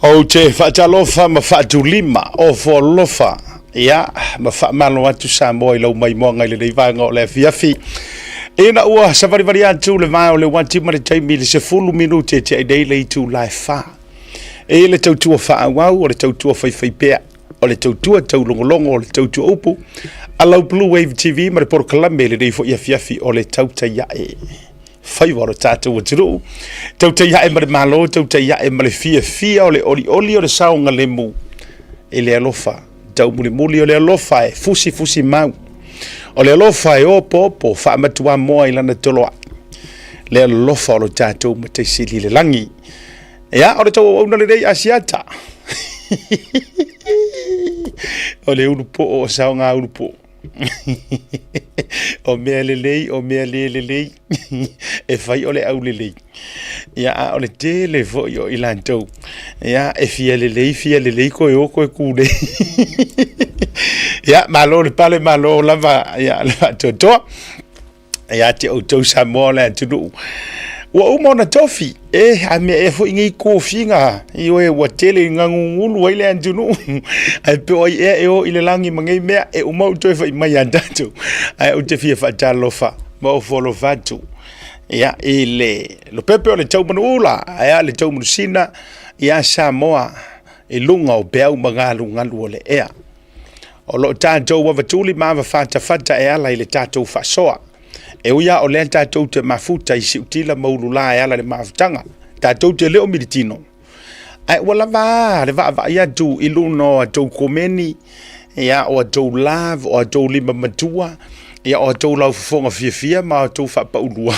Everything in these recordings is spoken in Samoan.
Ou te faatalofa ma faatulima ofo alofa, ia, ma faamalo atu Samoa i lau maimoaga i lenei vaega o le afiafi. Ina ua savalivali atu le vae o le uati ma le taimi i le 10 minute e tiai nei le itula e 4. E le tautua faaauau, o le tautua faifaipea, o le tautua taulogologo, o le tautua upu a lau Blue Wave TV ma le polokalame i lenei foi afiafi o le tautai ae. Faiva o le tatou atunuu, tautai ae ma le Malo, tautai ae ma le fiafia o le olioli o le saogalemu i le alofa taumulimuli, o le alofa e fusifusi mau, o le alofa e opoopo faamatuamoa i lana toloai, le alofa o lo tatou Matai Sili i le lagi. Ia, o le tauauauna lenei Asiata. O le ulupoo o saoga ulupoo. O mea lelei, o mea le lelei, e fai o le aulelei. Ia, a o le tele foi o i latou, ia, e fia lelei, fia lelei, toe o toe tulei. Ia, malo le pale, malo lava, ia, le faatoatoa. Ia te outou Samoa o le atunuu ua uma ona tofi, e a mea ea foi nei tofiga, ioe, ua tele ina gugulu ai le atunuu, ae pe o ai ea e o i le lagi ma nei mea, e uma ou toe fai mai ia tatou. Ae ou te fia faatalofa ma ofo alofa atu, ia, i le lopepe o le Taumanuula, ae a le Taumanusina ia Samoa i luga o peau ma galugalu o le ea. O lo o tatou avatuli ma avafatafata e ala i le tatou faasoa. E ui lava o lea tatou te mafuta i siutila ma ulula e ala i le mafutaga, tatou te le o militino, ae ua lava a le vaavaai atu i luna o a outou komeni, ia, o a outou love, o a outou lima matua, ia, o a outou laufofoga fiafia ma a outou faapaulua.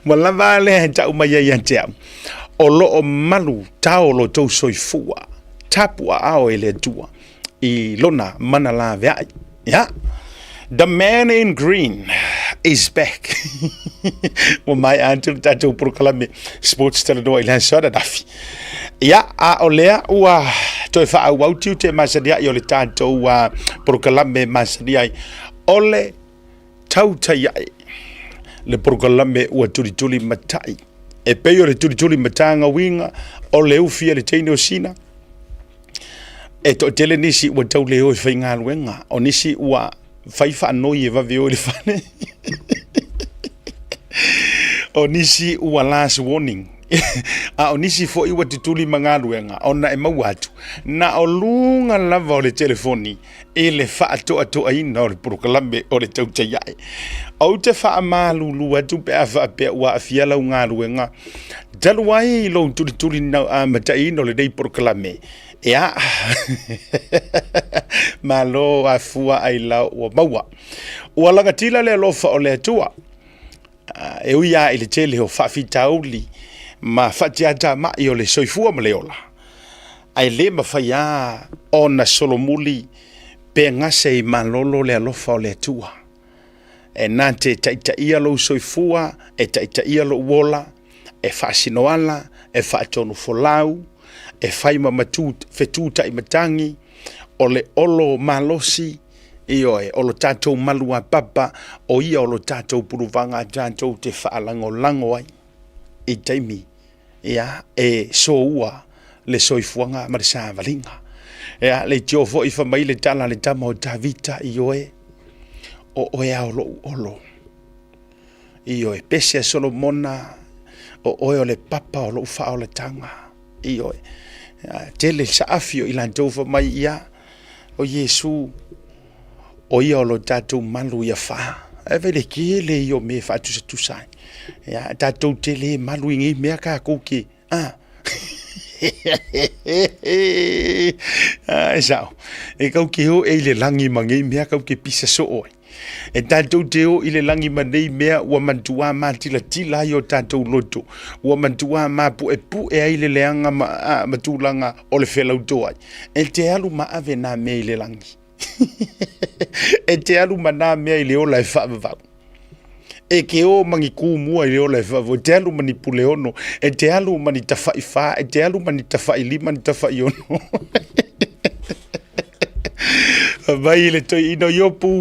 Ua lava a lea e tau mai ai ia te au, o lo o malu tao lo outou soifua, tapuaao e le Atua i lona mana laveai. Yeah. The man in green is back. Ua maea atu le tatou polokalame Sports Talanoa i le aso ananafi. Ia, a o lea ua toe faaauau tiute masani ai o le tatou polokalame masani ai o le tautai ae le polokalame ua tulituli matai. E pei o le tulituli mataga uiga o le ufi a le teine o Sina. E toatele nisi ua tau le o i faigaluega, o nisi ua fai faanoi e vave o i le fale. O nisi ua last warning. A o nisi foi ua tutuli ma galuega ona e maua atu na o luga lava o le telefoni i le faatoatoaina o le polokalame o le tautai ae. Ou te faamalulu atu pe a faapea ua aafia lau galuega talu ai lou tulituli mataiina o lenei polokalame. Ia, malo afua ailao ua maua. Ua lagatila le alofa o le Atua, e ui lava i le tele o faafitauli ma faatiatamai o le soifua ma le ola, ae le mafai lava ona solomuli pe gase i malolo le alofa o le Atua. E na te taitaia lou soifua, e taitaia lou ola, e faasinoala, e faatonufolau, e fai ma matu, fetutai matagi, o le olo malosi, ioe, o lo tatou maluapapa, o ia o lo tatou puluvaga tatou te faalagolago ai i taimi ia, e soua le soifuaga ma le savaliga. Ia, leitio foi fai mai le tala a le tama o Tavita, ioe, o oe lava o lou olo. Ioe, pese a Solomona, o oe o le papa o lou faaolataga. Ioe, tele saafi o i latou fai mai, ia, o Iesu, o ia o lo tatou malu ia fa. Ae vai le tele ia o mea e faatusatusa ai. Ia, tatou te le malu i nei mea tatou te, a. Ai sao, e kau ke o e i le lagi ma nei mea kau ke pisa soo ai. E tatou te o i le lagi ma nei mea ua matua matilatila ai o tatou loto, ua matua mapuepue ai le leaga ma, a, ma tulaga o le felautoai. E te alu ma ave nā mea i le lagi. E te alu ma nā mea i le ola e faavavau. E ke o ma ni kūmua i le ola e faavavau. E te alu ma ni puleono. E te alu ma ni tawhaiwhā. E te alu ma ni tawhailima, ni tawhaiono. Fai mai le toeaina o Iopu,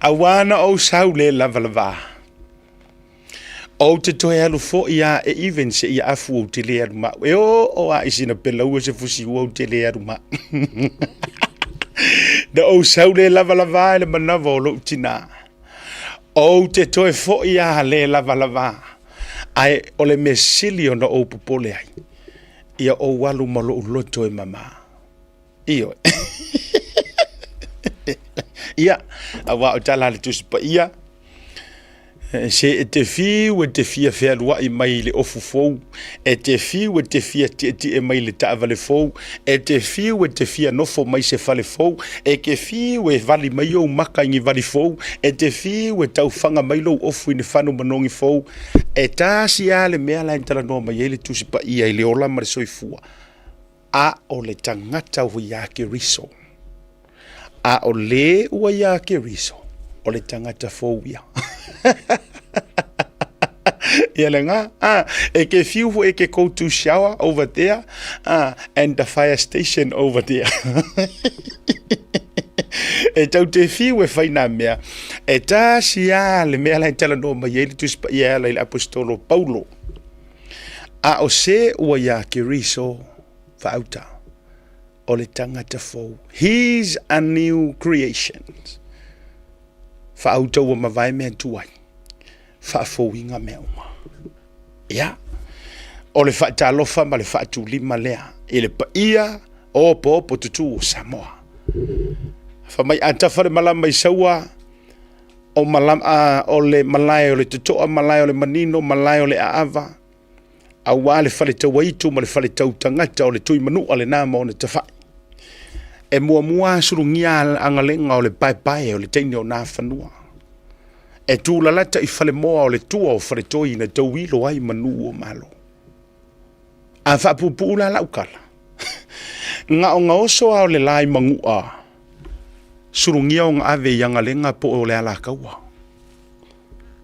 Auā na ou sau le lavalava. Ou te toe alu foi a e even se ia afu ou te le alu ma au. E o o a i sina pelaua se fusi ua ou te le alu ma au. Na ou sau le lava lava i le manawa o lou tinā. Ou te toe foi a le lava lava. Ae o le mea sili ona ou popole ai, ia ou alu ma lou loto e mama. Ioe. Ia, aua o tala a le Tusi Paia, se e te fiu e te fia fealuai mai i le ofu fou, e te fiu e te fia tietie mai i le taavale fou, e te fiu e te fia nofo mai se fale fou, e te fiu e vali mai ou maka i ni vali fou, e te fiu e taufaga mai lou ofu i ni fanu manogi fou, e tasi lava le mea la e talanoa mai ai le Tusi Paia i le ola ma le soifua, a o le tagata ua iā Keriso. A o le ua iā Keriso, o le tagata fou ia. Ia le ngā, ah, e ke fiu fo e ke go to shower over there, ah, and the fire station over there. e tau te fiu e whai nā mea, e tasi a le mea lai tala no mai e le tusi pa ia ala i le apostolo Paulo. A o se ua iā Keriso faauta, o le tagata fou. He's a new creation. Faauta ua mavae mea tuai, faafouina mea uma. Ia, o le faatalofa ma le faatulima lea i le paia o opoopo tutū o Samoa. Fai mai a tafa le malama i Saua, o, malama, a, o le malae o le totoa, malae o le manino, malae o le aava, aua le fale tauaitu ma le fale tautagata o le Tuimanua lena ma ona tafai. E muamua sulugia agalega o le paepae o le teine o Nafanua. E tūlalata i Falemoa o le tua o Faletoi na tauilo ai manu o Malo. A faapuupuu la lau tala, gaogaoso lava o le la i Manua, sulugia ona ave i Agalega po o le Alataua.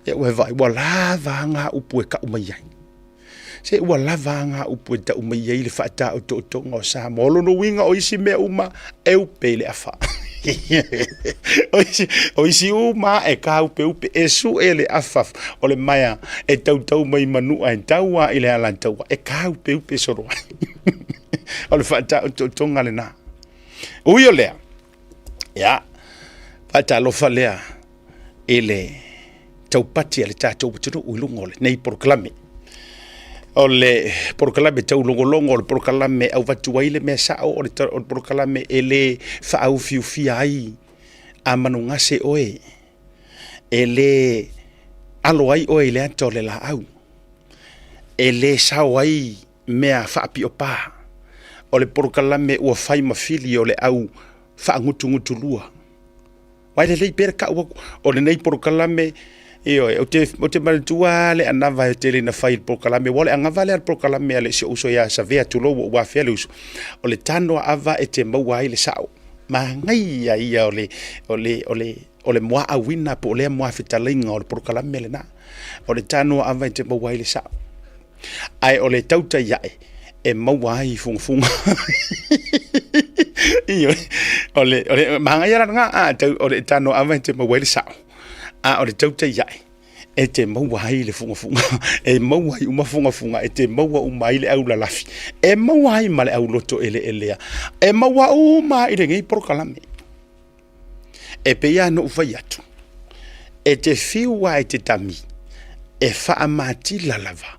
Ia ua vaai, ua lava a upu e tau mai ai. Se ua lava a upu e tau mai ai le faataotootoga o Samoa. O lona uiga o isi mea uma e upe i le afa. O isi uma e kāupeupe, e sue le afa o le maea e tautau mai Manua e tau a i le Alataua, e kāupeupe solo ai. O le faataotootoga lena. Ui o lea, ia, faatalofa lea i le taupati a le tatou atunuu i luga o lenei polokalame. O le polokalame taulogologo, o le polokalame e avatu ai le mea sao, o le polokalame e le faaufiufia ai a manugase oe, e le alo ai oe i le ata o le laau, e le sao ai mea faapio pa. O le polokalame ua fai ma fili o le au faagutugutulua. Aua e lelei pea le tau atu o lenei polokalame, ioe, ou te, ou te manatua lava le anava e tele ina fai i le polokalame, aua o le anava lea a le polokalame a le si ou uso ia Savea, tulou ua ou afea le uso, o le tano ava e te maua ai le sao. Manaia ia o le, o le, o le, o le muaauina po o lea muafetalaiga o le polokalame lena. O le tano ava e te maua ai le sao. Ae o le tautai ae e maua ai fugafuga. Ioe, o le, o le manaia la lena, a, tau, o le tano ava e te maua ai le sao, a o le tautai ae e te maua ai le fugafuga, e maua ai uma fugafuga, e te maua uma ai le aulalafi, e maua ai ma le auloto eleelea, e maua uma i lenei polokalame. E pei lava ona ou fai atu, e te fiu lava e te tami, e faamatila lava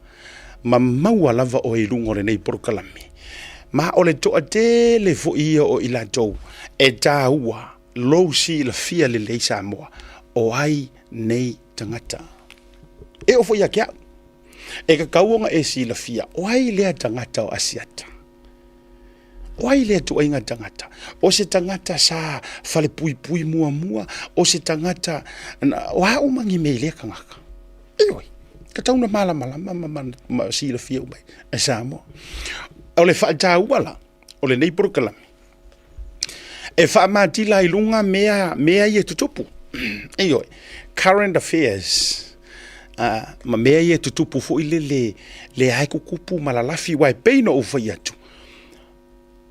ma maua lava oe i luga o lenei polokalame. Ma o le toatele foi ia o i latou e taua lou silafia lelei Samoa, o ai nei tagata. E oo foi ia te au, e tatau ona e silafia o ai lea tagata o Asiata. O ai lea ituaiga tagata? O se tagata sa falepuipui muamua, o se tagata, o a uma ni mea i lea tagata? Ioe, tatau ona malamalama ma, ma silafia uma e Samoa. O le faataua la, o lenei polokalame, e faamatila ai luga mea, mea ia e tutupu. Ioe, current affairs, ma mea ia e tutupu foi lele, lea e tutupu ma lalafi, aua e pei ona ou fai atu,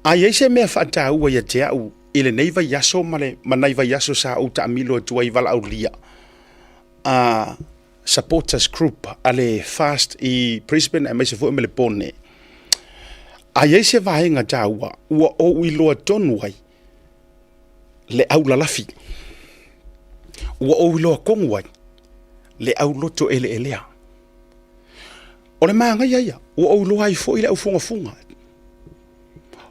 A i ai se mea faataua ia te au i lenei vaiaso ma le ma nai vaiaso sa ou taamilo atu ai i valaaulia, a, supporters group a le FAST i Brisbane aemaise foi Melepone. A i ai se vaega taua ua ou iloa tonu ai le aulalafi, ua ou iloa tonu ai le auloto eleelea. O le manaia ia, ua ou iloa ai foi le aufugafuga.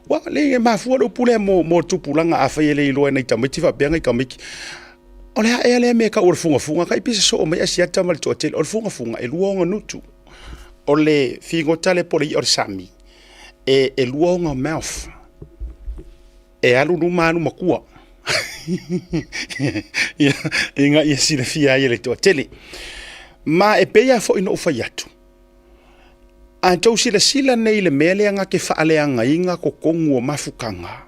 Ua le e mafua le upu lea mo tupulaga afai e le iloa e nai tamaiti faapea nai tamaiti. O le a ea lea mea e tau o le fugafuga, tai pei se soo mai Asiata ma le toatele. O le fugafuga e lua ona gutu. O le figota lea po o le i'a o le sami, e lua ona mouth. E alu luma alu matua. Ina ia silafia ai e le toatele. Ma e pei lava foi ona ou fai atu, a outou silasila nei i le mea lea na te faaleagaina totonu o mafutaga,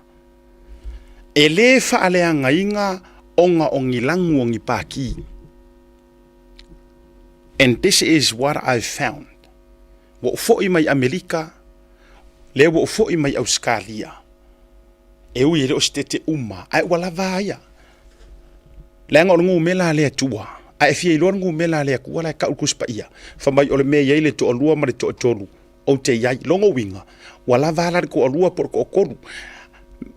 e le faaleagaina ona o ni lanu o ni pati. And this is what I've found. Ua ou foi mai Amerika, lea ua ou foi mai Ausetalia. E ui e le o se tete uma, ae ua lava a ia. Leaga o le numera a le Atua, a e fia iloa le numera a le Atua la e tau i le Tusi Paia, fai mai o le mea e i ai le toalua ma le toatolu, ou te i ai. Lona uiga, ua lava a la le toalua po o le toatolu.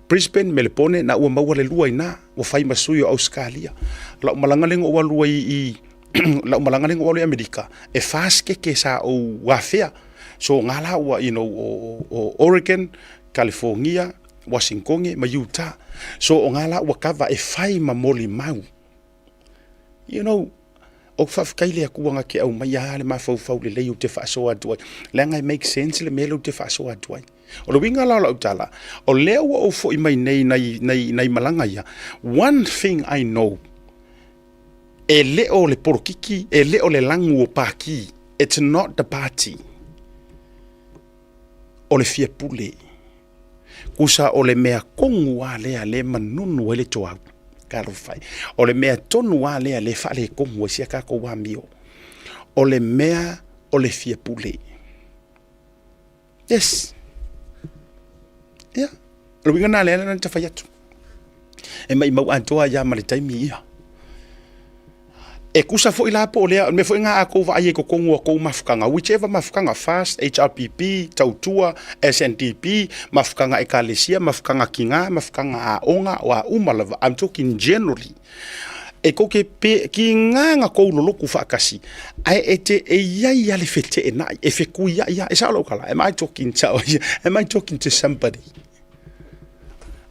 Brisbane, Melepone, na ua maua le lua i ina, ua fai ma sui o Ausetalia. O lau malaga lea na ou alu ai i lau malaga lea na ou alu i Amerika, e fa sekete sa ou afea. So nga la ua, you know, o Oregon, California, Wasingtone ma Utah. So o nga la ua kava e fai ma molimau. You know, ou te faafetai i le Atua na te aumaia lava le mafaufau lelei ou te faasoa atu ai. Leaga e make sense le mea lea ou te faasoa atu ai. O le uiga la o lau tala, o lea ua ou foi mai nei nai, nai, nai malaga ia, one thing I know, e le o le polokiki, e le o le lanu o Paki, it's not the party. O le fia pule. Kusa o le mea tonu a lea le manunu ai le toau. Talofa e. O le mea tonu a lea le faaletonu ai si a tatou amio. O le mea o le fia pule. Yes. Ia. O le uiga lena lea na ta fai atu. E maimau atoa ai lava ma le taimi ia. E tusa foi la po o lea, o le mea foi lena a tou vaai ai i totonu o a tou mafutaga, whichever mafutaga, FAST, HRPP, Tautua, SNDP, mafutaga Ekalesia, mafutaga tina, mafutaga aoga, o a uma lava, I'm talking generally. E tou te pe, tiga na tou lolotu faatasi, ae e te, e i ai lava le feteenai, e fetuiai lava. E sao lau tala? Am I talking to, am I talking to somebody?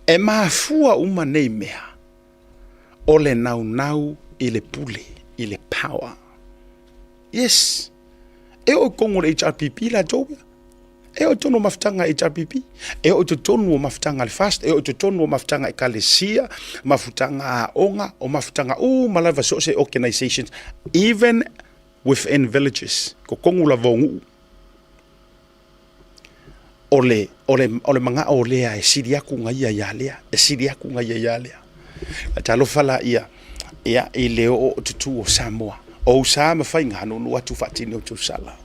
E mafua uma nei mea o le naunau i le pule, i le power. Yes. E oo i totonu o le HRPP latou ia. E oo i totonu o mafutaga a HRPP. E oo i totonu o mafutaga a le FAST. E oo i totonu o mafutaga a Ekalesia, mafutaga a aoga, o mafutaga uma lava so o se organizations, even within villages, totonu lava o nuu. O le, o le, o le manao o lea e sili atu na ia ia lea, e sili atu na ia ia lea. Talofa la ia, ia, i le oo o tutū o Samoa. O ou sa ma faiga, nuunuu atu faatini o tou sala.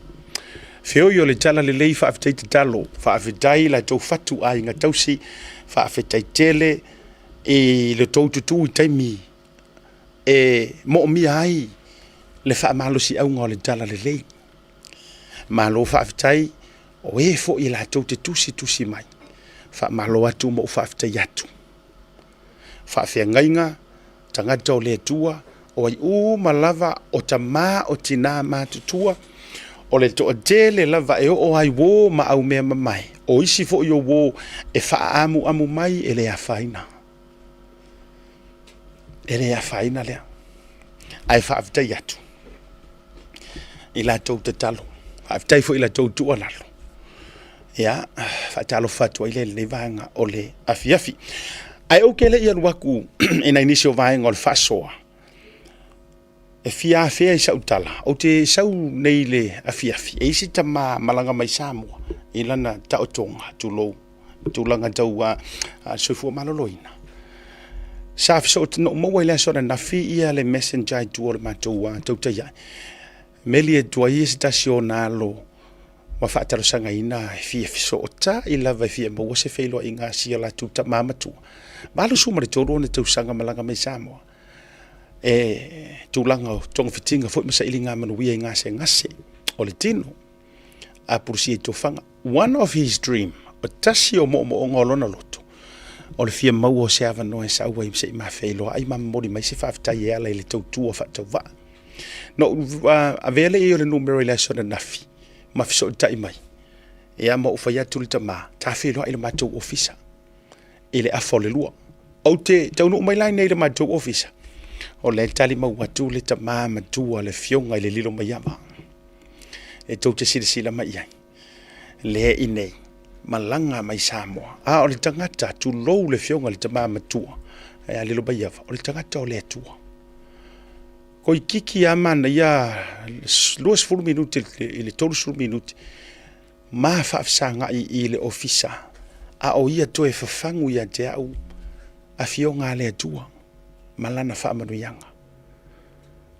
Feoi o le tala lelei faafetai tatalo, faafetai la tou fatu aiga tausi, faafetai tele i le tou tutū i taimi e moomia ai le faamalosiauga o le tala lelei. Malo faafetai o e foi latou te tusitusi mai. Faamalo atu ma ou faafetai atu. Faafeagaiga, tagata o le Atua, o ai uma lava o tama o tina matutua, o le toatele lava e oo ai uo ma au mea mamae, o isi foi o uo e faaamuamu mai e le afaina. E le afaina lea. Ae faafetai atu i la tou tatalo, faafetai foi i la tou tuualalo. Ia, faatalofa atu ai lea i lenei vaega o le afiafi. Ae ou te le i alu atu i nai nisi o vaega o le faasoa, e fia afea i sau tala, ou te sau nei i le afiafi, e i ai si tama malaga mai Samoa i lana taotoga, tulou, tulaga tau soifua maloloina. Sa fesootaiga, na ou maua i le aso ananafi ia le messenger i tua o le matou tautai ae. Meli atu ai se tasi o ona alo ma faatalosagaina e fia fesootai lava e fia maua se feiloaiga a si o latou tama matua. 83 ona tausaga malaga mai Samoa. E tulaga o togafitiga foi ma sailiga manuia i gasegase o le tino, apulusia i tofaga. One of his dream, o tasi o moomooga o lona loto, o le fia maua o se avanoa e sau ai se i ma feiloai ma momoli mai se faafetai e ala i le tautua faatauvaa. Na ou avea lea i ai o le numera i le aso ananafi ma fesootai mai, ia ma ou fai atu le tama, ta feiloai i le matou ofisa i le afa o le 2. Ou te taunuu mai la i inei i le matou ofisa, o lea e tali mau atu le tama matua le afioga i le Lilomaiava e tou te silasila mai i ai, lea i inei, malaga mai Samoa. A o le tagata, tulou le afioga i le tama matua ia Lilomaiava, o le tagata o le Atua. Toeitiiti lava manaia 20 minute i le 30 minute ma faafesagai i le ofisa, a o ia toe fafagu ia te au afioga a le Atua ma lana faamanuiaga.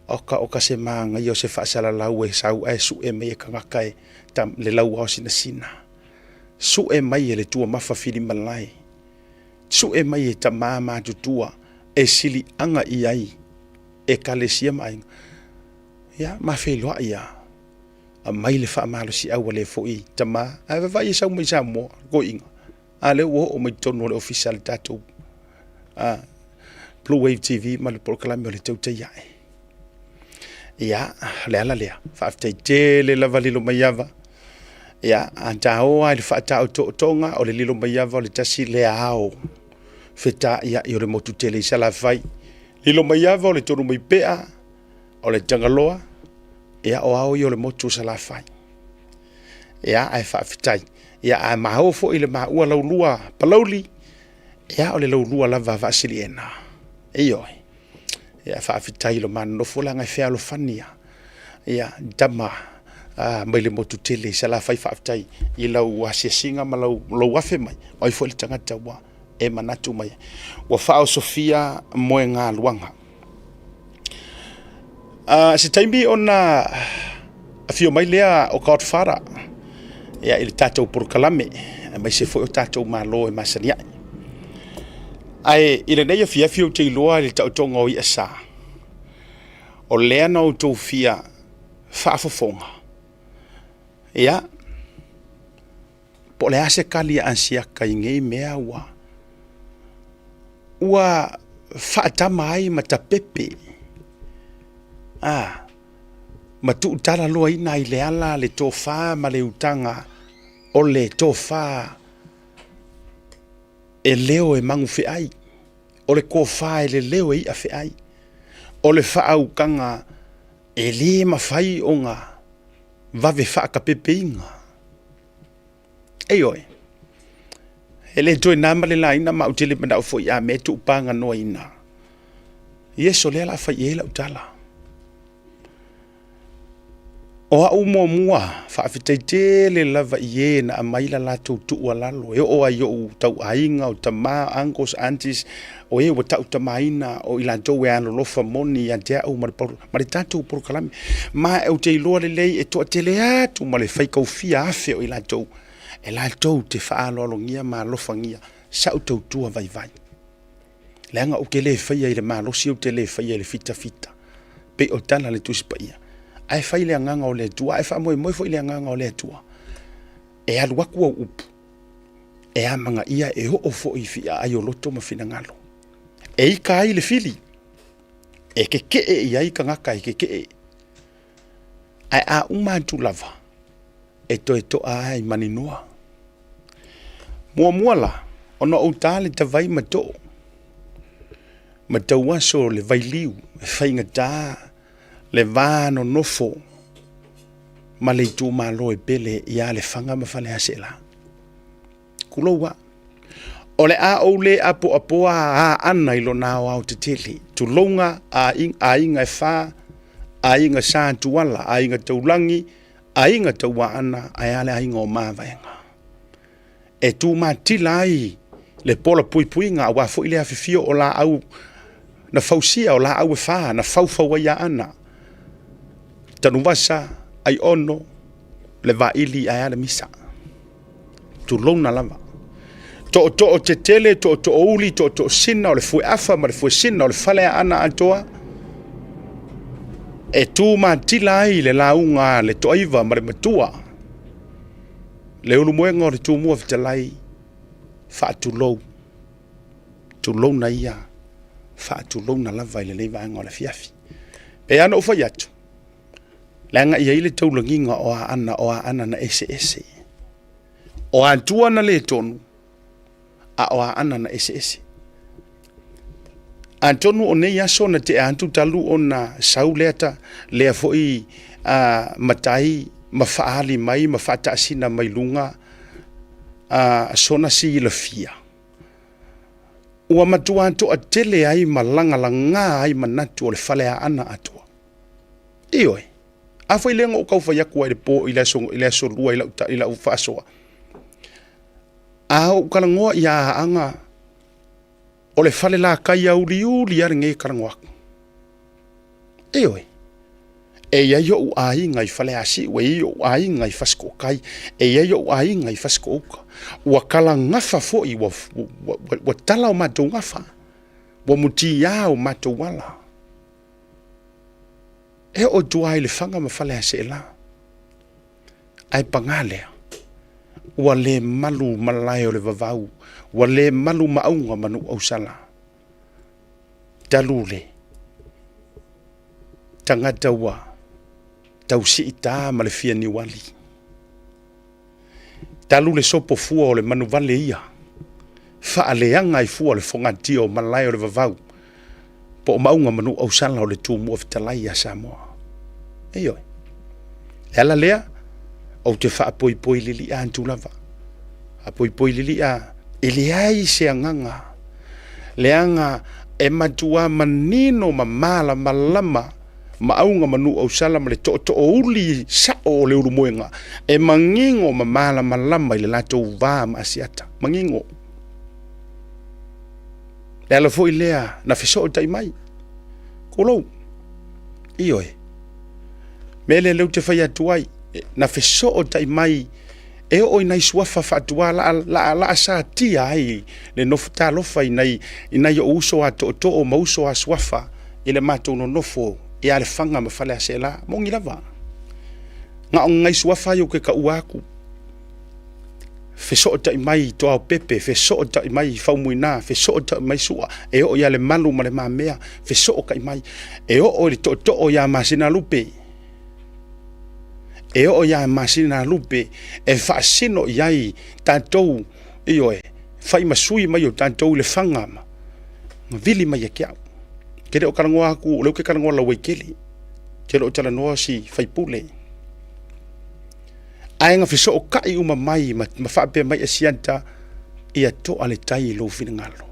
Oka oka se māgaia o se faasalalau e sau ae sue mai e tagata e le lauao sinasina. Sue mai e le tuamafa filimalae. Sue mai e tama matutua e siliaga i ai ekalesia ma aiga. Ia, ma feiloai lava. Aumai le faamalosiau a lea foi tama. Ae vaavaai e sau mai Samoa, toeaiina. A lea ua oo mai totonu o le ofisa a le tatou Blue Wave TV ma le polokalame o le Tautai Ae. Ia, o le ala lea, faafetai tele lava Lilomaiava. Ia, a ta o lava i le faataotootoga, o le Lilomaiava o le tasi lea ao feta'ia'i o le motu tele i Salafai. Lilomaiava o le Tonumaipea, o le Tagaloa, ia o ao ia o le motu o Salafai. Ia, ae faafetai. Ia, a maua foi le maua laulua Palauli, ia o le laulua lava a Vaasiliena. Ioe. Ia, faafetai i lo ma nonofo leaga e fealofani lava. Ia, tama mai le motu tele i Salafai, faafetai i lau asiasiga ma lou afe mai, o ai foi le tagata ua e manatu mai ai. Ua faaosofia moegaluaga. Se taimi ona afio mai lea o Godfather ia, i le tatou polokalame, aemaise foi o tatou malo e masani ai. Ae i lenei afiafi ou te iloa i le taotoga o i'a sa, o lea na outou fia faafofoga, ia, po o le a se tali a Asiata i nei mea ua ua faatama ai ma tapepe a ma tuutalaloaina ai le ala le tofa ma le utaga o le tofa e leo e magufeai, o le tofa e leleo e iafeai, o le faautaga e le mafai ona vave faatapepeina. Ioe, e le toe na ma le laina ma ou te le manao foi a mea tuupaganoaina. Iesu lea o le a fai i ai lau tala. O au muamua, faafetai tele lava i e na aumai la latou tuualalo e oo lava i ou tauaiga, o tama, uncles, aunties, o e ua tautamaina, o i latou e alolofa moni ia te au ma le tatou polokalame. Ma ou te iloa lelei e toatele atu ma le faitaufia afe o i latou e latou te faaaloalogia ma alofagia sau tautua vaivai. Leaga ou te le faia i le malosi, ou te le faia i le fitafita, pei o tala a le Tusi Paia. Ae fai le agaga o le Atua, ae faamoemoe foi le agaga o le Atua. E alu atu au upu, e amanaia e oo foi i fiaai o loto ma finagalo. E ika ai le fili, e keke'e i ai tagata e keke'e. Ae a uma atu lava, e toe to'a ai maninoa. Muamua la, ona ou ta le tavai ma too, ma tauaso le vailiu e faigata le va nonofo ma le itumalo e pele ia Lefaga ma Faleaseela. Tulou a. O le a ou le apoapoa aana i lona aoaotetele, tulouna aiga e fa, aiga Sa Tuala, aiga Taulagi, aiga Tauaana, ae a le aiga o Mavaega. E tumatila ai le pola puipuiga aua foi le afifio o laau na fausia, o laau e fa na faufau ai Aana, Tanuvasa, Aiono, le Vaili ae a le Misa. Tulouna lava. Tootoo tetele, tootoo uli, tootoo sina, o le fueafa ma le fuesina, o le fale Aana atoa. E tu matila ai le lauga a le Toaiva ma le Matua, le Ulumoega o le Tumua Fetalai, faatulou, tulouna ia, faatulouna lava i lenei vaega o le afiafi. E pei lava ona ou fai atu, leaga e i ai le taulagiga o Aana, o Aana na eseese. O Atua na le tonu, a o Aana na eseese. Atonu o nei aso na tea atu talu ona sau lea, ta, lea foi matai ma faaali mai ma faataasina mai luga sona silafia, ua matua toatele ai ma lagalaga ai manatu o le Faleaana atoa. Ioe, a foi lea na ou tau fai atu ai i le po i le aso, i le aso lua i lau, i lau faasoa. A ou talanoa ia Aana, o le falelatai auliuli lava lenei e talanoa atu. Ioe, e i ai ou aiga i Faleasiu, e i ai ou aiga i Fasitootai, e i ai ou aiga i Fasitoouta. Ua talagafa foi, ua, ua, ua, ua tala o matou gafa, ua mutia o matou ala. E oo i tua i Lefaga ma Faleaseela. Ae paga lea, ua le malu malae o le vavau, ua le malu maauga ma Nuuausala. Talu le tagata ua tausiita ma le fia niuali. Talu le sopo fua o le manuvale ia, faaleaga ai fua le fogatia o malae o le vavau, po o Maauga ma Nuuausala o le Tumua Fetalai ia Samoa. Ioe. Le ala lea, ou te faapoipoi lilia atu lava. Faapoipoi lilia, e leai se agaga, leaga e matua manino ma malamalama Maauga ma Nuuausala ma le tootoouli sao o le Ulumoega, e manino ma malamalama i le latou va ma Asiata. Manino. Le ala foi lea na fesootai mai. Tulou. Ioe. Mea lea lea ou te fai atu ai, na fesootai mai e oo i nai suafa faatua la, la, la satia ai le nofo talofa i nai, i nai ou uso a tootoo ma uso a suafa i le matou nonofo ia Lefaga ma Faleaseela. Moni lava. Na o nai suafa ai ou te taua atu. Fesootai mai i Toaopepe, fesootai mai i Faumuina, fesootai mai Sua, e oo ia Lemalu ma Le Mamea, fesootai mai. E oo i le tootoo ia Masinalupe, e oo ia Masinalupe e faasino i ai tatou, ioe, fai ma sui mai o tatou i Lefaga ma vili mai ia te au. Ke le o talanoa atu, o lea ou te talanoa lauaitele, ke le o talanoa si faipule. Ae na fesootai uma mai ma, ma faapea mai Asiata, ia toa le tai i lou finagalo.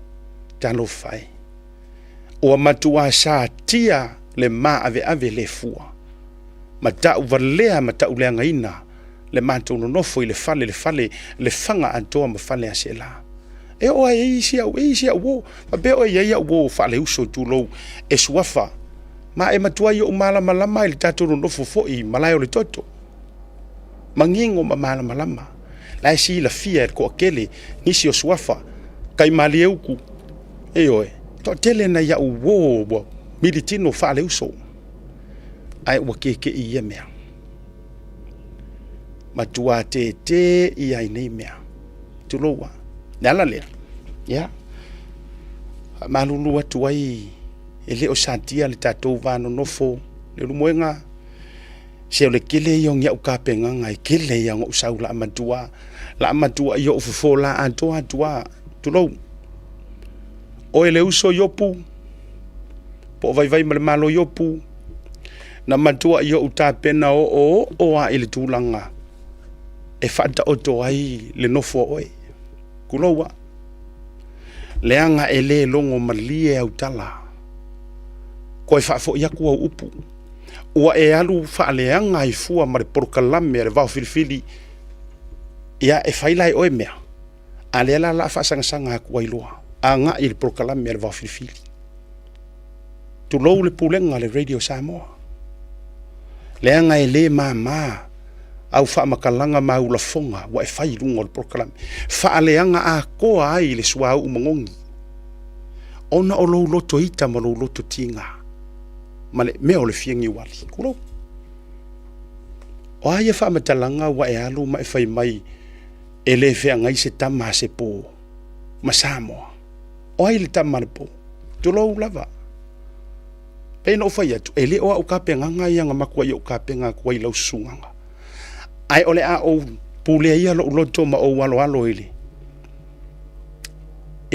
Talofa e. Ua matua satia le maaveave le fua. Ma tau valea ma tau leagaina le matou nonofo i le fale, le fale, Lefaga atoa ma Faleaseela. E oo lava i isi au, e isi au uo, faapea oe e i ai au uo faaleuso tulou e suafa, ma e matua i ou malamalama i le tatou nonofo foi i malae o le toto. Manino ma malamalama. La e silafia e le toatele nisi o suafa, tai malie utu, ioe, toatele nai au uo ua militino faaleuso, ae ua keke'i i ia mea. Matua tētē ia i nei mea. Tulou lava. Le ala lea, ia, faamalulu atu ai e le o satia le tatou va nonofo le Ulumoega, se o le tele ia o ni au tapenaga e tele ia ona ou sau la matua, la matua i ou fofo la atoa atu lava, tulou. Oe le uso Iopu, po o Vaivaimalemalo Iopu, na matua i ou tapena oooo lava i le tulaga e faataoto ai le nofo a oe. Tulou lava. Leaga e le logo malie au tala. Toe faafoi atu au upu. Ua e alu faaleaga ai fua ma le polokalame a le vaofilifili. Ia, e fai la e oe mea, a lea la o le a faasagasaga atu ai loa, agai i le polokalame a le vaofilifili. Tulou le pulega a le Radio Samoa. Leaga e le mama au faamatalaga ma au lafoga ua e fai i luga o le polokalame. Faaleaga atoa ai le suauu manogi, ona o lou loto ita ma lou loto tiga. ma le mea o le fia niuali. Tulou. O a ia faamatalaga ua e alu ma e fai mai e le feagai se tama a se po ma Samoa? O ai le tama a le po? Tulou lava. Pei ona ou fai atu, e le o au tapenaga ia na matuai ou tapena atu ai i lau susunaga. Ae o le a ou pulea ia lou loto ma ou aloalo i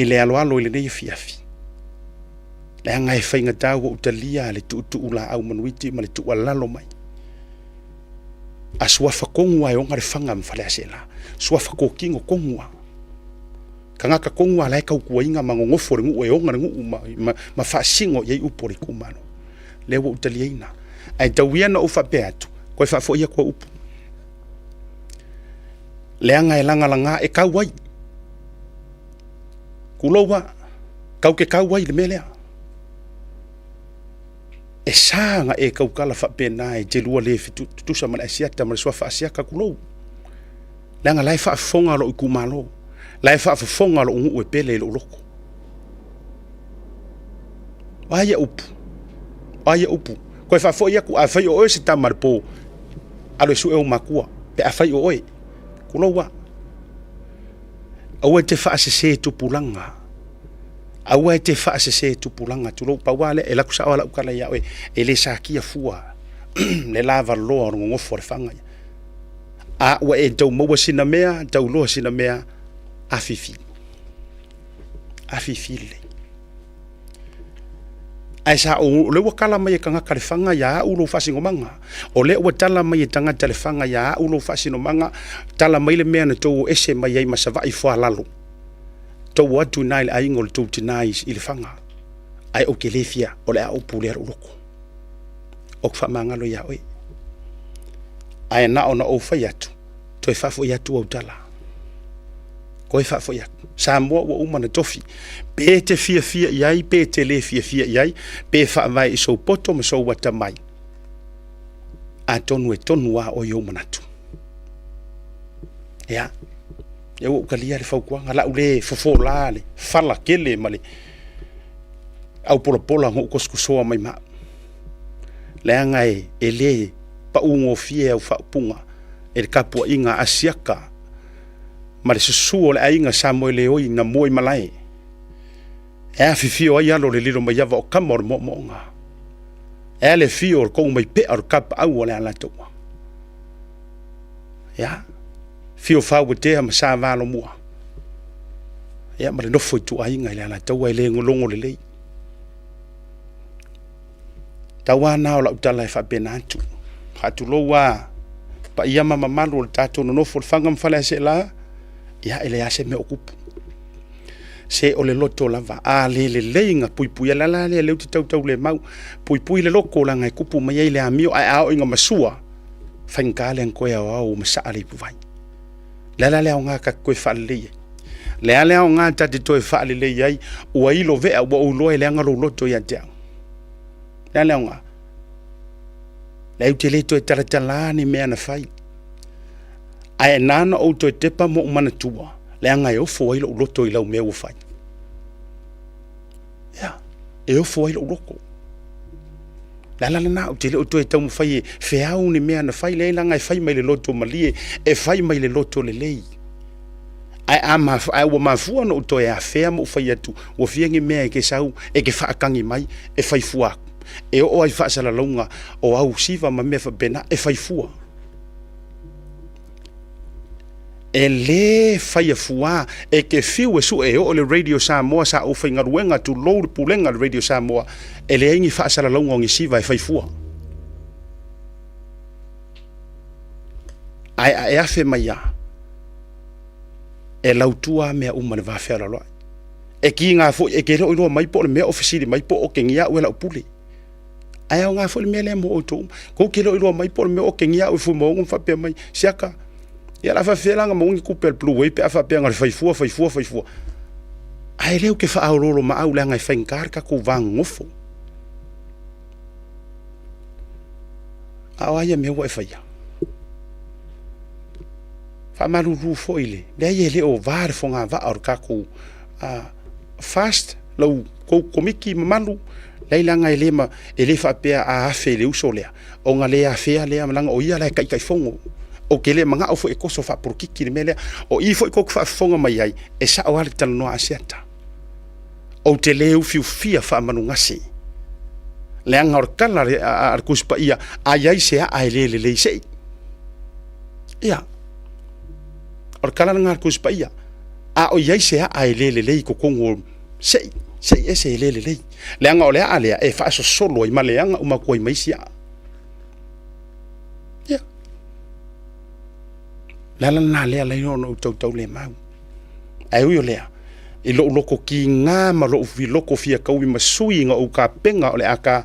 le aloalo i lenei afiafi. Leaga e faigata ua ou talia le tuutuu laau manuiti ma le tuualalo mai. A suafa tonu lava e ona le faga ma Faleaseela. Suafa totino tonu lava. Tagata tonu lava la e tautuaina ma nonofo i le nuu e ona le nuu ma faasino i ai upu a le itumalo. Lea ua ou taliaina. Ae tau ia ina ou faapea atu, toe faafoi atu au upu. Leaga e lagalaga, e tau ai. Tulou lava, tatou te tau ai i le mea lea. E sa ona e tautala faapena e te lua le tutusa ma le Asiata ma le suafa Asiata, tulou. Leaga la e faafofoga lou itumalo, la e faafofoga lou nuu e pele i lou loto. O a ia upu? O a ia upu? Toe faafoi atu, afai o oe se tama a le po, alu e sue ou matua, pe afai o oe, tulou lava. Aua e te faasese tupulaga, aua e te faasese tupulaga, tulou, pau lava lea, e alu atu sao lava lau tala ia oe, e le satia fua le lavaloa o le nonofo a le faga ia. A ua e tau maua sina mea, tau iloa sina mea, afifi, afifi lelei. Ae sa ou, o lea ua tala mai e tagata Lefaga ia au lou faasinomaga. O lea ua tala mai e tagata Lefaga ia au lou faasinomaga, tala mai le mea na tou o ese mai ai ma Savaii i Foalalo. Tou o atu i ina i le aiga o le tou tina i Lefaga. Ae ou te le fia, o le a ou pulea lou loto. Ou te faamagalo ia oe. Ae na ona ou fai atu, toe faafoi atu au tala. Toe faafoi atu. Samoa ua uma ona tofi. Pe e te fiafia i ai, pe e te le fiafia i ai, pe faavae i sou poto ma sou atamai, atonu e tonu lava oe i ou manatu. Ia, lea ua ou talia le fautuaga, o le a ou le fofola le fala tele ma le aupolapola na ou tosotosoa mai ma au. Leaga e le paugofie au faaupuga e le tapuaiga a Asiata ma le susu o le aiga Samoeleoi na mua i malae e afifio ai alo o le Lilomaiava o tama o le moomooga. E a le afio o le Tonumaipea o le tapaau o le Alataua. Ia, afio Fauatea ma Sa Valomua, ia ma le nofo ituaiga i le Alataua e le logo lelei. Tau lava lena o lau tala e faapena atu. Faatulou lava paia ma mamalu o le tatou nonofo i Lefaga ma Faleaseela, ia e leai lava se mea o tupu. Se o le loto lava, a le lelei ona puipuia, o le ala lea o lea ou te tautaulemau, puipui le loto leaga e tupu mai ai le amio, ae a oo ina masua, e faigata le toe aoao ua masaa le ipuvai. O le ala le aoga ta te toe faalelei ai. O le a le aoga ta te toe faalelei ai, ua ilo vea, ua ou iloa e leaga lou loto ia te au. O le a le aoga? Leai ou te le toe talatala ni mea na fai. Ae na ona ou toe tepa ma ou manatua, leaga e ofo ai lou loto i lau mea ua fai. Ia, e ofo ai lou loto. Le ala lena, ou te le o toe taumafai e feau ni mea na fai, leai leaga e fai mai le loto malie, e fai mai le loto lelei. Ae, a maf ae ua mafua ona ou toe afea ma ou fai atu, ua fia ni mea e te sau, e te faatagi mai, e fai fua aku. E oo lava i faasalalauga o au siva ma mea faapena, e fai fua. E le faia fuā, e te fiu e sue e oo i le Radio Samoa sa ou faigaluega, tulou le pulega a le Radio Samoa, e leai ni faasalalauga o ni siva e fai fua. Ae a e afe mai lava, e lautua lava mea uma i le va fealoaloai. E kiga foi, e te le o iloa mai po o le mea o fesili mai po o otegia au e lau pule. Ae aoga foi le mea lea mo outou uma. Kou te le o iloa mai po o le mea o otegia au e Fuimaono ma faapea mai, Siaka, ia o le a faapefea la ona maua ni tupe a le Blue Wave pe a faapea na o le fai fua, fai fua, fai fua. Ae lea ou te faaoloolomaau leaga e faigata le tatou va nonofo. A o a ia mea ua e faia? Faamalulu foi le, leai e le o va le fogavaa o le tatou FAST, lau tou komiti mamalu, Leai leaga e le ma, e le faapea a afe i le uso lea, ona le afea lea leaga o ia la e taitaifono. Ou te le manao foi e toso faapolokiki le mea lea. O i foi tou te faafofoga mai ai, e sao lava le talanoa a Asiata. Ou te le ufiufia faamanugase, leaga o le tala a le Tusi Paia, a i ai se aa e le lelei se i. Ia, o le tala lena a le Tusi Paia, a o i ai se aa e le lelei i totonu o se i, se i ese e le lelei. Leaga o le aa lea e faasosolo ai ma leaga uma atu ai ma isi aa. Ia, o le ala lena lea e ala ai ona ou tautaulemau. Ae ui o lea, i lou loto kiga ma lou loto fia taui ma sui na ou tapena o le a ta,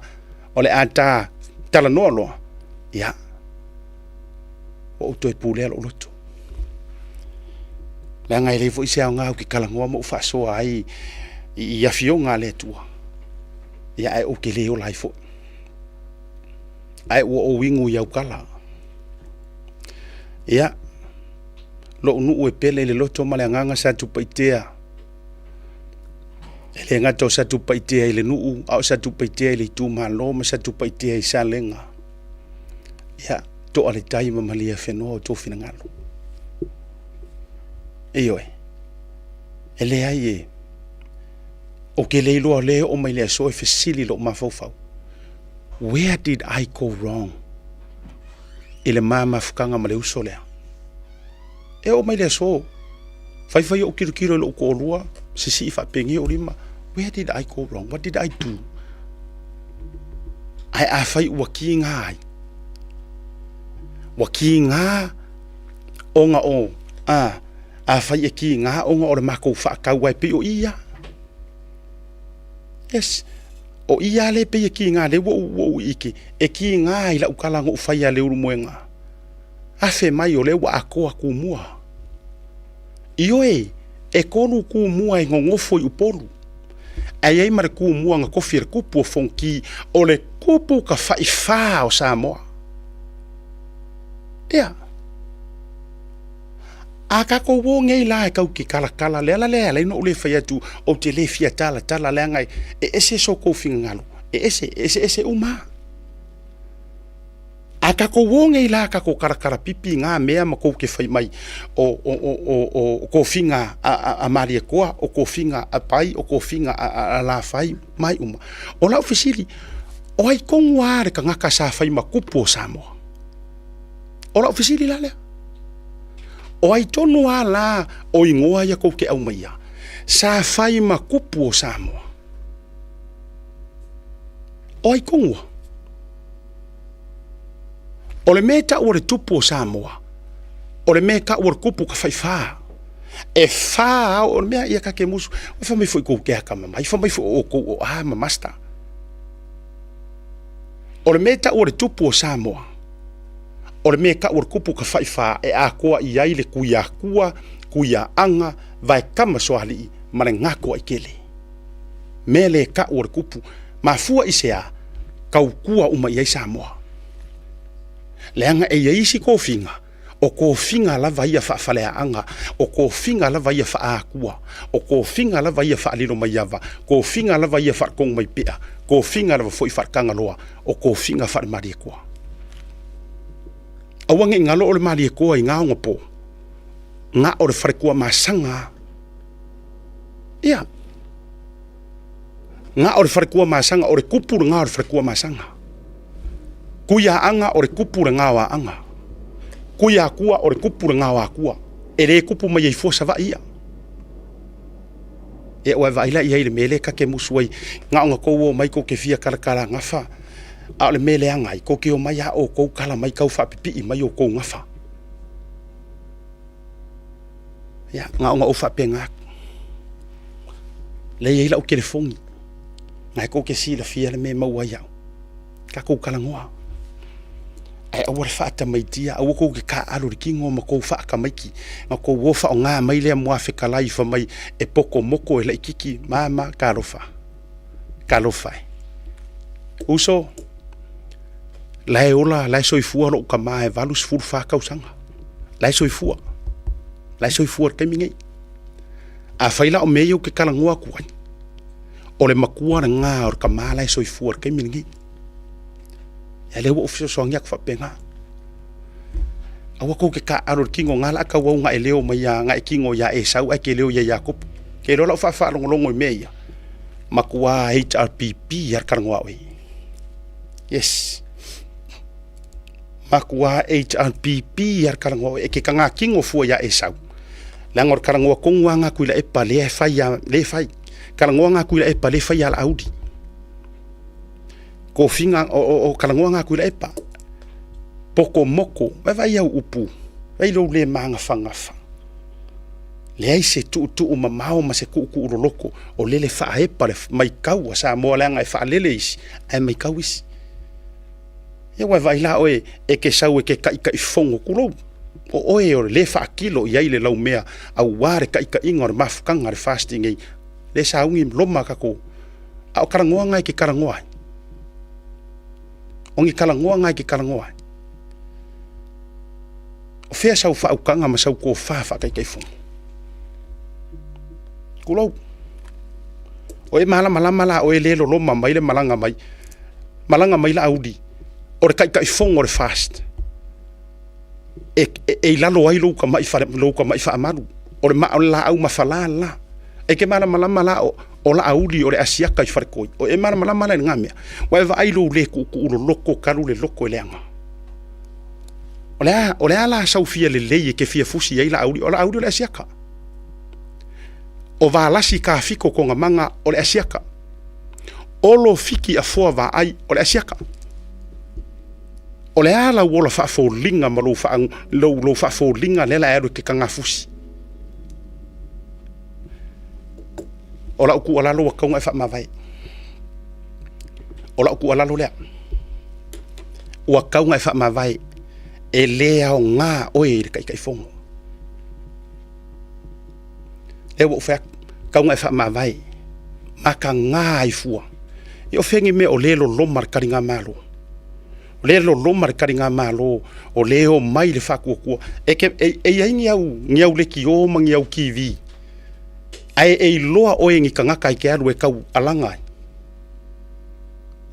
o le a ta talanoa loa, ia, ua ou toe pulea lou loto. Leaga e leai foi se aoga ou te talanoa ma ou faasoa ai i afioga a le Atua, ia ae ou te le ola ai foi. Ae ua ou inu i aukala. Ia, lou nuu e pele i le loto ma le agaga Satupaitea. E le gata o Satupaitea i le nuu, a o Satupaitea i le itumalo ma Satupaitea i Salega. Ia, toa le tai ma Maliefenoa o outou finagalo. Ioe, e leai e, ou te le iloa o lea e oo mai le aso e fesili lou mafaufau. Where did I go wrong? I le ma mafutaga ma le uso lea. E oo mai le aso, faifai ou tilotilo i lou toalua, sisii faapenei ou lima, where did I go wrong? What did I do? Ae afai ua kiga ai, ua kiga ona o, a, afai e kiga ona o le matou faatau aua e pei o i ia. Yes, o i lava lea e pei e kiga, lea ua ou ike, e kiga i lau tala na ou faia a Leulumoega. Afe mai o lea ua atoa Tumua. Ioe, e tolu Tumua e nonofo i Upolu, ae i ai ma le Tumua na tofi e le Tupu o Fonoti, o le Tupu tafaifa o Samoa. Ia, a tatou o nei la e tau te talatala, le ala lea e ala ai ona ou le fai atu ou te le fia talatala leaga e ese so outou finagalo, e ese, e eseese uma lava. A tatou o nei la tatou talatalapipi i na mea ma tou te fai mai o tofiga a Malietoa, o tofiga a Pai, o tofiga a Lafai ma ai uma. O lau fesili, o ai tonu lava le tagata sa fai ma tupu o Samoa? O lau fesili la lea. O ai tonu lava la o igoa ia tou te aumaia sa fai ma tupu o Samoa? O ai tonu lava? O le mea e tau o le tupu o Samoa, o le mea e tau o le kupu ka faifā. E fā ao, o le mea ia ka ke musu, o fai mai foi kou te akamamai, fai mai foi o outou o a ma master. O le mea e tau o le tupu o Samoa, o le mea e tau o le kupu ka faifā e atoa i ai le Tuiakua, Tuiaaga, Vaekama Soalii ma le Gatoaitele. Mea lea e tau o le kupu, mafua i se a? Tautua uma i ai Samoa. Leaga e i ai isi tofiga, o tofiga lava ia faafaleaaga, o tofiga lava ia faaakua, o tofiga lava ia faalilomaiava, tofiga lava ia faatogomaipea, tofiga lava foi faaletagaloa, o tofiga faalemalietoa. Aua ne i galo o le Malietoa i na ona po, na o le faletuamasaga. Ia. Na o le faletuamasaga, o le kupu lena o le faletuamasaga. Tuiaaga o le kupu lena o Aaga. Tuiakua o le kupu lena o Akua. E le kupu mai ai fua Savaii ia. Ia ua e vaai la i ai i le mea lea ta te musu ai, na ona tou omai tou te fia talatala gafa, a o le mea leaga ai, tou te omai lava outou tala mai tau faapipii mai outou gafa. Ia, na ona ou faapena atu. Lea e i ai lau telefoni, na e tou te silafia le mea e maua ai au. Tatou talanoa. Ae aua le faatamaitia, aua tou te taaalo i le tino ma tou faatamaiti, ma tou o faaaoga mai lea muafetalai fai mai e poto moto e laitiiti, mama, talofa, talofa e. Uso, la e ola, la e soifua lou tama e 84 tausaga. La e soifua. La e soifua i le taimi nei. Afai la o mea ia ou te talanoa atu ai, O le matua lena o le tama la e soifua i le taimi lenei. Ia lea ua ou fesoasoani atu faapena. Aua tou te taaalo i le tino na la a tauau ina e leo mai ia na e tino ia Esau ae e te leo ia Iakopo. Ou te iloa o lau faafaalogologo i mea ia, matua HRPP lava le talanoa a oe. Yes. Matua HRPP lava le talanoa a oe. E te tagatino fua ia Esau, leaga o le talanoa tonu lava lena a Tuilaepa lea e fai lava, lea e fai. Talanoa lena a Tuilaepa lea e fai ia Laauli. Tofiga, o talanoa na a Tuilaepa. Poto moto, vaai au upu, vaai lou le magafagafa. Leai se tuutuu mamao ma se tuutuu loloto, o lele faaepa le matau a Samoa leaga e faalele isi ae matau isi. Ia ua e vaai la oe e te sau e te taitaifono, tulou, o oe o le faatilo i ai le laumea aua le taitaiga o le mafutaga a le FAST nei, lea sauni loma tatou, a o talanoa na e te talanoa ai. O ni talanoa na e te talanoa ai. O fea sau faautaga ma sau tofa faataitaifono? Tulou. O e malamalama la oe le loloma mai le malaga mai, malaga mai Laauli, o le Taitaifono o le FAST, e, e, e i lalo ai lou tamai, fale, lou tamai faamalu, o le, o le laau mafala la. E ke malamalama la o, o Laauli o le asiata i Faletoi. O e malamalama la i lena mea. Ua e vaai lou le tuutuu loloto talu le loto e leaga. O le a, o le a la sau fia lelei e ke fia fusi ai Laauli? O Laauli o le asiata. O Valasi Kafiko Kogamaga o le asiata. Olo Fiki Afoa Vaai o le asiata. O le a lau ola faafoliga ma lou, faa, lou, lou faafoliga lea la e alu e ke tagafusi. O lau tuualalo ua tatau ona e faamavae. O lau tuualalo lea, ua tatau ona e faamavae, e le aoga oe i le Taitaifono. Lea ua ou fai atu, tatau ona e faamavae, mataga ai fua. Ia o fea ni mea o lea e loloma le taligamalo? O lea e loloma le taligamalo, o lea e omai le faatuatua. E, ke, e, e i ai ni au, ni au lekiō ma ni au TV, ae e iloa oe e ni tagata e te alu e tau alaga ai.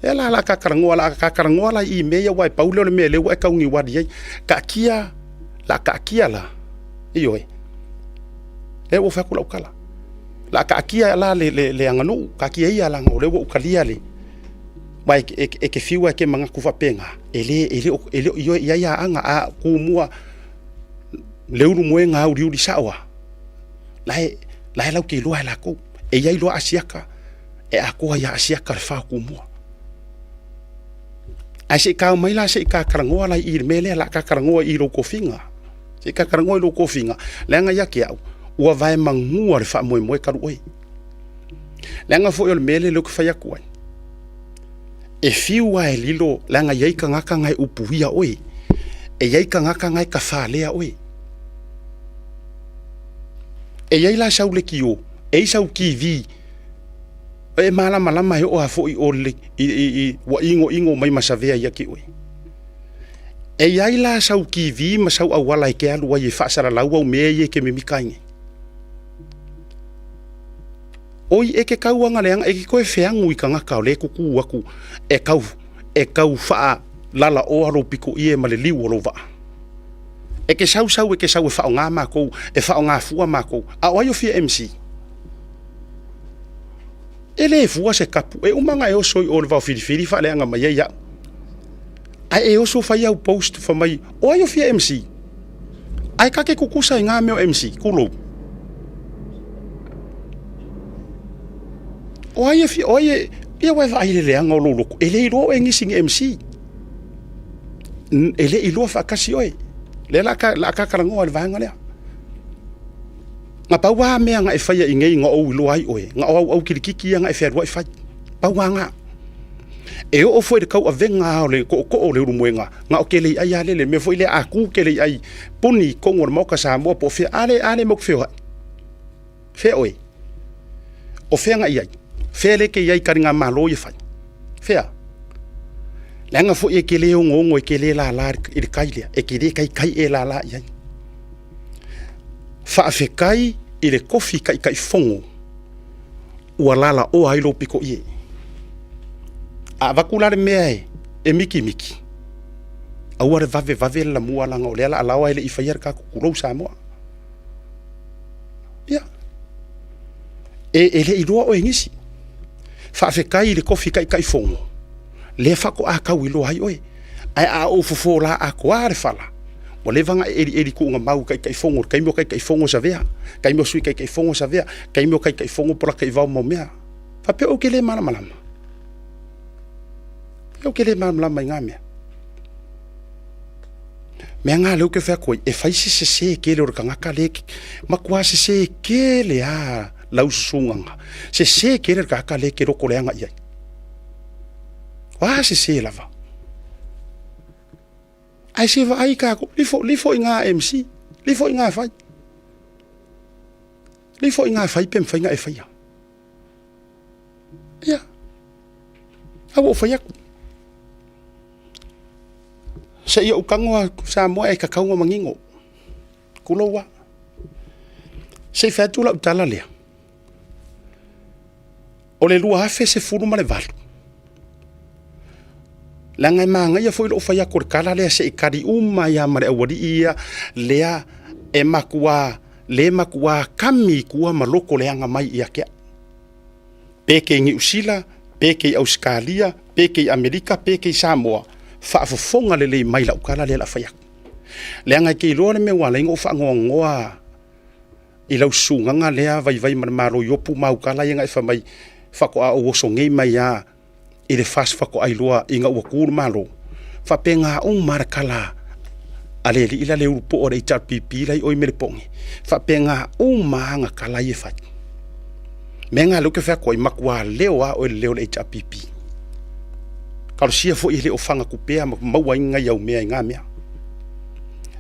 Ia la, la ka talanoa, la ka talanoa la i mea ia, aua e pau lea o le mea lea ua e tauniuali ai. Taatia, la taatia la, ioe, lea ua fai atu lau tala. La taatia la le, le, le aganuu, taatia ia leaga o lea ua ou talia le, aua e, e, e te fiu lava e te manatu faapena, e le, e le o, e le o ioe i ai aana, a kumua le ulumoega auliuli sao lava, la e, la e latou te iloa e latou. E i ai loa asiata, e atoa ia Asiata le fa o Tumua. Ae se i tao mai la se i ta talanoa la i le mea lea, la ta talanoa i lou tofiga. Se i ta talanoa i lou tofiga, leaga ia te au, ua vae magua le faamoemoe talu oe. Leaga foi o le mea lea ou te fai atu ai, e fiu lava e lilo, leaga e i ai tagata na e upuia oe, e i ai tagata na e tafalea oe. E i ai la sau lekiō, e i ai sau TV, E malamalama e oo lava foi o le, i, i, i, ua igoigo mai ma savea ia te oe. E i ai la sau TV ma sau auala e te alu ai e faasalalau au mea ia e te mimika ai nei. Oi, e ke kauaga leaga, e ke toe feagu i tagata o lea e tutu atu e tau, e tau faalalaoa lou pitoie ma le liu o lou vaa. E ke sausau, e ke sau e faaaoga matou, e faaaoga fua matou. A o ai o fia MC? E le fua se kapu, e uma ona e oso i o i le vaofilifili faaleaga mai ai au. Ae e oso fai au post fai mai, o ai o fia MC? Ae ta te kukusa i ngā mea o MC, kulou. O ai e fia, o ai e, ia ua e vaai i le leaga o lou loto, e le iloa oe e nisi ni MC. E le iloa faatasi oe. Lea la a ta talanoa i le vaega lea. Na pau lava mea na e faia i inei na ou iloa ai oe, na o au aukilikiki ia na e fealuai fai. Pau lava na. E oo foi i le tauavega o le tootoo o le Ulumoega, na o Keleiai lava lele, mea foi lea a tu Keleiai, puni i totonu o le Maota Samoa po o fea, a lea, a lea matou te feoai. Fea oe? O fea na i ai? Fea lea e te i ai i taligamalo ia fai? Fea? Leaga foi e te le ogoogo, e te le lala i le tai lea, e te le taitai e lala i ai. Faafetai i le tofi Taitaifono. Ua lalaoa ai lou pitoie. A avatu la le mea e mikimiki, aua le vave vave le lamua leaga o lea o le a laoa e le i faia le tatou tulou Samoa. Ia, e le iloa oe e nisi. Faafetai i le tofi Taitaifono, lea faatoa tau iloa ai oe. Ae a ou fofola atoa le fala, ua leva ona e elieli tuugamau i Taitaifono i le taimi o Taitaifono Savea, taimi o Sui Taitaifono Savea, taimi o Taitaifono Polataivao ma mau mea. Faapea ou te le malamalama? Ou te le malamalama i na mea. Mea na lea ou te fai atu ai, e fai si sese tele o le tagata lea, matua sese tele lava lau susuga, sese tele le tagata lea e te loto leaga i ai. O a sese lava? Ae se vaai tatou, lifo, lifo i gā MC, lifo i gā fai. Lifo i gā fai pe mafai ona e faia. Ia, a ua ou fai atu. Se i ou tago lava Samoa e tatau ona manino, tulou lava. Se i fai atu lau tala lea, o le 2018, leaga e manaia foi lou fai atu o le tala lea se i kali uma ai lava ma le aualii ia lea e matua le matua kami i tua ma loto leaga mai ia te au. Pe e te i Niu Sila, pe e te i Ausetalia, pe e te i Amerika, pe e te i Samoa, faafofoga lelei mai i lau tala lea o le a fai atu. Leaga e te iloa le mea ua ala ai ona ou faanoanoa i lau susugaga lea Vaivaimalemalo Iopu ma au tala ia na e fai mai faatoa ou oso nei mai lava i le FAST faatoa iloa ina ua tu le Malo. Faapena uma lava le tala a le alii la le ulu poo a le HRPP la i o i Melepone, faapena uma lava ana tala ia e fai. Mea na lea ou te fai atu ai, matua leo lava oe i le leo o le HRPP. Talosia foi e le o fagatupeina ma maua ai nai au mea i na mea.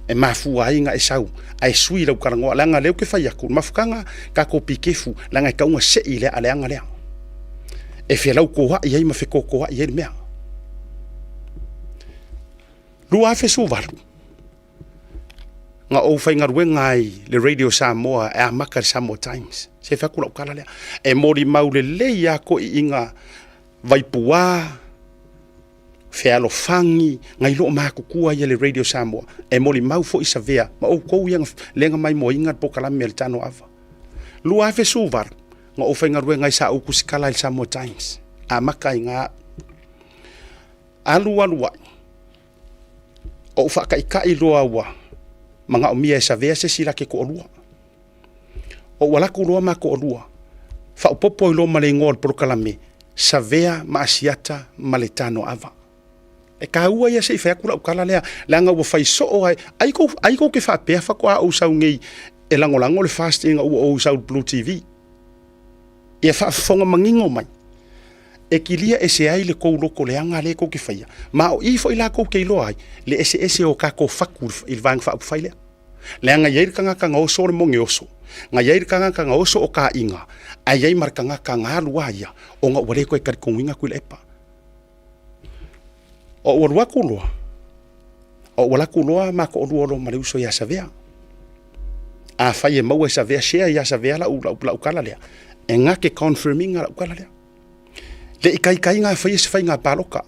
E mafua ai ona e sau ae sui lau talanoa, leaga o lea ou te fai atu, o le mafutaga, tatou be careful, leaga e tatau ona sei i le aleaga lea. E felautoai ai ma fetotoai ai le mea. 2018, na ou faigaluega ai i le Radio Samoa e amata i le Samoa Times. Se i fai atu lau tala lea. E molimau lelei lava toeaiina Vaipuā, Fealofani, nai loo matutua ia i le Radio Samoa, e molimau foi Savea ma outou ia lea na maimoaina le polokalame a le Tano Ava. 2018, na ou faigaluega ai sa ou tusitala i le Samoa Times, amata ai na alu alu ai, ou faataitai loa ua manaomia e Savea se isi lake toalua. Ou alu atu loa ma toalua, faaopoopo ai loa ma le igoa o le polokalame, Savea ma Asiata ma le Tano Ava. E taua ia se i fai atu lau tala lea, leaga ua fai soo ai, ai kou, ai kou ke faapea faatoa ou sau nei e lagolago le FAST ina ua ou sau i le Blue TV. Ia faafofoga manino mai, e kilia ese ai le tou loto leaga lea tou te faia, ma o i foi la tou te iloa ai le eseese o tatou fatu i le Vaega Faaupufai lea. Leaga e i ai le tagata na oso le moge oso, na i ai le tagata na oso o kaiga, ae i ai ma le tagata na alu a ia ona ua le toe talitonuina Tuilaepa. Ou alu atu loa, ou alu atu loa ma toalua loa ma le uso ia Savea. Afai e maua e Savea, share ia Savea lau, lau, lau tala lea, e na te confirm ina lau tala lea. Le i taitai na faia se faiga palota.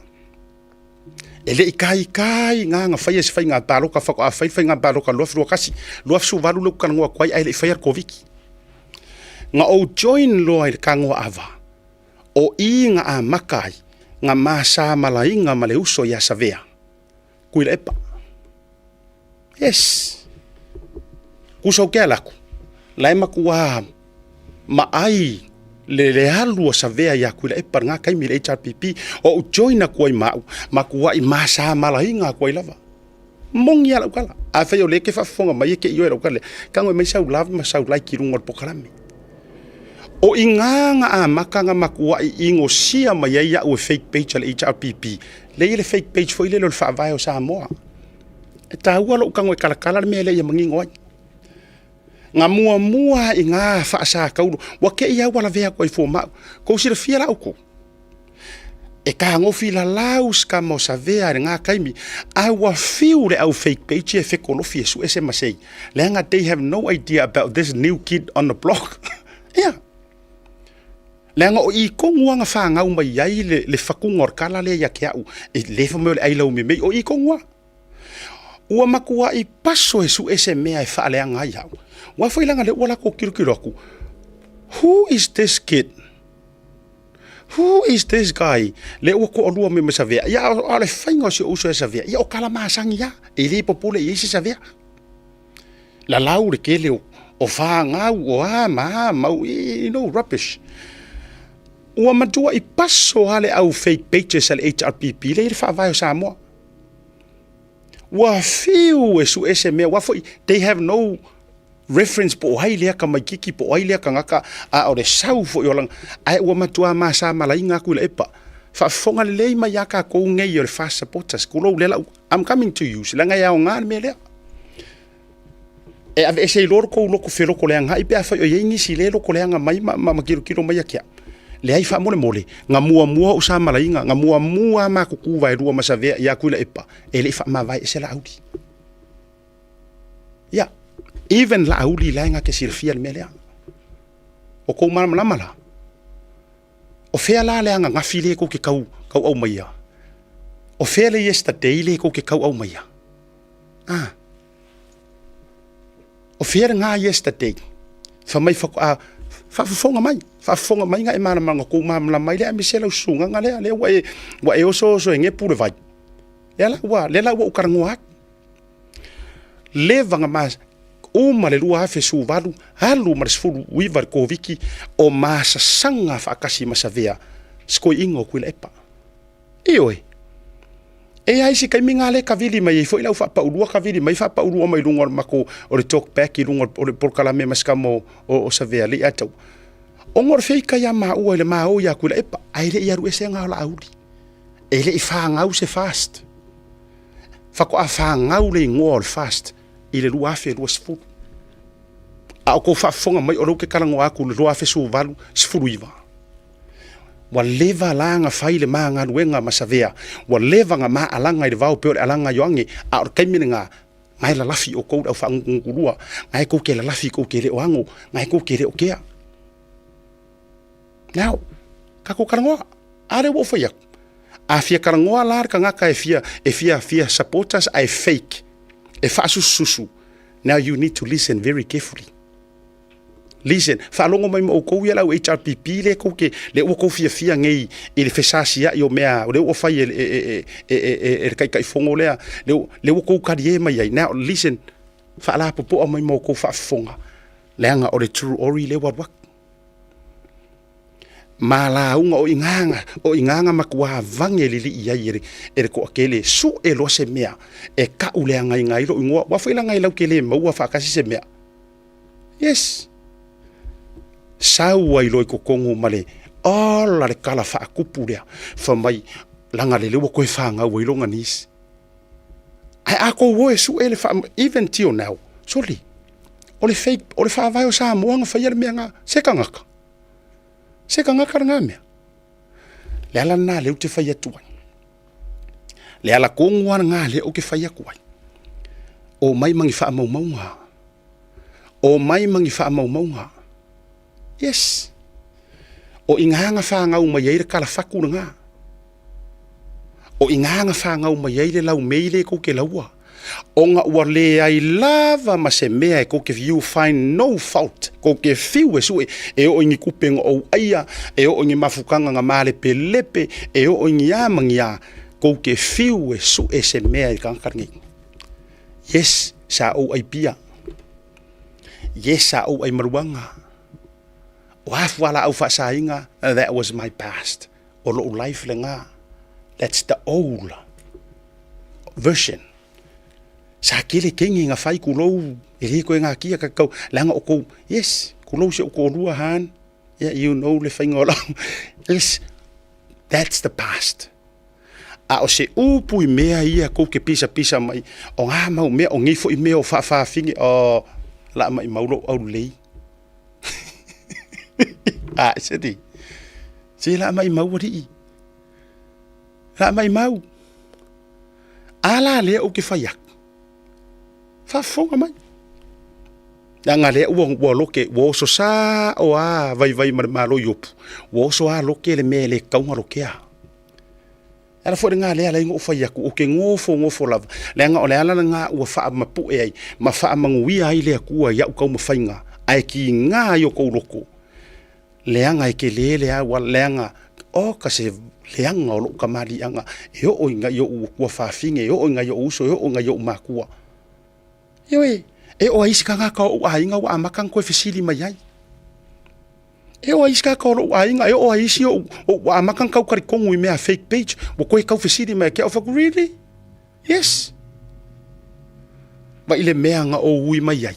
E le i taitai na na faia se faiga palota faatoa fai le faiga palota 2021, 2018 lea ou te talanoa atu ai ae le i faia le Koviti. Na ou join loa i le Tagoaava, o i na amata ai na ma samalaina ma le uso ia Savea, Tuilaepa. Yes. Tusa ou te ala atu, la e matua maai le, le alu o Savea ia Tuilaepa i lena taimi i le HRPP, o ou join atu ai ma au, matuai masamalaina atu ai lava. Moni lava lau tala. Afai o lea e te faafofoga mai e te ioe i lau tala lea, tago e mai sau love ma sau like i luga o le polokalame. O i ina na amata ona matuai inosia mai ai au e fake page a le HRPP, lea e i ai le fake page foi lele o le Faavae o Samoa. E taua lou tago e talatala le mea lea ia manino ai. Na muamua i ina faasatauro, ua te i lava ua lavea atu ai fua ma au. Tou silafia la outou, e tagofi lalau si tama o Savea i lena taimi, ae ua fiu le au fake page ia e fetolofi e sue se masei, leaga they have no idea about this new kid on the block. Ia. Leaga o i tonu lava na fanau mai ai le, le fatuga o le tala lea ia te au, e le fai mai o le ai laumemei, o i tonu lava. Ua matuai paso e sue se mea e faaleaga ai au. Aua foi leaga o lea ua latou tilotilo atu, who is this kid? Who is this guy? Lea ua toalua mai ma Savea. Ia, a o le faiga o si ou uso ia Savea, ia o tala masani lava, e le popole i ai se Savea. Lalau le tele o, o fanau, o a ma a mau, you know, rubbish. Ua matuai paso lava le au fake pages a le HRPP lea i le faavae o Samoa. Ua fiu e sue se mea, aua foi they have no reference po o ai lea tamaititi po o ai lea tagata, a o le sau foi o lana, ae ua matua masamalaina atu i le epa. Faafofoga lelei mai ia tatou nei o le FAST supporters, tulou lea lau, I'm coming to you, leaga e aoga le mea lea. E aveese ai loa lo tou loto feloto leaga pe afai o i ai nisi le loto leaga mai ma, ma, ma tilotilo mai ia te au. Leai faamolemole, na muamua ou samalaina, na muamua lava matou tu vaelua ma Savea ia Tuilaepa, e le i faamavae ese Laauli. Ia, even Laauli la e na te silafia le mea lea. O kou malamalama la. O fea la le ananafi lea tou te tau, tau aumaia? O fea le yesterday lea tou te tau aumaia? Ah. O fea lena yesterday? Fai mai faatoa faafofoga mai, faafofoga mai na e malamalama na kou malamalama ai lea aemaise lau susugaga lea, lea ua e, ua e osooso e gepu le vai. Lea la ua, lea la ua ou talanoa atu. Leva na ma, uma le 2018, alu ma le 19 le Koviti, o masasaga faatasi ma Savea, sikoiina o Tuilaepa. Ioe. E i ai si taimi na lea e kavili mai ai foi lau faapaulua kavili mai faapaulua mai luga o le matou o le talk back i luga o le polokalame ma si tama o, o, o Savea Leiataua. Ona o le feita ia maua i le ma o ia Tuilaepa, ae le i alu ese ga o Laauli. E le i fanau se FAST. Faatoa fanau le igoa o le FAST i le 2020. A o kou faafofoga mai o lea ou te talanoa atu i le 2018, 19. Ua leva la na fai le ma galuega ma Savea, ua leva na ma alaga i le vao pei o le alaga a Ioane, a o le taimi lena, na e lalafi outou le au faagutugutu-lua, na e tou te lalafi tou te le o ago, na e tou te le o kea. Now, tatou talanoa, a lea ua ou fai atu, a fia talanoa la le tagata e fia, e fia, fia support us ae fake, e faasusususu, now you need to listen very carefully. Listen, faalogo mai ma outou ia le au HRPP lea tou te, lea ua tou fiafia nei i le fesasiai o mea, lea ua fai e, e, e, e, e, e le Taitaifono lea, lea, lea ua tou talie mai ai. Now, listen, faalapopoa mai ma outou faafofoga, leaga o le true ori lea ua alu atu. Ma lauga o igaga, o igaga matua vage lilii ai e le, e le toatele, sue loa se mea e kau leagaina ai lou igoa. Aua foi leaga e latou te le maua faatasi se mea. Yes. Sau ai loa i totonu ma le ola le tala faatupu lea. Fai mai, leaga lele ua toe fanau ai lona niece. Ae a tou o e sue le faa, even till now, soli, o le fake, o le faavae o Samoa na faia le mea na, se tagata. Se tagata lena mea. Le ala lena lea ou te fai atu ai. Le ala tonu lava lena lea ou te fai atu ai. Omai ma ni faamaumauga. Omai ma ni faamaumauga. Yes. O i ina na fanau mai ai le kalafatu lena. O i ina na fanau mai ai le laumei lea tou te laua. Ona ua leai lava ma se mea e tou te you find no fault. Tou te fiu e sue e oo i ni tupe na ou aia, e oo i ni mafutaga na malepelepe, e oo i ni a ma ni a. Tou te fiu e sue se mea i le tagata lenei. Yes, sa ou ai pia. Yes, sa ou ai maluaga. O a fualaau faasaina, that was my past. O lou life lena. That's the old version. Sa tele kenge na fai kulou, e le koe ngakia ka kau, leaga o kou, yes, kulou si o toalua han, yeah, you know le faiga o lau, yes, that's the past. A o se upu i mea ia kou te pisapisa mai, o ngā mau mea, o nei foi mea o faafafine, o, la maimau lou aulelei. A, se di, se la maimau alii, la maimau. A la lea ou te fai atu, faafofoga mai. Leaga lea ua ua loke ua oso sao a vaivai ma le Malo i Opu, ua oso a loke le mea e le tatau ona lokea. E ala foi lena lea e ala ai ona ou fai atu, ou te nofonofo lava, leaga o le ala lena ua faamapue ai ma faamanuia ai le Atua i au taumafaiga, ae tiga ai o outou loto, leaga e tele le auala, leaga, oka se leaga o lou tamaliiaga e oo i nai ou tuafafine, e oo i nai ou uso, e oo i nai ou matua. Ioe, e oo lava i isi tagata o ou aiga ua amata ona toe fesili mai ai. E oo lava i isi tagata o lou aiga, e oo lava i isi ou, ua amata ona tau talitonu i mea fake page, ua toe tau fesili mai ia te au, fai atu, really? Yes. Vaai i le mea na ou ui mai ai.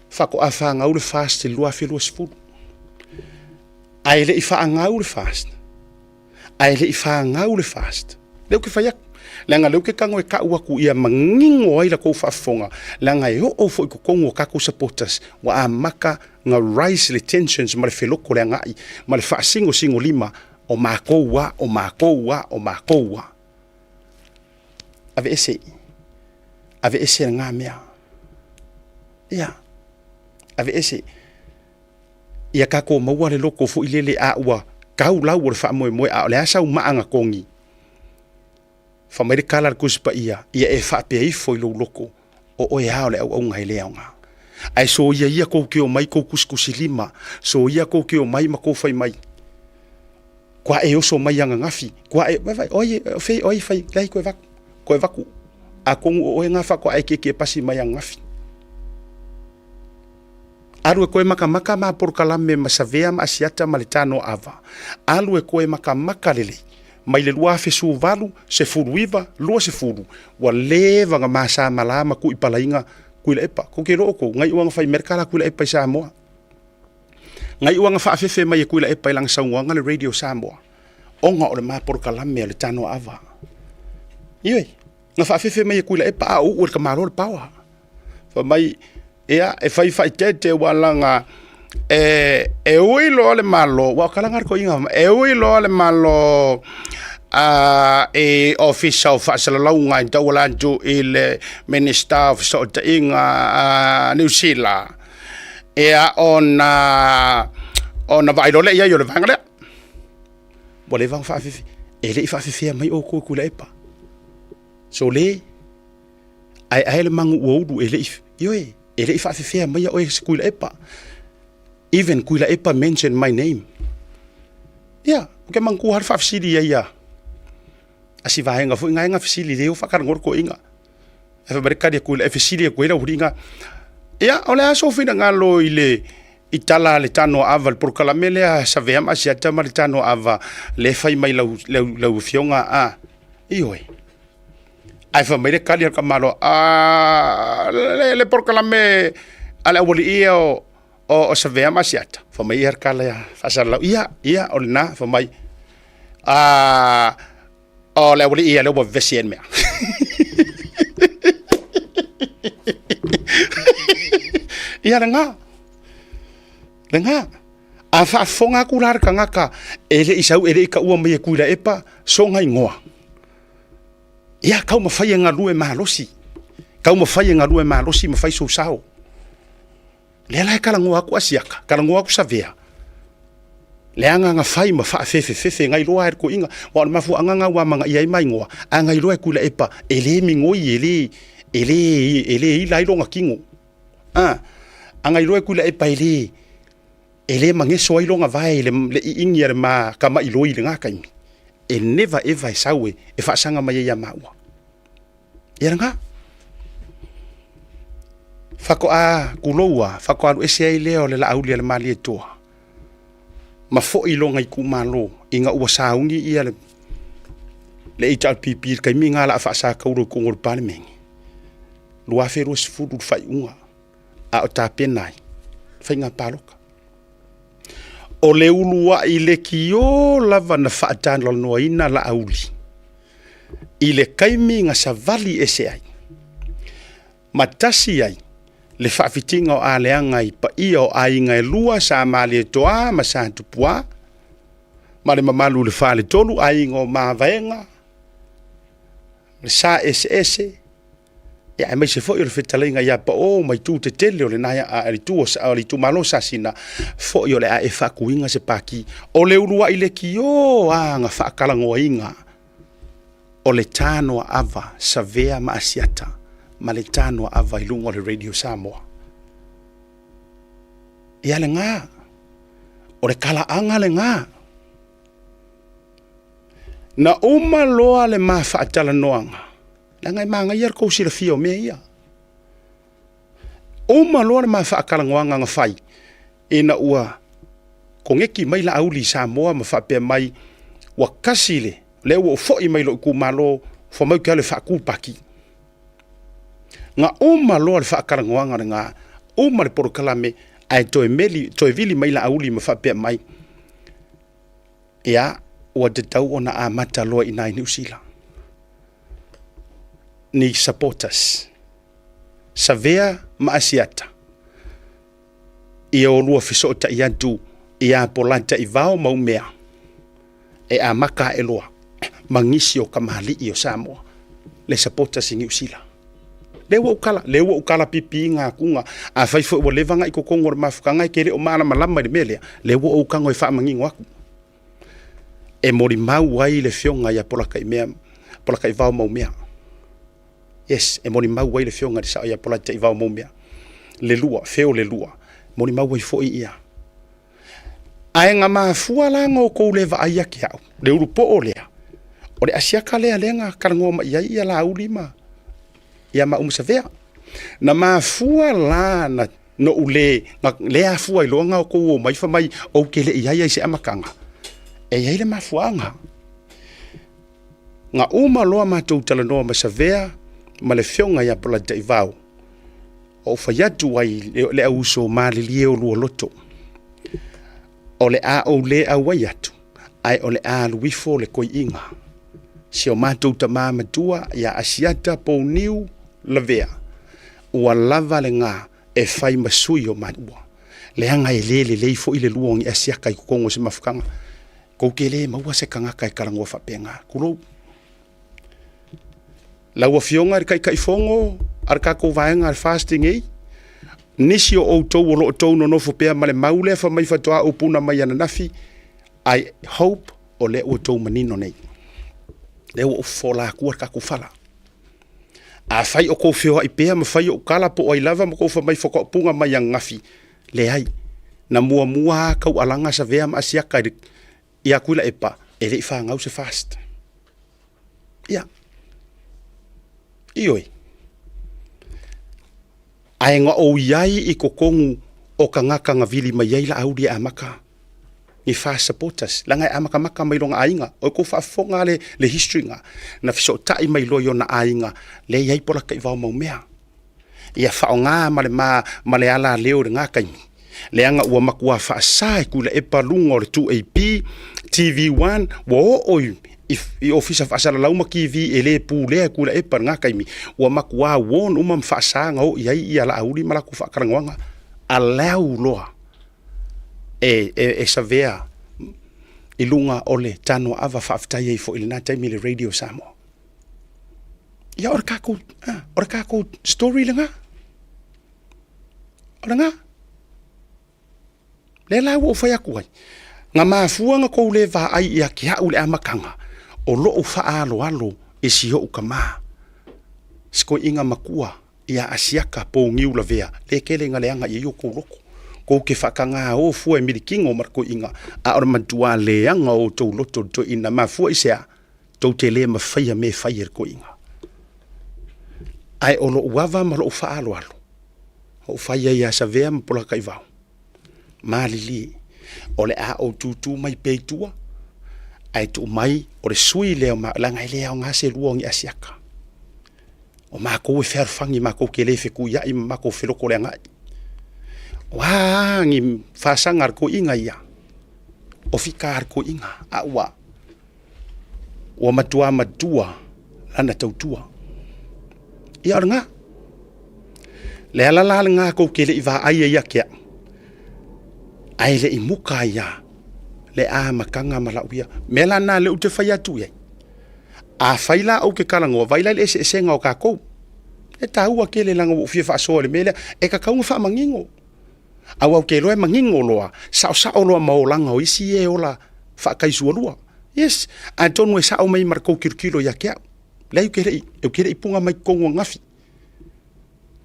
Faatoa fanau le FAST i le 2020. Ae le i faagau le FAST. Ae le i fanau le FAST. Lea ou te fai atu, leaga lea ou te tago e tau atu ia manino ai la tou faafofoga, leaga e oo foi i totonu o tatou supporters ua amata na rise le tensions ma le feloto le agai ma le faasinosinolima o matou a, o matou a, o matou a. Aveese, aveese lena mea. Ia, aveese. Ia tatou maua le loto foi lele a ua tau lau o le faamoemoe, a o le a sau maa na togi. Fai mai le tala a le Tusi Paia, ia e faapea ifo i lou loto, o oe lava o le auauna e le aoga. Ae soia ia tou te omai tou tusitusilima, soia tou te omai ma tou fai mai, kua e oso mai ananafi, kua e, vai vai, o ai, o fei, o ai fai, leai koe vaku, koe vaku, atonu o oe nga faatoa e kiekie pasi mai ananafi. Alu e koe makamaka ma polokalame ma Savea ma Asiata ma le Tano Ava. Alu e koe makamaka lelei. Mai le 2018, 19, 20, ua leva na ma sa malā ma kui palaiga Tuilaepa. Kou te iloa outou, ngai ua na fai mai le kala Tuilaepa i Samoa. Ngai ua na faafefe mai e Tuilaepa i lana saunoaga le Radio Samoa, ona o le ma polokalame o le Tano Ava. Ioe, na faafefe mai e Tuilaepa a o uu e le tamaloa le paoa. Fai mai, ia, e fai faaeteete ua laga e, e ui loa le Malo, ua o kalaga le toeaina, e ui loa le Malo a i Ofisa o Faasalalauga e tauala atu i le Minisita o Fesootaiga a Niu Sila, ia ona ona vaai loa lea i ai o le vaega lea. Ua leva ona faafefe, e le i faafefea mai outou e Tuilaepa. Sole, Ae ae le magu ua ulu e le i, ioe, e le i faafefea maia oe e se Tuilaepa. Even Tuilaepa mention my name. Ia, ou te manatua lava le faafesili ai a, a si vaega foi na e na fesili le o faatalanoa le toeaina. Ae fai mai le tali a Tuilaepa, e fesili atu ai le aualii na, ia, o le a sou finagalo i le i tala a le Tano Ava, le polokalame lea a Savea ma Asiata ma le Tano Ava lea e fai mai lau, lau, lau afioga a, ioe. Ae fai mai le tali a le tamaloa, a le, le polokalame a le aualii ia o, o, o Savea ma Asiata. Fai mai ia le tala ia faasalalau, ia, ia, o lena, fai mai, a, o le aualii ia lea ua vevesi ai le mea. Ia lena, lena. A faafofoga atu la le tagata e le i sau, e le i taua mai e Tuilaepa sona igoa. Ia taumafai e galue malosi, taumafai e galue malosi ma fai sou sao. Lea la e talanoa atu Asiata, talanoa atu Savea, leaga na fai ma faafefefefe nai loa e le toeaina. Aua o le mafuaaga lena ua amanaia ai ma igoa, a nai loa e Tuilaepa e le migoi, e le, e le, e le ila ai lona tino. A, a nai loa e Tuilaepa e le, e le mageso ai lona vae i le, le iini a le ma tamailoi i lena taimi. E never ever e sau e, e faasaga mai ai ia maua. Ia lena. Faatoa tulou a, faatoa alu ese ai lea o le Laauli a le Malietoa, ma foi i lona itumalo ina ua sauni ia le, le HRPP i le taimi lena o le a faasatauro i totonu o le Palemene, 2020 le faaiuga, a o tapena ai faiga palota. O le uluai lekiō lava na faatalanoaina Laauli i le taimi na savali ese ai ma tasi ai le faafitiga o aleaga i paia o aiga e lua sa Malietoa ma sa Tupuā ma le mamalu i le faletolu aiga o Mavaega, le sa eseese. Ia aemaise foi o le fetalaiga ia Pao ma itu tetele o le itu o le itumalo Sasina, foi o le a e faatuina se pati o le uluai leitio lava na faatalanoaina o le Tanoaava Savea ma Asiata ma le Tanoaava i luga o le Radio Samoa. Ia lena, o le talaaga lena. Na uma loa le ma faatalanoaga, leaga e manaia le tou silafia o mea ia. Uma loa le ma faatalanoaga na fai, ina ua koneti mai Laauli i Samoa ma faapea mai, ua tasi le, lea ua ou foi mai i lou itumalo, fai mai ou te alu e faatu le pati. Na uma loa le faatalanoaga lena, uma le polokalame, ae toe meli, toe vili mai Laauli ma faapea mai, ia, ua tatau ona amata loa i ina i Niu Sila ni supporters, Savea ma Asiata, ia olua fesootai atu ia Polataivao Maumea e amata ae loa ma nisi o tamalii o Samoa le supporters i Niu Sila. Lea ua ou tala, lea ua ou tala pipiina atuga. Afai foi ua leva ona i totonu o le mafutaga e te le o malamalama i le mea lea, lea ua ou tago e faamanino atu. E molimau ai le afioga ia Polataimea, Polataivao Maumea. Yes, e molimau ai le afioga i le sao ia Polataivao Maumea. Le lua, feo le lua. Molimau ai foi ia. Ae na mafua la na outou le vaai ia te au, le ulupoo lea, o le asiata lea lea na talanoa mai i ai ia Laauli ma ia maua ma Savea. Na mafua la na noʻu le, na le afua ai loa na outou omai fai mai ou te le i ai ai se amataga, e i ai le mafuaaga. Na uma loa matou talanoa ma Savea ma le afioga ia Polataivao, ou fai atu ai le au uso malilie o lua loto, o le a ou le auai atu, ae o le a alu ifo le toeaina, si o matou tama matua ia Asiata Pouniu Lavea, ua lava lena e fai ma sui o maua, leaga e le lelei foi le lua o ni Asiata i totonu o se mafutaga. Tou te le maua se tagata e talanoa faapena, tulou. Lau Afioga i le Taitaifono a le tatou vaega a le FAST nei, nisi o outou o lo o outou nonofo pea ma le mau lea fai mai faatoa ou puna mai ananafi, I hope o lea ua outou manino nei. Lea ua ou fofola atua le tatou fala. Afai o tou feoai pea ma fai ou tala po o ai lava ma tou fai mai faatoa ou puna mai ananafi, leai. Na muamua lava taualaga Savea ma Asiata i le ia Tuilaepa, e le i fanau se FAST. Ia. Ioe. Ae na ou i ai i totonu o tagata na vili mai ai Laauli e amata ni FAST supporters, leaga e amatamata mai lona aiga. O tou faafofoga le, le history na, na fesootai mai loa i ona aiga, lea e i ai Polataivao Maumea. Ia faaaoga ma le ma, ma le alaleo i lena taimi, leaga ua matua faasa e Tuilaepa luga o le 2AP, TV1, ua oo i, i, i ofisa faasalalau ma TV e le pulea e Tuilaepa i lena taimi, ua matua warn uma ma faasa na oo i ai ia Laauli ma latou faatalanoaga. Allow loa e, e, e Savea i luga o le Tanoaava faafetai ai foi i lena taimi i le Radio Samoa. Ia o le tatou, o le tatou story lena. O lena. Lea la ua ou fai atu ai, na mafua na tou le vaai ia te au i le amataga, o lou faaaloalo i si ou tama, si toeaina matua ia Asiata Pouniu Lavea, lea e tele ina leaga i ai o outou loto. Tou te faataga o fua e milikino ma le toeaina, a o le matua leaga o outou loto i le toeaina. Mafua i se a? Tou te le mafaia mea e fai e le toeaina. Ae o lou ava ma lou faaaloalo, ou fai ai ia Savea ma Polataivao, malilie, o le a ou tutu mai pea i tua, ae tuu mai o le sui lea o ma, leaga e le aoga se lua o ni asiata. O matou e fealofani, matou te le fetuiai ma matou felotoleagai. O a ni fasaga a le toeaina ia, o fita a le toeaina, a ua ua matua matua lana tautua. Ia o lena. Le ala la lena tou te le i vaai ai ia te au, ae le i muka ai lava le amataga ma lau ia. Mea la lena lea ou te fai atu i ai, afai la ou te talanoa, vaai la i le eseesega o tatou. E taua tele leaga ua ou fia faasoa i le mea lea, e tatau ona faamanino. Aua ou te iloa e manino loa, saosao loa ma olaga o isi ia e ola faataisualua. Yes, atonu e sao mai ma le tou tilotilo ia te au. Leai, ou te le i puna mai totonu ananafi.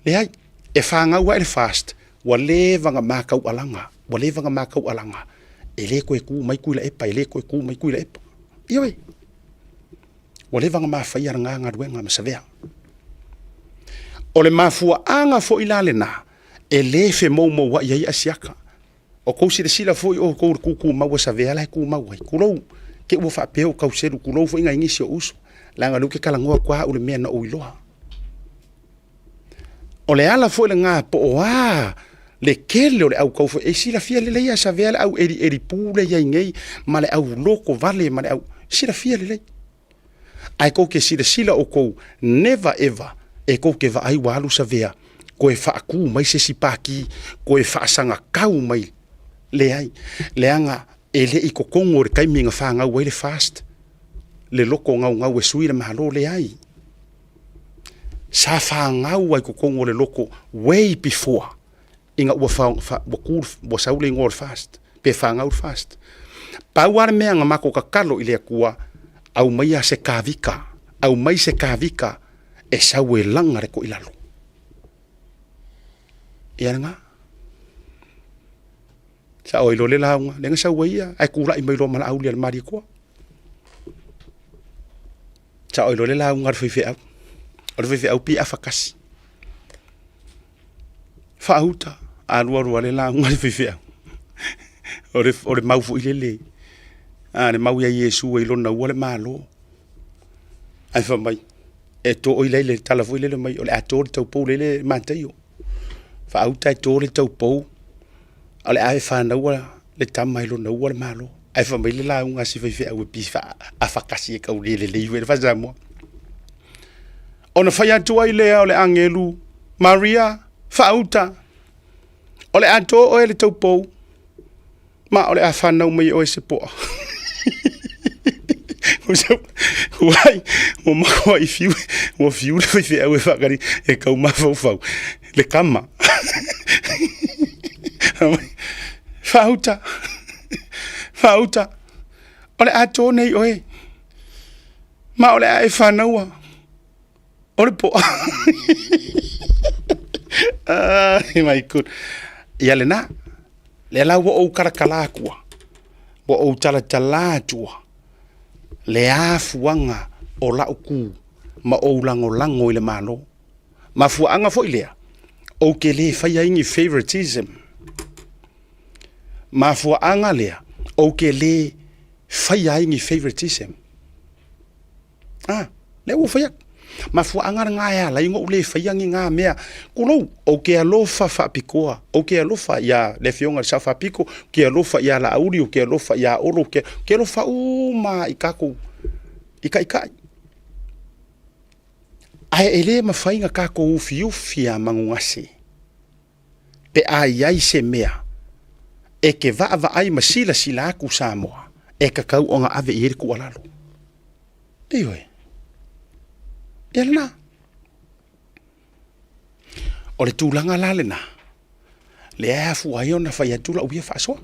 Leai, e fanau ae le FAST, ua leva ona ma taualaga, ua leva ona ma taualaga, e le toe tu mai Tuilaepa, e le toe tu mai Tuilaepa. Ioe, ua leva ona ma faia lena galuega ma Savea. O le mafuaaga foi la lena e le femoumouai ai Asiata. O tou silasila foi outou i le tutumau a Savea la e tumau ai, tulou, te i ua faapea ua tau selu, tulou foi nai nisi o ou uso, leaga o lea ou te talanoa atu lava au i le mea na ou iloa. O le ala foi lena po o a le tele o le au tau, e silafia lelei lava e Savea le au elieli pu lea e i ai nei ma le au lotovale ma le au, silafia lelei. Ae tou te silasila outou, never ever e tou te vaai ua alu Savea toe faatu mai se isi pati, toe faasagatau mai, leai, leaga e le i totonu o le taimi na fanau ai le FAST le loto naunau e sui le Malo, leai. Sa fanau lava i totonu o le loto way before ina ua tu, ua sau le igoa o le FAST, pe fanau le FAST. Pau lava le mea na matou tatalo i le Atua, aumaia se Kavika, aumai se Kavika e sau e laga le toilalo. Ia lena. Sao ai loa le lauga, lea na sau ai ia, ae tulai mai loa ma Laauli a le Malietoa. Sao ai loa le lauga a le faifeau. O le faifeau pei e afa tasi. Faauta, alu alu lava le lauga a le faifeau. O le mau foi lele, a le mau ia Iesu i lona ua le Malo. Ae fai mai, e to oi le tala foi lele mai o le a to le taupou lele Mataio. Faauta e to le taupou, o le a e fanaua le tama i lona ua le Malo. Ae fai mai le lauga a si faifeau e pei e afa tasi e tau le lelei foi le faa-Samoa. Ona fai atu ai lea o le agelu, Maria, faauta, o le a to oe le taupou, ma o le a fanau mai e oe se poa. Uai, ua makuai fiu, ua fiu le faifeau e faakali, e tau mafaufau, le tama. Faauta, faauta, o le a to nei oe, ma o le a e fanaua o le poa. Ai, my good. Ia lena, lea la ua ou talatala atua, ua ou talatala atua le afuaga o lau tu ma ou lagolago i le Malo. Mafuaaga foi lea, ou te le faia ai ni favoritism. Mafuaaga lea, ou te le faia ai ni favoritism. Ah, lea ua fai atu. Mafuaaga lena e ala ai ona ou le faia ni na mea. Tulou, ou te alofa faapitoa, ou te alofa ia le afioga i le Sao Faapito, ou te alofa ia Laauli, ou te alofa ia Olo, ou te alofa uma i tatou i taitai. Ae e le mafai ona tatou ufiufi a manugase pe a i ai se mea e te vaavaai ma silasila atu Samoa e tatau ona ave i ai le tuualalo. Ioe. Ia lena. O le tulaga la lena, lea e afua ai ona fai atu lau ia faasoa.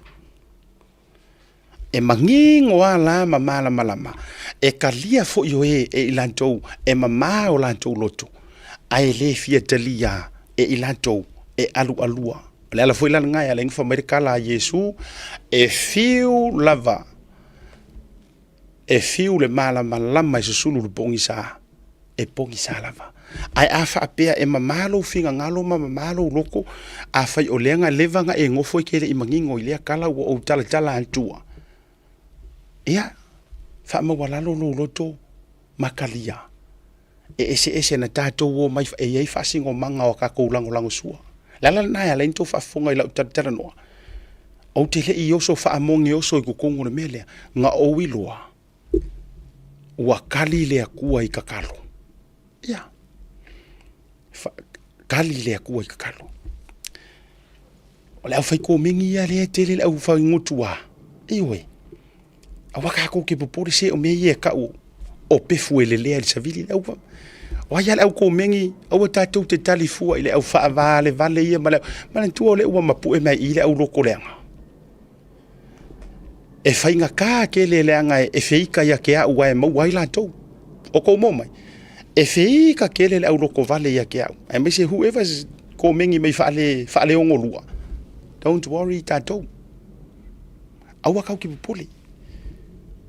E manino lava la ma malamalama, e talia foi o e e i latou e mama o latou loto, ae le fia talia e i latou e alualua. O le ala foi la lena e ala ai ona fai mai le tala a Iesu, e fiu lava e fiu le malamalama e susulu i le pogisa, e pogisa lava. Ae a faapea e mama lou finagalo ma mama lou loto, afai o lea na leva ona e nofo e te le i manino i lea tala ua ou talatala atua, ia, faamaualalo lou loto ma talia. E eseese na tatou omai e i ai faasinomaga o a tatou lagolagosua. O le ala lena e ala ai ona outou faafofoga i lau talatalanoa, ou te le i oso faamoge oso i totonu o le mea lea, na ou iloa ua kali le Atua i tatalo. Ia, kali le Atua i tatalo. O le aufaikomeni ia lea e tele le aufaigutua, ioe, aua tatou te popole se o mea ia e tau o pefu e lelea i le savili. O ai lava le au komegi, aua tatou te tali fua i le au faavalavale ia ma le au... Manatua o lea ua mapu'e mai i i le au lokoleaga. E faigata tele leaga e feita ia te au aua e maua ai latou. O kou maua mai? E feita tele le au lotovale ia te au, aemaise whoever is komegi mai faale faaleogolua, don't worry tatou. Aua tatou te popole.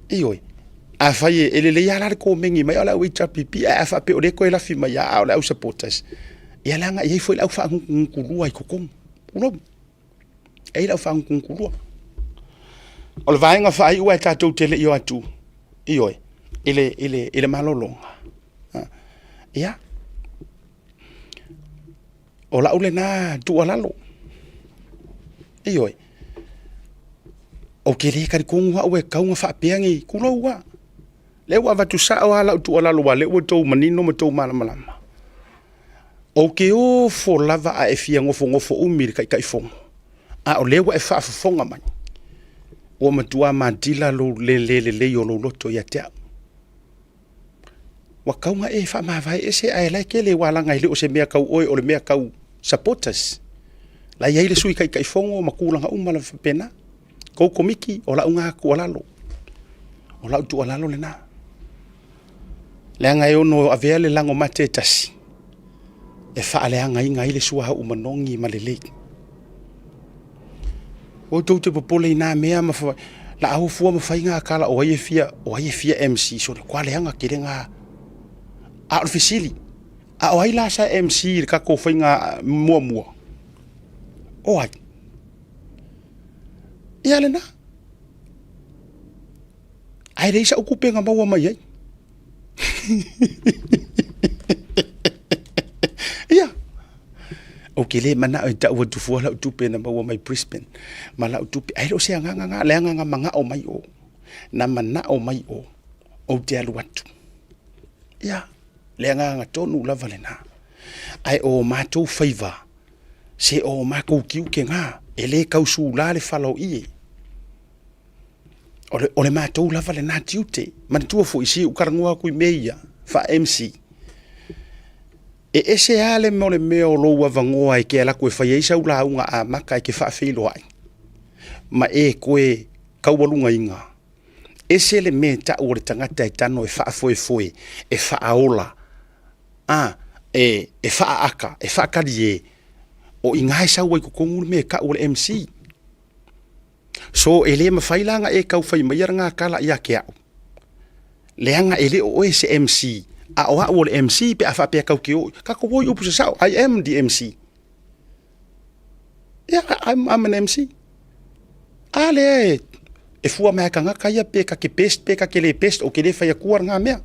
Ioe. Afai e lelei lava la le komegi mai a o le au HRPP, ae a faapea o lea e toe lafi mai lava a o le au supporters, ia leaga e i ai foi le au faagutugutu lua i totonu. Tulou. E i ai le au faagutugutu lua. O le vaega faaiu ae tatou te le i o atu, ioe, i le malologa. Ia, o lau lena tuualalo, ioe, ou te le talitonu au e tatau ona faapea ni, tulou lava. O lea ua avatu sao lava lau tuualalo aua o lea ua outou manino ma outou malamalama. Ou te ofo lava a e fia nofonofo umi i le Taitaifono, a o lea ua e faafofoga mai, ua matua matila lou le le lelei o lou loto ia te au. Ua tatau ona e faamavae ese ae la e tele aua leaga e le o se mea tau oe o le mea tau supporters. La e i ai le Sui Taitaifono ma tulaga uma lava faapena. Tou Komiti, o lau lena tuualalo. O lau tuualalo lena. Leaga e ono avea le lago mate e tasi e faaleagaina ai le suauu manogi ma lelei. Ua outou te popole i na mea ma la au fua ma fai ngā tala o ai e fia, o ai e fia MC sole kua leaga tele ngā. A o le fesili, a o ai la sa MC i le tatou faiga muamua? O ai? Ia lena. Ae leai sau tupe na maua mai ai. Ia, ou te le manao e tau atu fua lau tupe na maua mai Brisbane ma lau tupe, ae le o se agaga na, leaga na manao mai o, na manao mai o, ou te alu atu. Ia, le agaga tonu lava lena. Ae o matou faiva, se o matou tiute na, e le tau sula le fala o ie. O le matou lava lena tiute. Manatua foi, se i ou talanoa atu i mea ia faa-MC, e ese lava le mea o le mea o lou avanoa e te alu atu e fai ai sau lauga amata e te faafeiloai ma e toe taualugaina. Ese le mea e tau o le tagata e tago e faafoefoe, e faaola, a, e faaata, e faatalie, o i ina e sau ai i totonu le mea e tau o le MC. So e le mafai la ona e tau fai maia lena tala ia te au, leaga e le o oe se MC, a o au o le MC pe a faapea tatou te o, tatou o i upu sasao, I am the MC. Yeah, I'm an MC. A lea e fua mai a tagata ia pe ta te best pe ta te le best, ou te le fai atua lena mea.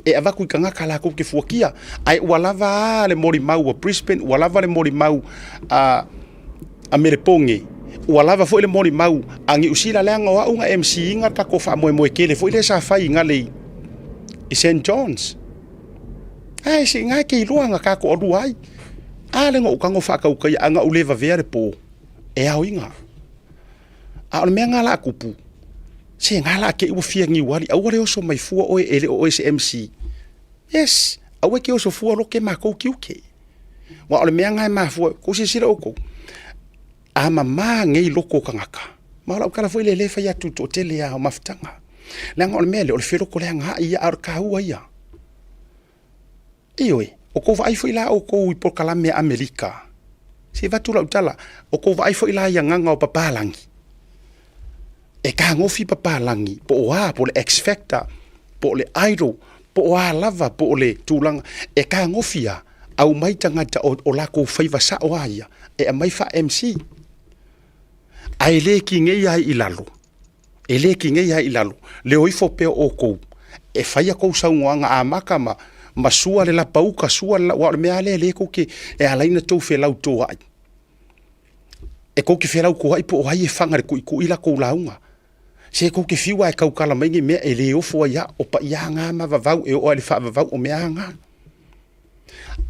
E avatu i tagata latou te fuatia, ae ua lava a le molimau a Brisbane, ua lava le molimau a Melepone, ua lava foi le molimau a Niu Sila, leaga o au na MC ina le tatou faamoemoe tele foi lea sa fai i gale i St Johns. Ae se na e te iloa na tatou alua ai. A lea na ou tago faatautaia, a na ou le vavea le po, e aoina. A o le mea lena o le a tupu, se na la te i ua fia niuali, aua le oso mai fua oe e le o oe se MC. Yes, aua e te oso fua loke matou tiute. Aua o le mea lena e mafua, tou silasila outou, a mama nei loto o tagata, ma o lau tala foi lea e fai atu i le toatele lava o mafutaga. Leaga o le mea lea, o le felotoleagaai ia, a o le taua ia. Ioe, o kou vaai foi la outou i polokalame a Amerika, se i avatu lau tala, o kou vaai foi la i agaga o papalagi, e tagofi papalagi po o a, po o le X-Factor, po o le Idol, po o a lava, po o le tulaga, e tagofi lava, aumai tagata o latou faiva sao lava ia, e aumai faa-MC. Ae le kinei ai i lalo, E le kinei ai i lalo, le o ifo pea o outou e fai a tou saunoaga amata ma, ma sua le lapa uka, sua le, aua o le mea lava lea lea tou te, e ala ai ona tou felautoa'i. E tou te felautoa'i po o ai e faga i le tuitui la tou lauga. Se tou te fiu lava e tautala mai ni mea e le ofo ai lava, o paia na ma vavau e oo lava i le faavavau, o mea lava na.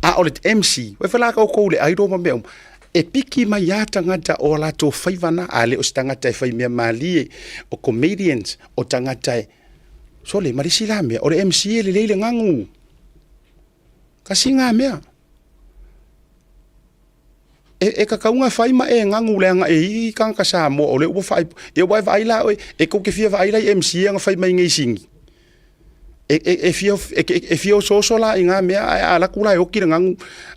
A o le MC, e fai la outou i le idol ma mea uma, e piki mai lava tagata o latou faiva na, a le o se tagata e fai mea malie, o comedians, o tagata e... Sole, ma le isi la mea, o le MC e lelei le gagu. Kasi gā mea. E, e kakauga fai ma e gagu leaga e i tagata Samoa o lea ua faaipo. Ia ua e vaai la oe, e tou te fia vaai la i MC aga fai mai nei sini. E, e, e fia, e, e fia osooso la i gā mea, ae a alu atu la e oti le gagu,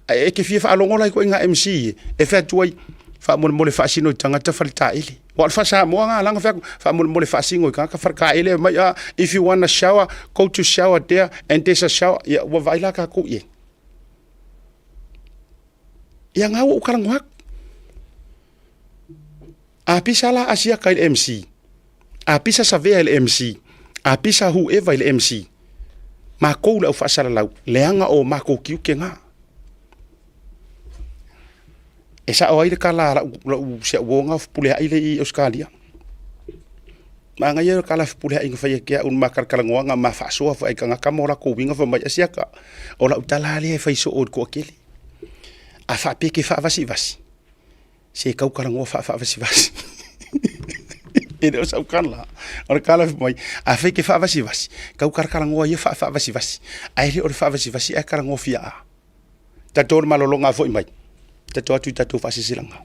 e te fia faalogo la i ituaiga MC e, e fai atu ai, faamolemole faasino i tagata faletaele. Aua o le faa-Samoa gā lana fai atu, faamolemole faasino i tagata faletaele mai, ah, if you wanna shower, go to shower there and there's a shower. Ia, ua vaai la tatou i ai. Ia gā ua ou talanoa atu. A pisa la Asiata i le MC, a pisa Savea i le MC, a pisa whoever i le MC, makou le au faasalalau, leaga o makou tiute gā. E sao ai le tala a lau si au uo na fepuleai lea i Ausetalia. Manaia le tala fepuleai na fai ia te au i le ma talatalanoaga ma faasoa foi i tagata ma o latou uiga fai mai, Asiata, o lau tala lava lea e fai soo i le toatele. A faapea e te faavasivasi, se tau talanoa faafaavasivasi. E le o sau tala, o le tala fai mai, afai e te faavasivasi, tau talatalanoa ia faafaavasivasi, ae le o le faavasivasi ae talanoa fiaa. Tatou le malologa foi mai, tatou atu i tatou faasilasilaga.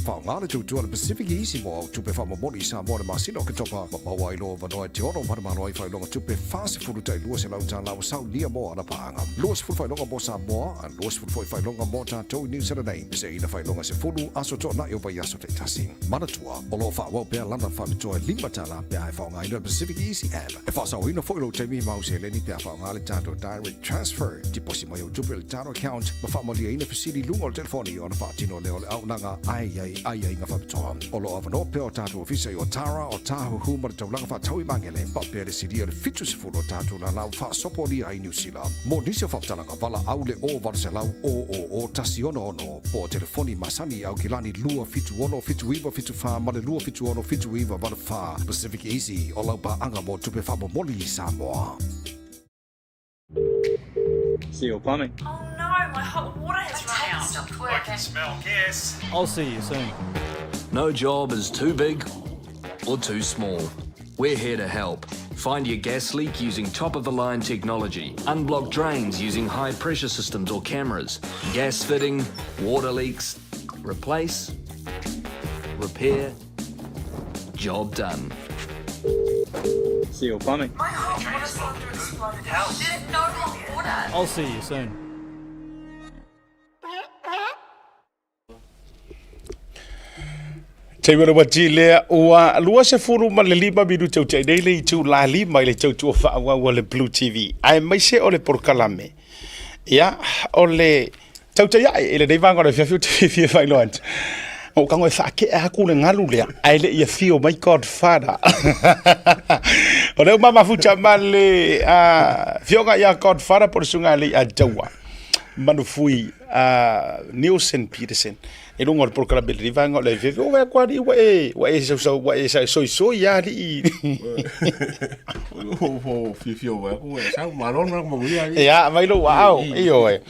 Faaaoga le tautua a le Pacific Easy mo au tupe faamomoli i Samoa i le masina o Oketopa ma maua ai loa avanoa e te ono manumalo ai faailoga tupe 40 tai $200 ua saunia mo ana paaga. 20 faailoga mo Samoa, a 20 foi faailoga mo tatou i Niu Sila nei. Seina faailoga 10 aso toanai o vaiaso taitasi. Manatua, o lo o faaauau pea lana faapitoa e $5 pe a e faaaogaina le Pacific Easy App. E faasaoina foi lou taimi ma au seleni pe a faaaoga le tatou Direct Transfer. Tiposi mai au tupe i le tatou account ma faamaliaina fesili i luga o le telefoni ona faatino lea o le auaunaga a e i ai aiaiga faapitoa. O lo o avanoa pea o tatou ofisa i Otara, Otahuhu ma le taulaga faatau i Magele, faapea le silia o le 70 o tatou lala ua faasopolia ai i Niu Sila. Mo nisi o faamatalaga, valaau le 0 800 000 166 po o telefoni masani i Aukilani 276 7974 ma le 276 7984. Pacific Easy, o lau paaga mo tupe faamomoli i Samoa. Seal Plumbing. Oh no, my hot water has run out. Stopped working. Smell gas. I'll see you soon. No job is too big or too small. We're here to help. Find your gas leak using top of the line technology. Unblock drains using high pressure systems or cameras. Gas fitting, water leaks. Replace, repair, job done. Seal Plumbing. My hot water cylinder exploded. Help. No hot water. I'll see you soon. Taimi o le uati lea ua 25 minute ua tea nei le itula 5 i le tautua faaauau a le Blue TV aemaise o le polokalame. Ia, o le tautai ae i lenei vaega o le afiafi ou te fiafia e faailoa atu. Na ou tago e faatea atu le galu lea, ae le i afio mai Godfather. O lea ua mafuta ma le afioga ia Godfather po o le Susuga ia Leiataua Manufui Neilson Peterson i luga o le polokalame i lenei vaega o le afiafi. Ua vaai atu alii ua e, ua e sausau, ua e soisoi lava alii. Ia, aumai lou aao, ioe.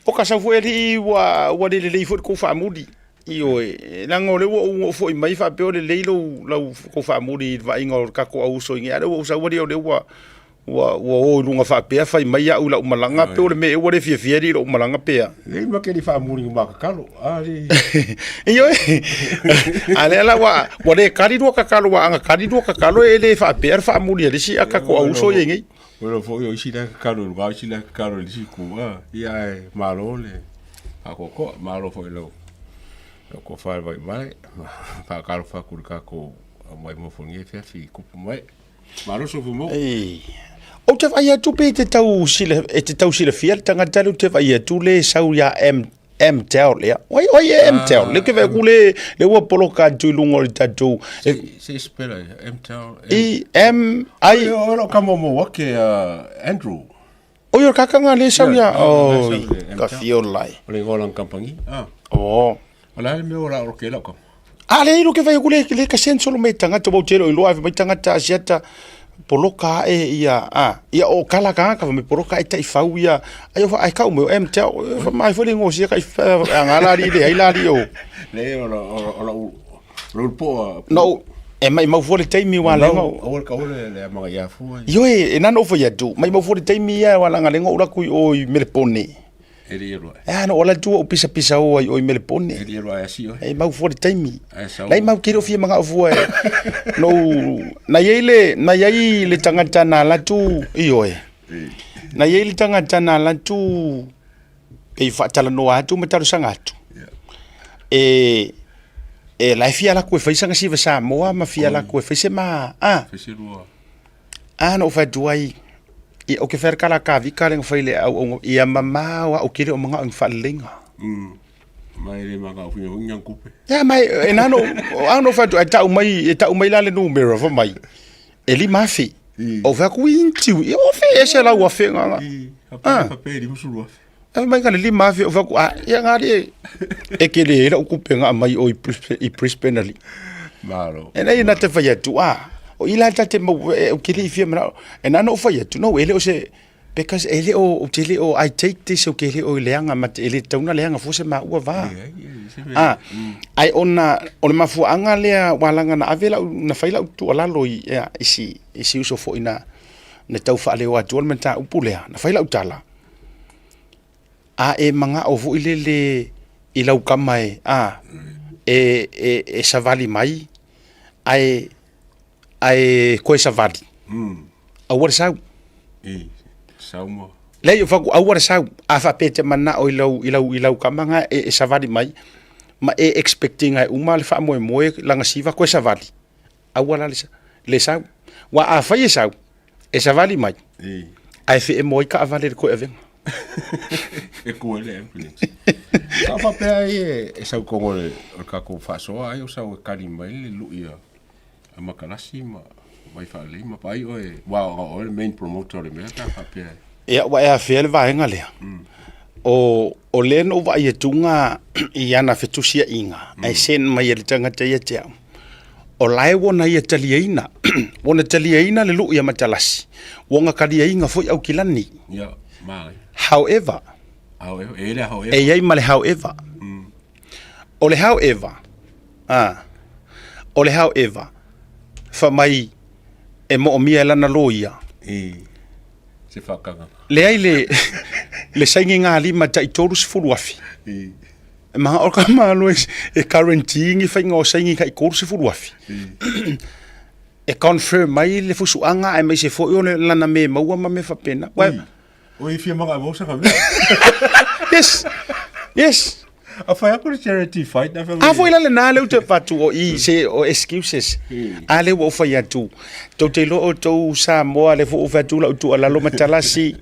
O ka sau foi alii ua, ua le lelei foi le tou faamuli. Ioe, leaga o lea ua ou oo foi mai faapea o lelei lou, lau tou faamuli i le vaaiga o le tatou auuso i inei, a o lea ua ou sau alii o lea ua, Ua ua o i luga faapea fai mai au i lau malaga pe o le mea ea ua le fiafia alii i lou malaga pe a. Leai ma ke li faamuli ma kakalo. A li. Ioe. A lea la ua ua le kali lua kakalo aua ana kali lua kakalo e le faapea le faamuli a le isi a tatou auuso ia i nei. Ua foi o isi la kakalo i luga, isi la kakalo i le isi itu. A, ia ae malo le faatoatoa, malo foi i lau lau tofa i le vaimale. Faatalofa atu i le tatou aumai mo foi i lenei afiafi i tupu mai. Malo soifua maua. Ei. Ou te vaai atu pe e te tau sila, e te tau silafia le tagata lea ou te vaai atu le sau ia M, MTEL lea. Oi oi e MTEL. Le ke ve ku le le ua poloka atu i luga o le tatou Se se spela MTEL. E M I O lo ka mo mo ke Andrew. O yo kakanga le sau ia. O ka fio lai. O le ngola company. Ah. O. O la le me o la o ke la ka. A le ilo ke vai ku le le ka sen solo me tangata bo telo ilo ai mai tangata asiata poloka e ia a ia o kala ka ka me poloka e tai fau ia ai o ai ka o me em te o mai fo le ngosi ka ngala li le ai la li o le o la o la o po no e mai mau fo le taimi wa le ngo o ka o le le manga ia fu yo e na no fo ia tu mai mau fo le taimi ia wa langa le ngo ula ku o i Melepone E le ero. E no ola tu o pisa pisa o ai o i Melepone. E le ero ai si o. E mau fo le taimi. Lai mau kiro fia manga fua e. No na iai le na iai le tangata na la tu i oe. Na iai le tangata na la tu pe whaatalanoa atu ma talosanga atu. E e lai fia la koe faisanga siva Samoa ma fia la koe faise ma a. Faise lua. A no whai tuai i o ke whaer kala ka vika lenga whai le au au ia mamao a o kere o manga o whaalelenga. Mai le manga o whina ngang kupe. Ya mai e nano ano whai tu e tau mai e tau mai la le numero fa mai. E li mafi. O whai ku inti i o whai ese la ua whenga nga. Ah. Fa pe li musulu afe. E mai ka le li mafi o whai ku a ia ngari e e ke le era o kupe nga mai o i Brisbane ali. Malo. E nei na te whai atu a. O ila ta te mau e o kere i whia mana. E nano o whai atu no e le o se because e le o o te le o I take this o ke le o leanga ma te le tauna leanga fo se ma ua va. Ah, ai ona o le mafuaanga lea walanga na ave lau na fai lau tuualalo i ia isi isi uso foi na na tau faaleo atu o le mataupu lea na fai lau tala. A e magao foi lele i lau kama e a e e e savali mai ae ae koe savali. Aua le sau. I sau mo. Leai o faku aua le sau. A faapea e te manao i lau i lau i lau kama nga e, e savali mai ma e expecting ai uma le faamoemoe langa siva koe savali. Aua la le, le sau. Wa a fai e sau, e savali mai. I. Ae fe e moe kaavale le koe avega. E ku ele ambulance. Sa faapea ai e, e sau kongo le o le kakou faasoa ai o sau e kali mai le lui a a Makalasi ma Vaifaalelei ma paai oe wa o oe le main promoter o le mea pe a faapea e. Ia ua e afea le vaega lea. O o lea na ou vaai atuga i ana fetusiaiga ae send mai e le tagata ia te au. O la e ua na ia taliaina, ua na taliaina le lui a Matalasi, ua na kaliaina foi Aukilani. Ia, maai. However, However, e le however. E iai ma le however. O le however, a, o le however, fa mai e moomia e lana loia. I se whakanganga. Leai le, le saini ngā lima tai 30,000. I. E maha o ka malo e, e guarantee ni whainga o saini kai 30,000. I. E confirm mai le fusuanga ai mai se foi o le lana me maua ma me whapena. Oi, oi fia manga mo sa ka Yes. Yes. A whai aku le charity fight na A foi la le na le te fatu o i se o excuses. A le o whai atu. Tau te lo o tau Samoa le fo o whatu la utu alalo matalasi.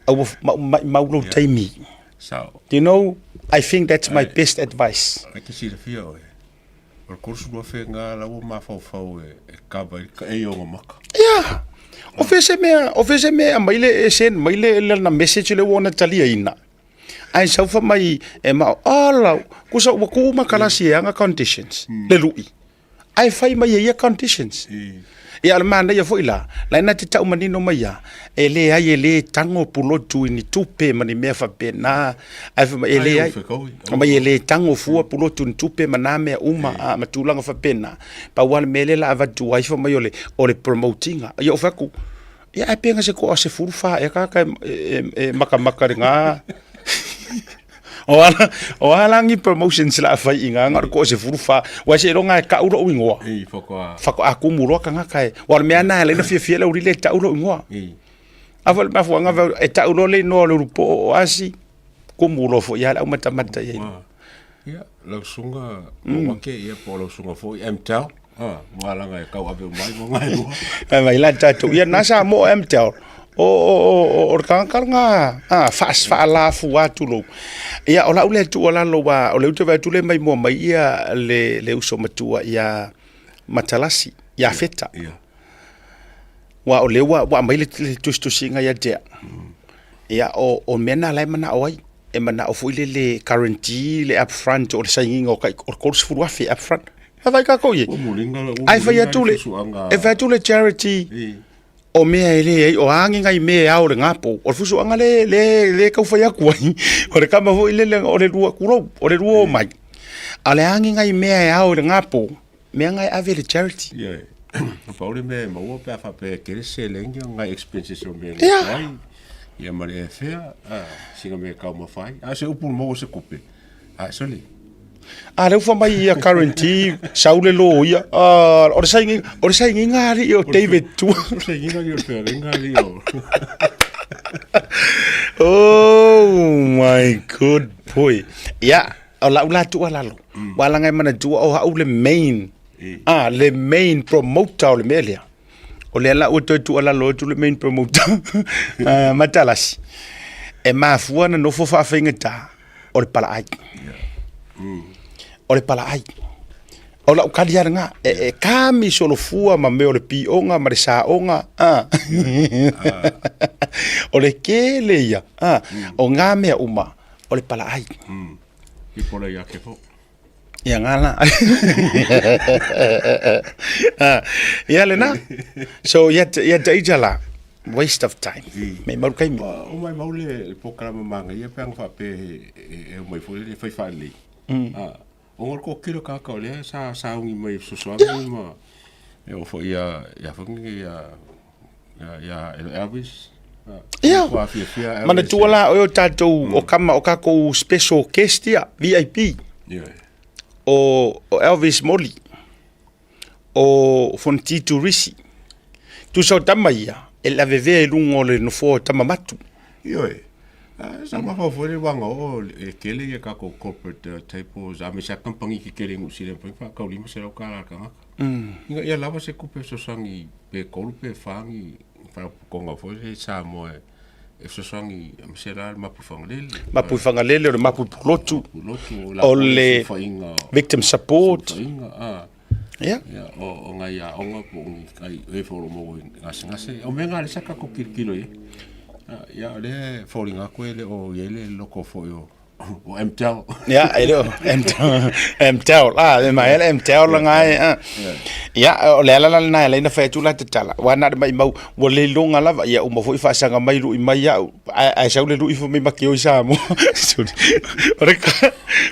Au ma ma mau lo taimi. So, You know, I think that's my best advice. ai ke silafia oe. O le 30 afe ngā la ua mafaufau e, e kava i ka e onga maka. Yeah. O fe se mea, o fe se mea mai le e send mai le le na message le ua na taliaina. Ai sau fa mai e ma ala kusa ua ku makalasi e anga conditions le lui. Ai fai mai e ia conditions. Ia o le manaia foi la, la ina te tau manino mai ia, e le ai e le tango pulotu i ni tupe ma ni mea faapena, ae fai mai e le ai, mai e le tango fua pulotu ni tupe ma nā mea uma a ma tulaga faapena. Pau lava le mea lea la avatu ai fai mai o le o le promote ina. Ia ou fai atu, ia ae pe na se koa 14 ea kāka e makamaka le gā. O ala, o ala ngi promotions la fai i ngā ngā ko se furu wha. Wa se ronga e ka uro ingoa. I whakoa. Whako a kumu roa ka ngaka e. Wa le mea na le na fia fia le urile e ta uro ingoa. I. A fa le mafu anga e ta uro le noa le urupo o asi. Kumu roa fo ia le au mata mata ia. Ia, lau sunga mo wake ia po lau sunga fo i MTEL. Ha, mo alanga e kau ave mai mo ngai lua. Ai mai la tatou. Ia na sa mo MTEL. O, o, o, o le tagata lena, a, faalafua tulou. Ia, o lau lea tuualalo, aua o lea ou te vaai atu o lea e maimoa mai ia le, le uso matua ia Matalasi, ia Feta. Ia. Aua o lea ua, ua aumai le, le tusitusiga ia te au. Ia, o, o mea na la e manao ai. E manao foi lele guarantee le upfront o le sainiga o tai o le $30,000 upfront. Vaai tatou i ai. Ua muliga, ua Ae fai muliga atu le le, fusuaga. e fai atu le charity I. o mea e leai, o a ni nai mea e ao i le gapo, o le fusuaga le, le, le tau fai atu ai, o le kama foi lele o le lua, tulou, o le lua o mai. A o le a ni nai mea e ao i le gapo, mea na e ave i le charity. Ia, na pau le mea e maua pe a faapea e tele seleni o nai expenses o mea e Ia. gofo ai, ia ma le airfare, a, sina mea e taumafa ai. A o se upu maua se tupe, a sole. A lea ua fai mai ia guarantee sau le loia. Ah, o le sainiga, o le sainiga alii o David Tua. O le sainiga alii o le feagaiga alii o. Oh my good boy. Ia, o lau la tuualalo. Ua laga e manatua o au le main. Ah, le main promoter o le mea lea. O lea la ua toe tuualalo atu le main promoter ah, Matalasi. E mafua na nofo faafaigata o le palaai. O le palaai. O lau kali lava lena. E, e kami solofua ma mea o le pioga ma le saoga. Ah. o le kele ia. Ah. O ngā mea uma, o le palaai. I pola ia ke fo. Ia ngā la. ah. Ia lena. So ia, ia te ija la. Waste of time. Me mau kaimi. O mai mau le polokalame manaia pe ana faapea e omai foi le fai faalelei. Ah, ona o le toatele o tagata o lea sa sauni mai e fesoasoani ma e oo foi ia ia foi nei ia ia Elvis. Ia. Ua fiafia Elvis. Manatua la oe o tatou o kama o kakou special guest ia VIP. Ia. O Elvis Moli. O Fontitu Risi. Tusa o tama ia, e lavevea i luga o le nofoa o tama matu. Ioe. Sa mafaufau foi le waga oo e tele ia tatou corporate tables a me se kamupani tetele i Niu Sila e mafai ona faatau $500 i le tagata. Ina ia lava se tupe fesoasoani pe tolu pe fa ni faalapotopotoga foi lea i Samoa e fesoasoani aemaise la le Mapuifagalele. Mapuifagalele, o le Mapuipulotu, o le Victim Support. Ia. Ia, o ngai aoga po o ni kai e foi o lo o maua i gasegase. O mea na lea sa tatou tilotilo i ai. Ia, o lea e foliga atu e le o i ai le loko foi o o MTEL. Ia, e le o MTEL. Ah, e mai le MTEL langa e. Ah. Ia, o le ala la lena e ala ai ona fai atu la tatala. Ua na o le maimau, ua le iloga lava, ia uma foi faasaga mai lui mai au, ae, ae sau le lui fai mai ma te o i Samoa. O le ka,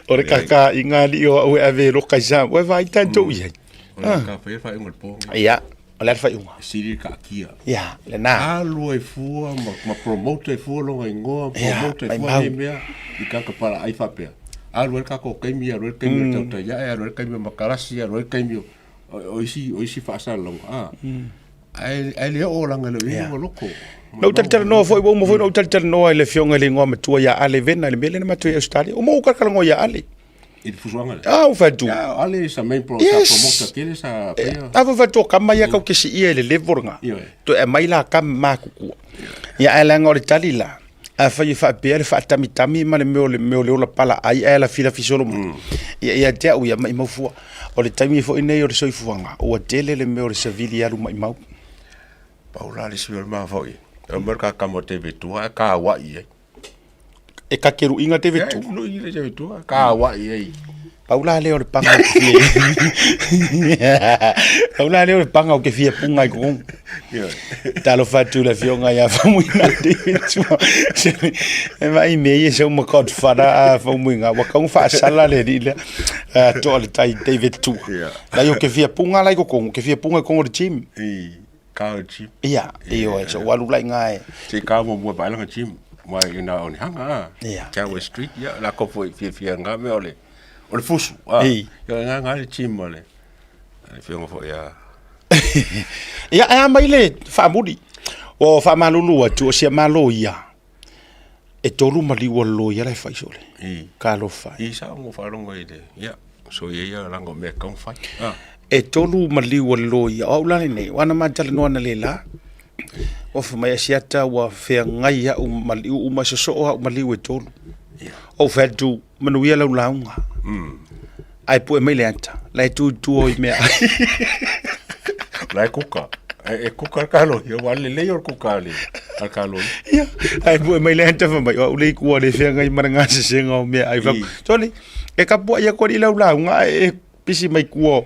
o le kakaʻiga alii o au e ave e loka i Samoa. Ua vaai tatou i ai. O le ka fai faaiuga i le po lenei. Ia, o le a le faaiuga? E sili le taatia. Ia, lena. Alu ai fua ma, ma promote ai fua lona igoa, Ia, promote ai fua maimau. nei mea i tagata palaai faapea. Alu ai le tatou taimi, alu ai le taimi o le tautai ae, alu ai le taimi o Makarasi, alu ai le taimi o, o, o isi, o isi faasalalauga. Ah. Ae, ae le oo laga e le o i ai lona loto. Na ou talatalanoa foi, ua uma foi ona ou talatalanoa i le afioga i le igoa matua ia Ale Vena i le mea lea na matou i ai Ausetalia. Uma ou talatalanoa ia Ale. I le fusuaga lea? Ah, ou fai atu. Yeah, Ale is a main pro, Yes. sa promoter tele sa faia. A fai atu o kama ia kau ke siia i le level lena. Ioe. Toe aumai la kama matutua. Ia ae leaga o le tali la, afai e faapea le faatamitami ma le mea o le mea o le ola palaai ae lafilafi solo mai. Ia ia te au ia maimau fua. O le taimi foi nei o le soifuaga, ua tele le mea o le savili alu maimau. Pau la le isi mea o le mafaufau i ai, o le mea o le kakama o David Tua ae kauai ai. E kakeruiga David Tua. E lui le David Tua, kauai ai. Pau la lea o le panga o ke fia. Pau la lea o le panga o ke fia punga i kokongo. Talofa atu i le afioga ia Faumuina David Tua. E vaai mea ia sau ma Godfather a Faumuina. Ua kau faasala le alii lea. Toa le tai David Tua. Lai o ke fia punga la i kokongo, ke fia punga i kokongo le gym. I ka o le gym. Ia, ioe, so ua alu la i ngā e. Se ka muamua e vaai lana gym. Mai i na o ni hanga a. Ia. Tower Street, ia, la ko foi fiafia ngā mea o le, o le fusu. A. Ei. Ia, ngā ngā le gym a le, a le fionga foi a. Ia, e a mai le faamuli. Ua faamalulu atu o sia malo ia. E tolu maliu o le loia la e fai sole. I. Talofa e. I sa mo faalogo i le, ia, so ia ia laga o mea e tatau ona fai. E tolu maliu o le loia. O au la lenei, o ana ma talanoa analeila. Ofa mai Asiata ua feagai au ma liu uma sosoo au ma liu e tolu. Ou fai atu, manuia lau lauga. Ae pue mai le ata, la e tu i tua i mea ai. La e kuka. E, e kuka le kaloi, ua lelei o le kuka le, a le kaloi. Ia, ae pue mai le ata fai mai, o au le ikua le feagai ma le gasesega o mea ai. I. Sole, e kapuai aku alii lau lauga ae e pisi mai kua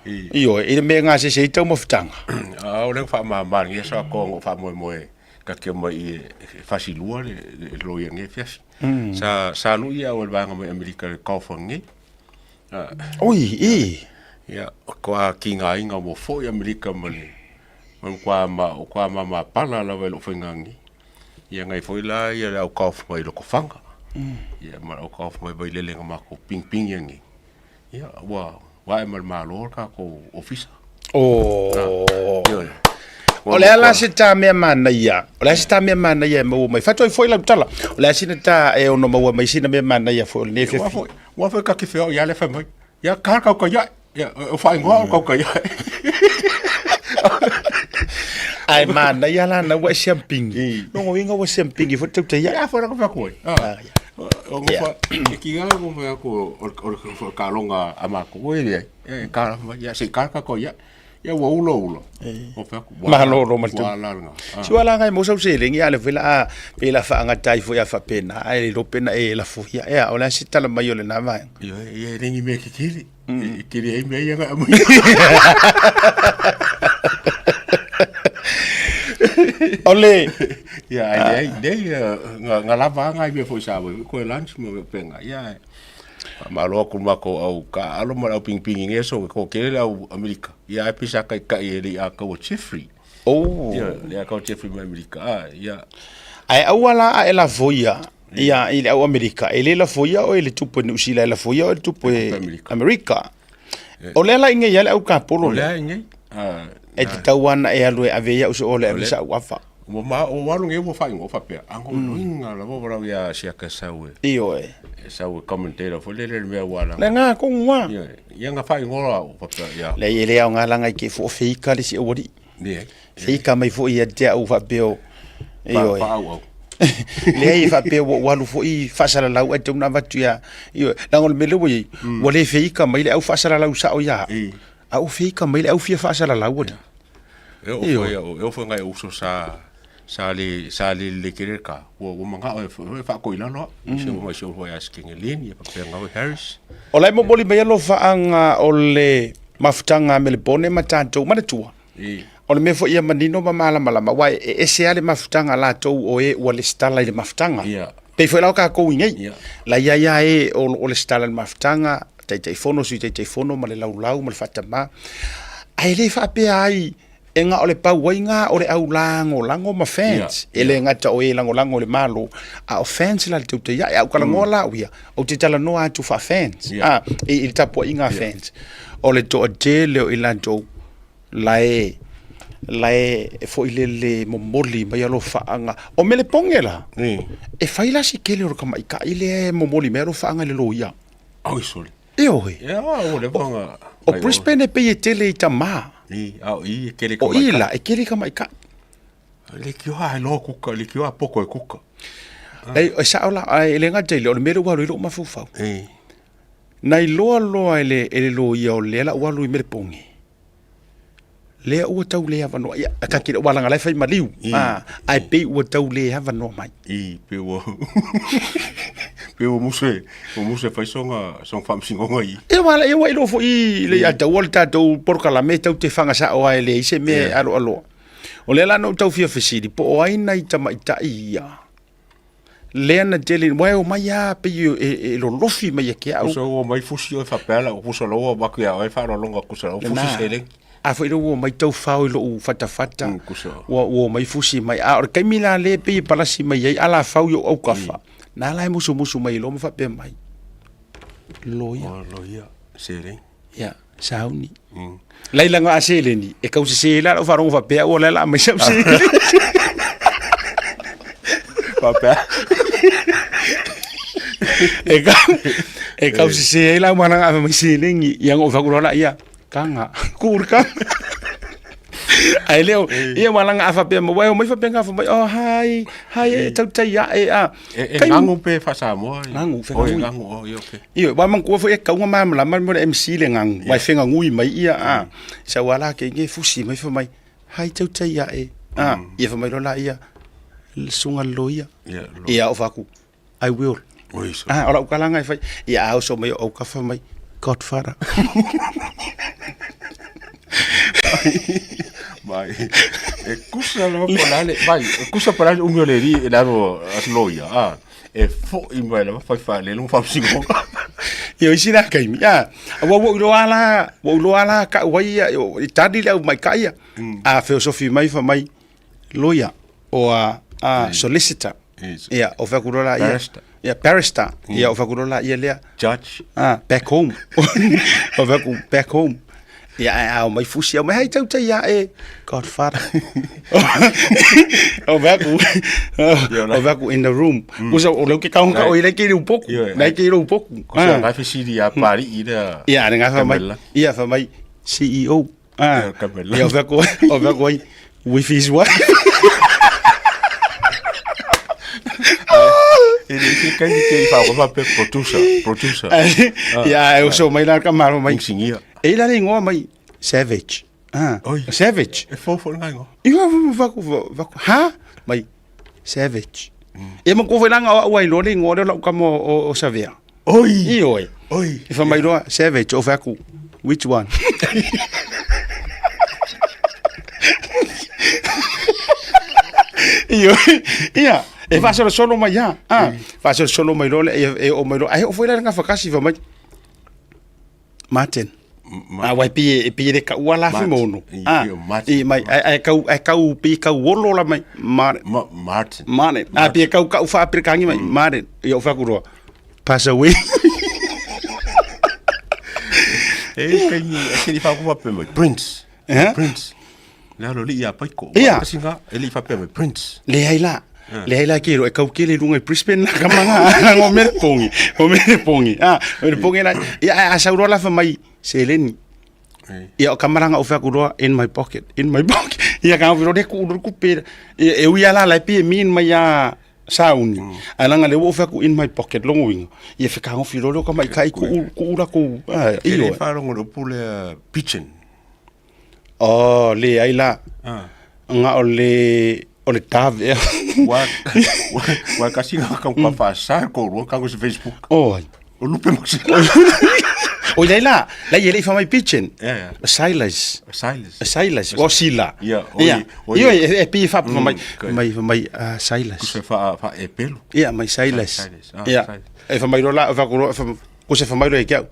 I. Ioe, i le mea e gasese ai taumafataga. A o lea ua faamama lenei aso atoa na ou faamoemoe ta te omai i e fasilua le le loia nei afiafi. Sa sa lui au e le vaega mai Amerika i le Gulf nei. Oi, i. Ia, toa tigaina ua foi Amerika ma le ma le matua ma matua mamapala lava i lou faiga nei. Ia nai foi la ia le au Gulf mai Lotofaga. Ia ma le au Gulf mai Vailele na matou pigipigi nei. Ia, ua ua ae ma le Malo le tatou ofisa. Oh. Ioe. O le a la se ta mea manaia? O le a se ta mea manaia e maua mai? Fatoai foi lau tala. O le a sina ta e ono maua mai sina mea manaia foi o lenei Ua afiafi? foi, ua foi ka ke whea ia le whai mai. Ia ka kau ka ia. Ia o whaingoa o kau ka ia. Ae manaia la na ua e siampingi. I. Longa uiga ua siampingi foi tau te ia. Ia foi la ka whea koe. Ah, ia. O ngofa, e ki ngā ngo whea ko o o ka longa a mako koe le. E ka la mai ia se ka ka ko ia. Ia ua ulo ulo. O whea ko. Malolo ma le Wa la nga. Si ua laga e maua sau seleni a le foi la a pe la faagata ai foi a faapena ae le iloa pe na e lafo ia ea o le a se tala mai o lena vaega. Ia ia e lengi mea kekele. E kele ai mea ia nga mai. O le Ia ai ai nei nga nga lava nga i mea foi sa voi koe lunch mo mea penga. Ia malo aku makou au ka alo ma le au pingipingi nge so ko kele le au Amerika. Ia ai pisa kai kai e le a kau Jeffrey. Oh. Ia le a kau Jeffrey mai Amerika. Ah ia Ae aua la a e lafoia ia i le au Amerika, e le lafoia oe i le tupu e Niu Sila, e lafoia oe i le tupu e Amerika. Amerika. O lea la inei a le au kapolo O lea. lea inei. Ah, E tatau lava ona e alu e ave ai au soo le ave sau afa. Ua ma o alu nei ua faaigoa faapea ango loiga lava ua lau ia siaka sau e Ioe. sau e commentator foi lele le mea ua Le nga kongu a. Ia ia nga faaigoa au faapea ia. Leai e le aoga laga i ke foofeika le isi aualii. Leai. Feika mai foi ia te au faapea o ioe. Faaauau. Leai e faapea ua ou alu foi faasalalau ae tatau ona avatu ia ioe. Leaga o le mea lea ua i ai, ua le feika mai le au faasalalau sao ia au, a ua feika mai le au fia faasalalau alii. E oo foi au, e oo foi nai uso sa sa le sa le lelei tele le ka, ua ua manao e faakoilalo au, se ua mai si ou foi ia Skengeleni ia faapea Gaoi Harris. O la e momoli mai alofaaga o le mafutaga a Melebone ma tatou manatua. O le mea foi ia manino ma malamalama, aua e ese lava le mafutaga a latou o e ua lesitala i le mafutaga. Pei foi la o tatou i nei, la i ai lava e o lo o lesitala i le mafutaga, Taitaifono, Sui Taitaifono ma le laulau ma le faatamā. Ae le faapea ai e na o le pau ai na o le au lagolago ma fans. E le gata o e lagolago i le Malo, a o fans la le teuteia'i. A ou talanoa la au ia, ou te talanoa atu faa-fans, i le tapuaiga a fans. O le toatele o i latou la e la e foi lele momoli mai alofaaga. O Melepoge la, e fai la si kele o le tamaitai lea e momoli mai alofaaga i le loia. Oi sole. Ioe. Ia, ua leva ona. O Brisbane e pei e tele i tamā. I, a o i e kele i O i la, e kele i tamaitai. Leitioa e loa kuka, leitioa poko e kuka. Ei, e sao la, e le gata i lea, o le mea lea ua alu ai lou mafaufau. Ei. Na iloa loa e le, e le loia o lea la ua alu i Melepoge. Lea ua tau le avanoa. Ia, ta te ua laga la e fai maliu. Ah, ae pei ua tau le avanoa mai. I, pe ua pe ua musu e, ua musu e fai soga, soga faamasinoga i. Ia ua ia ua iloa foi le ia taua le tatou polokalame e tatou te faga sao lava e leai se mea e aloaloa. O lea la na ou tau fia fesili po o ai nai tamaitai ia lea na tele ua e omai lava pei e lolofi mai ia te au. Kusa ua omai fusi oe faapea lau kusa loa ua avatu ia oe faaaloaloga kusa lau fusi seleni. A foi lea ua omai tau fao i lou fatafata Kusa. ua omai fusi mai. A o le taimi la lea e pei e palasi mai ai alafau i ou aukafa, na la e musumusu mai loa ma faapea mai, Loia. Oh, loia, seleni. Ia, sauni. Laila nga a seleni, e kau sese la lau faalogo faapea ua la la mai sau seleni. Faapea. E kau, e kau sese ai la mana nga mai seleni, ia ngo fakuloa la ia, kanga, ku le kanga. Ae leo, ia ua laga a faapea mai, ua e omai faapea nga fai mai, oh hi, hi e tautai ae a. E, e gagu pe faa-Samoa. Gagu, Oh, e gagu, oh, ia, okay. Ioe, ua manatua foi e tatau ona malamalama le mea o le MC le gagu, aua e fegagui mai ia, a. Sau lava la ke ge fusi mai fai mai, hai tautai ae, a. Ia fai mai loa laia, le susuga i le loia. Ia, ou fai atu, I will. Oi, so. Ah, o lau tala e fai. Ia, a oso mai o autafa mai, Godfather. Mai, e kusa lava po la le, mai, e kusa po la le umi o le ri e lalo a loia, a, e fo'i mai lava fai fa le longa faamasinoga. Ia, o isi la taimi, a, ua ou iloa la, ua ou iloa la ka'u ai ia, e tali le au maita'i ia. A feosofi mai fai mai, lawyer or a solicitor. Ia, o fai atu loa laia. Barrister. Ia, barrister. Ia, o fai atu loa laia lea. Judge. Ah, back home. O fai atu, back home. Ia, ae a omai fusi, omai hai tautai ia e Godfather. O fai atu, o fai atu in the room. Kusa, o leu ke kaunga o i lai ke i upoku. Lai ke i upoku. Kusa, ngai fesili a Pari'i lea. Ia, ngai fai mai. Ia, fai mai, CEO. Ah, ia, o fai atu, o fai atu ai, with his wife. E le se kai te i whaako whape producer, producer. Ia, e oso mai la ka maro mai. Insingia. E la le ingoa mai, Savage. Ah, Oi. Savage. E fofo le ngai ingoa. Ia, vaku, vaku, ha? Mai, Savage. Ia ma ko langa o au ai loa le ingoa lea o lau tama o Savea. Oi! Ioe. Oi! E fai mai loa, Savage, o fai atu, which one? Ioe. Ia, e faasolosolo mai lava. Ah, faasolosolo mai loa lea, ia, e oo mai loa. Ai oo foi la i le gafatasi fai mai, Martin. A wai pi e pi le ka ua la fi mono. Ah, i mai ai kau ai kau pi kau olo la mai Martin. Martin. Martin. A pi kau kau fa Afrikangi mai Martin. Ia o fa kuroa. Pass away. E kai ni e ke fa ku fa mai Prince. Eh? Prince. Le alo li ia paiko. Ia. Kasi nga e li fa mai Prince. Leai la. Leai la ke ro e kau kele lunga i Brisbane la ka manga ngo mere pongi. O mere pongi. Ah, mere pongi la. Ia a sauro la fa mai seleni. Ia o kamaranga o fa kuroa in my pocket, in my pocket. Ia ka viro le ku ku pe. E ui ala la pe min mai ia sauni. Ae leaga o lea ua ou fai atu in my pocket lona uiga, ia fekagofi loa lea o ka maita'i ku'u ku'u latou E ioe. le i faalogo i le upu lea pigeon. Oh, leai la. Na o le o le dove ea. Ua ua kasi nga kau ka faasa ko rua ka se Facebook. Oi. O lupe mo se. Oi lai la, lai e le i fai mai pigeon. Yeah, yeah. Silas. Silas. Silas, o Sila. Ia, oi, Ia. oi. Ioe, e pei e faapu mai, okay. mai, mai, Silas. Se fa fa e pelu. Ia, mai Silas. Silas, ah, Ia. Silas. E fai mai loa la, fai atu loa, fai- ko se fai mai loa ia te au.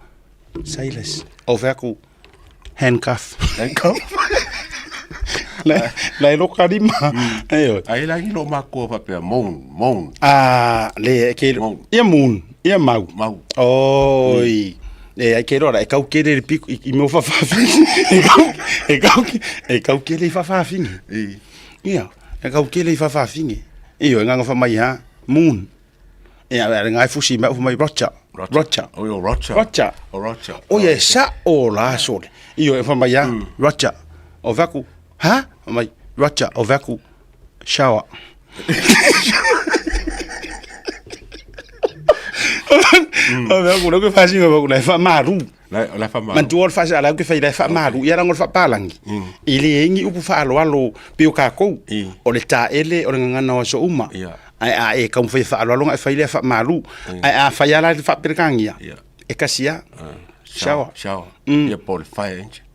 Silas. Ou fai atu, handcuff. Handcuff. La, la e loka lima. Ioe. Ai la i lo makoa faapea moan, moan. Ah, le, e ke, Moan. ia moon, ia mau. Mau. Oi. E ai ke roa, e kau kele le piko i, i mea whawhawhingi. E kau, e kau, e kau kele i whawhawhingi. I. Ia, e kau kele i whawhawhingi. Io, e nganga wha mai ha, moon. Ia, e ngai fusi mai mai Roger. Roger. Oi, o Roger. Roger. O Roger. O ia, e sa o la sole. Io, e wha mai ha, Roger. O vaku, ha? Mai, Roger, o vaku, shower. O vaku, le ke fasi o vaku, le fa maru. La la fa ma. Manatua o le faasea lau ke fai lai faamalu ia laga o le faapalangi e le ai ni upu faaaloalo pei o kakou o le taele o le gagana o aso uma ae a e taumafai e faaaloalo ona e fai lea faamalu ae a fai a la le faaperekania e kasi a shower Shower. Ia po le fire engine.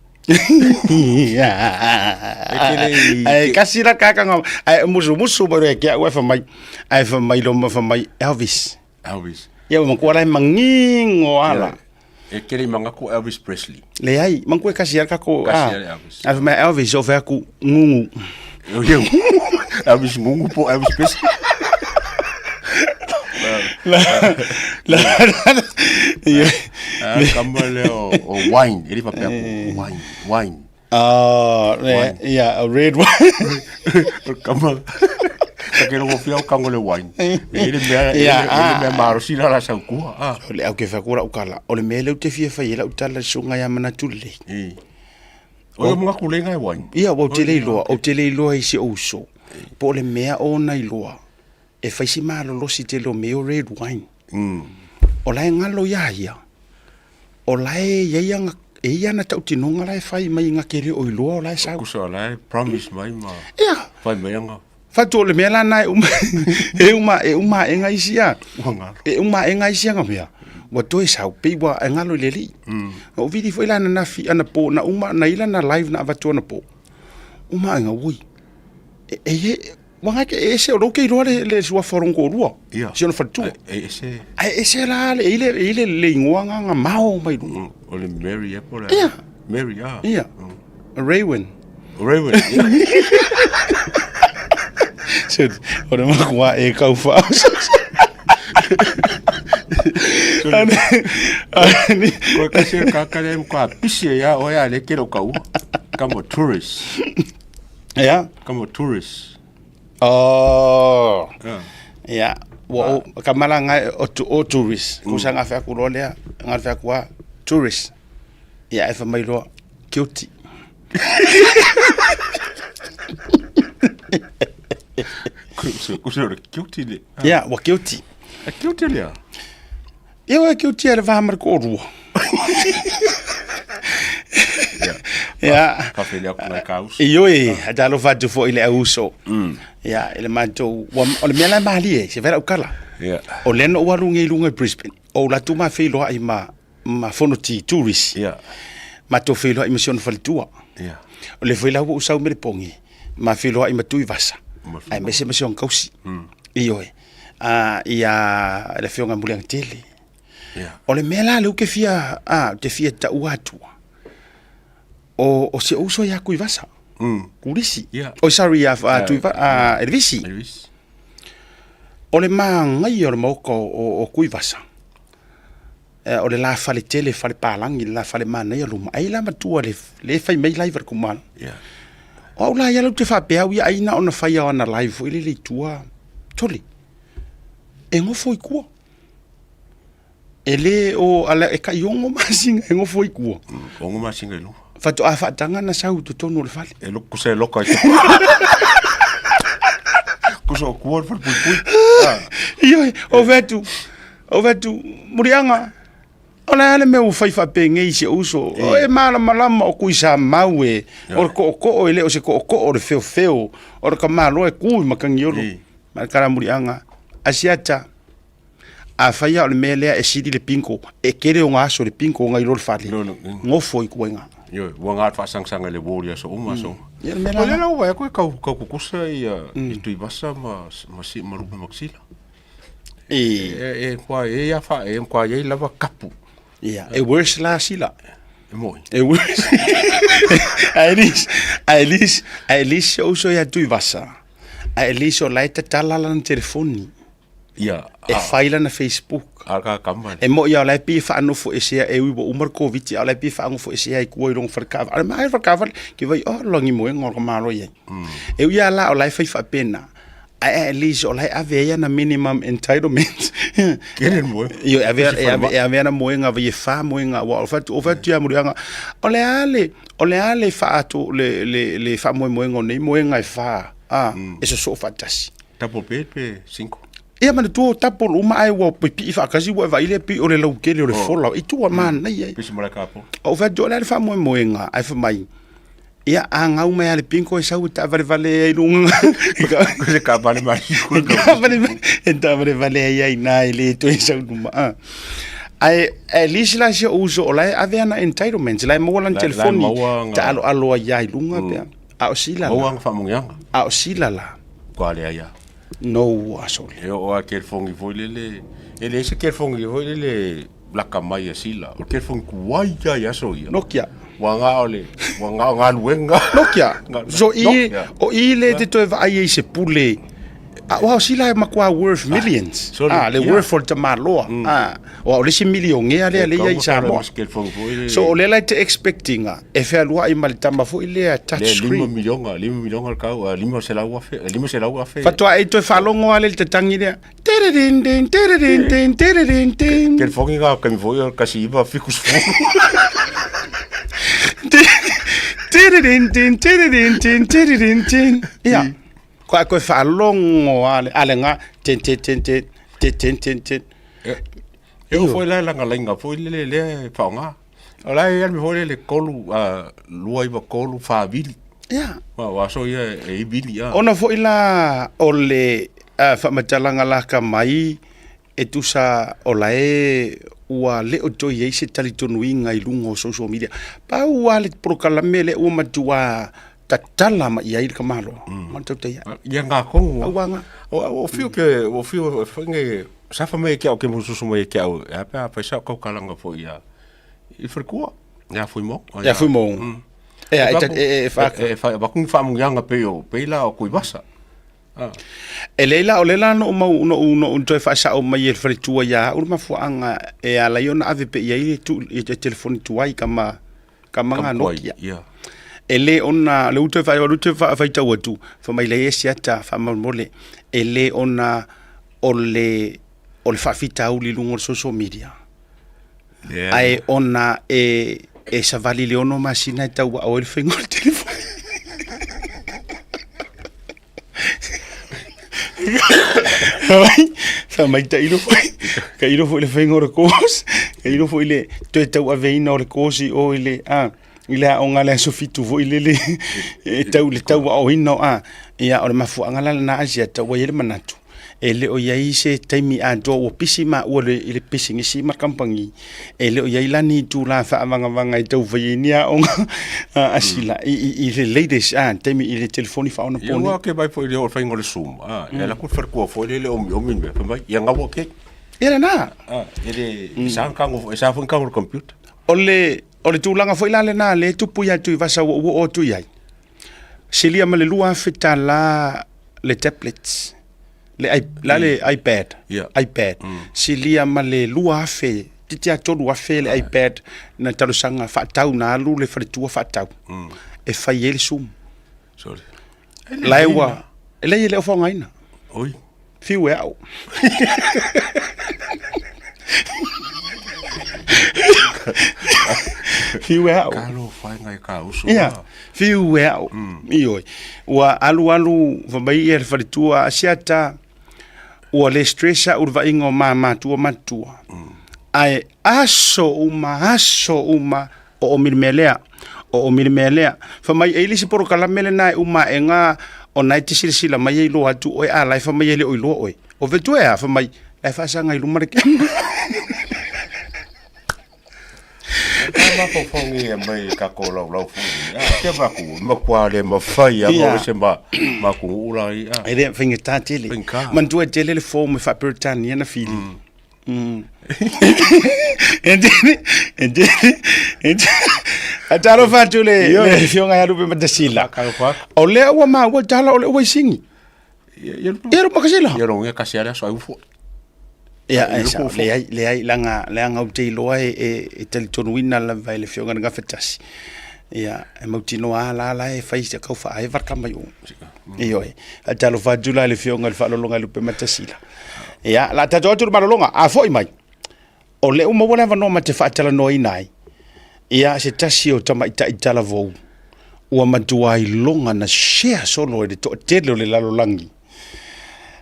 Ae kasi la kakaga ae musumusu mai loa ia te au ae fai mai ae fai mai loa fai mai Elvis. Elvis. Ia ua matua la e mangingo ala. E kele i mangaku Elvis Presley. Leai, manatua e kasi ala kako. Kasi ala Elvis. Ae fai mai Elvis o fai atu ngungu. Eu. Elvis ngungu po Elvis Presley. La la la. Ia. Ah, kama lea o wine, e le faapea atu wine, wine. Ah, ia, a red wine. Kama, ta ke rongo whia o kango le wine. E le mea, e le mea marosi la la saukua. Ah. O le au ke whakura o kala. O le mea leu te fia whai e lau tala le sunga ia manatu lelei. O ia mga kulenga e wine. Ia, ua ou te le iloa, ou te le iloa i si ou uso, po o le mea ona iloa, e fai si malolosi tele o mea o red wine. O la e galo ia ia, o la e i ai ana, e i ai ana tautinoga la e fai mai na te le o iloa o la e sau. Kusa o la e promise mai ma Ia, fai mai anga fatu o le mea la na e uma, e uma, e uma aega isi a. ua galo. E uma aega isi aga mea, ua toe sau, pei ua e galo i le alii. Na ou vili foi la ananafi, anapo, na uma, na i lana live na avatu anapo. Uma aega, ui, e, e, e, Ua gae ke ese o lou ke iloa le le suafa o lona toalua. Ia. Si ona faletua. E ese. Ae ese la le e i le e i le le igoa nga nga mao mai luga. Mm, o le Mary e po le. Ia. Mary ah. Ia. Raywin. Raywin. Ia. Se o le makua e kau fa. Ani ani Ko ka se ka ka le ka pisi ia o ia le ke lo kau. Ka mo tourist. Ia. Ka mo tourist. Oh. Yeah. Ia, ua ou, ka malaga o, o tourist. Mm. Kusa ngafe aku loa lea, ngafe aku a tourist. Ia, e fai mai loa, guilty. Kusa o le guilty le. Ia, ua guilty. E guilty lea. Ia ua guilty a le va ma le toalua. Ia. Faafeiloai atu nai ka uso. Ioe, a talofa atu foi i le au uso. Ia, i le matou, ua, o le mea la e malie, se fai lau tala. Ia. O lea na ou alu nei i luga i Brisbane, o ou alu atu ma feiloai ma, ma Fonoti tourist. Ia. Matou feiloai ma si ona faletua. Ia. O lea foi la ua ou sau mai le pogi, ma feiloai ma Tuivasa, Ma aemaise ma si ona tausi. Ioe. A, ia, le afioga ia Muliagatele. Ia. O le mea la lea ou te fia, a, ou te fia taua atua, o, o si ou uso ia Tuivasa. Kulisi. Ia. Oh, sorry, a, a, Tuiva, a Elevisi. Elvis. O le magaia o le maoka o, o, o Tuivasa, eh, o le la fale tele, fale palagi, le la fale manaia luma, ai la matua le, le fai mai live a le kumalo. Ia. O au la ia lau te faapea au ia ai na ona fai ana live foi lele i tua, tole, e gofo i tua. E le o ala e kai 6 masina e gofo i tua. 6 masina i luga. Faatoa faataga na sau i totonu o le fale. E loko kusa e loka i te. Kusa o kua le fale puipui. Ioe, o fai atu, o fai atu, Muliaga, o le a le mea ua fai faapenei i si ou uso? O e malamalama o Tuisamau e, o le tootoo e le o se tootoo o le feofeo, o le tamaloa e tu i Matagiolo. Ma le tala a Muliaga, Asiata, Afai lava o le mea lea e sili le bingo, e tele ona aso le bingo nai lo le fale, nofo i tua i ina. Ioe, ua gata faasagasagaga i le ward i aso uma aso uma. Ia le mea la. O lea la ua vaai atu e kau kau kukusa ia i Tuivasa ma ma si ma Lupe Makasila. E E e kua e ia fa e kua iai lava kapu. Ia, e worse la sila. E moi. E worse. At least, at least, at least si ou uso ia Tuivasa, at least o la e tatala lana telefoni. Ia, E fai lana Facebook. A ka kama. E mo'i a o la e pei e faanofo esea e ui ua uma le Koviti a o la e pei e faanofo esea ai kua i lona fale kaavale. A o le maea fale kaavale, ke vai, oh, lagi moega o le malo i ai. E ui a la o la e fai faapena, ae at least o la e ave ai ana minimum entitlement. Kele le moega. Ioe, ave, e ave, e ave ana moega vai e fa moega, aua o fatu, o fatu ia muliaga, o le a le, o le a le faato, le, le, le faamoemoega o nei moega e fa, a, e sosoo faatasi. Double bed pe single? Ia manatua o double uma ae ua pipii faatasi ua e vaai lea pei o le lautele o le fola i tua manaia ai. Pisi malae kapo. Ou fai atu o le a le faamoemoega ae fai mai ia a gau mai lava le bingo e sau e taavalevale ai luga Se kaavale mai. e taavalevale e taavalevale ai ai ina e le toe sau luma a. Ae at least la si ou uso o la e ave ana entitlements la e maua lana La- la e telefoni maua nga- taaloalo ai lava i luga pe a o sila la. Maua nga faamuiaga. A o sila la. Kua leai lava. No ua sole. E oo lava kelefogi foi lele, e leai se kelefogi foi lele laka mai a Sila. O le kelefogi tuai lava i aso ia. Nokia. Ua na o le, ua na o galuega. Nokia. So i, Nokia. o i le te toe vaai ai i se pule. A o Sila e matua worth millions. Sole, Ah, le ia. worth o le tamaloa. Ah, o le isi milionea lea lea i ai i Samoa. So o lea la e te expect ina e fealuai ma le tama foi lea touch Le screen. 5 miliona, 5 miliona le kau, 500,000, 500,000. Faatoa e toe faalogo lava lea i le tatagi lea. Tererendeng, tererendeng, tererendeng. Kelefogi na taimi foi o le 1970. Tiririn tin tiririn tin tiririn tin. Ia. Ko a koe faalogo a le a le ga ten ten ten ten ten ten ten ten. E oo foi la i lagalaiga foi lele lea e faaaoga. O la e alu foi lele 3, 2, 9, 3, 4 vili. Ia. O aso ia e i vili. Ona foi la o le faamatalaga laka mai e tusa o la e ua le o toe i ai se talitonuiga i luga o social media. Pau lava le polokalame lea ua matua tatala mai i ai le tamaloa, ma le tautai ae. Ia ngā kongo. Au anga. O whio ke, o whio whainge, safa mai e ke au ke mususu mai e ke au, e ape a whaisa kau kalanga fo ia, i wharikua, ia fui mo. Ia fui mo. E a, e, e, e, e, wakungi whaamungianga pe o, pe la o kuivasa. E leai la, o lea la na ou mau, na ou, na ou toe faasao mai e le faletua ia au le mafuaaga e ala ai ona ave pea i ai le tu, i le telefoni tuai kama, kama ga Nokia. Yeah. E le ona, le u toe faa, le toe faafaitau atu, fai mai leai e siata faamolemole, e le ona o le, o le faafitauli i luga o le social media. Yeah. Ae ona e, e savali i le 6 masina e tauaao ai le faiga o le telefoni. Fai mai tailo foi, tailo foi le faiga o le course, tailo foi le toe tauaveina o le course i o i le a i le aoga le aso 7 foi lele e tau le tauaoina o a ia o le mafuaaga la lena Asia tau ai le manatu e le o i ai se taimi atoa ua pisi maua i le pisinisi ma le kamupani e le o i ai la ni itula faavagavaga e tau fai ai ni aoga a sila i le latest a taimi i le telefoni faaonapo nei. Ia ke mai foi le o faiga o le Zoom a e ala ku fale foi le le omi omi me fai mai ia ngaua ke. Ia lena. A e le sa kango e sa foi kango le computer. O le tulaga foi la lena le tupu ia Tuivasa ua ua oo atu i ai. Silia ma le $2,000 le tablets. Le i, la le iPad. Yeah. iPad. Silia ma le 2,000, titi a 3,000 le iPad na talosaga faatau na alu le faletua faatau. E fai ai le Zoom. Sorry. La e ua, e leai e le o faaaogaina. Oi. Fiu e au. Fiu e au. Kalo whainga i ka usu. Ia, fiu e au. Ioe. Ua alu alu fai mai ia le faletua a Asiata, ua le stress au i le vaaiga o ma matua matutua. Ae aso uma, aso uma, o o mea lea, o o mea lea. Fai mai e i le isi polokalame lena e uma aega ona e te silasila mai e iloa atu oe a la e fai mai e le o iloa oe. O fetu e a, fai mai, la e faasaga i luma le camera. Ka mafaufauga ia mai ka ko laulau foi. A ke maku makua le mafai a mo se ma maku ula i a. E le faigata tele. Faigata. Manatua e tele le form e faa-Peretania na fili. E tele, e tele, e tele. Talofa atu le le afioga ia Lupe Matasila. Talofa atu. O lea ua maua tala o le ua i sigi. Ia Ia Lupe Matasila. Ia rongia kasi ale aso ai ufo. Ia, e sao, leai, leai, leaga, leaga ou te iloa e, e, e talitonuina lava e le Afioga i le Gafatasi. Ia, e mautinoa lava la la e fai se kau faaeva le tama i o. Ioe. Faatalofa atu la i le Afioga i le Faaaloaloga i Lupematasila. Ia, la tatou atu le malologa, a foi mai, o lea ua maua le avanoa ma te faatalanoaina ai, ia, se tasi o tamaitai talavou ua matua iloga na share solo e le toatele o le lalolagi.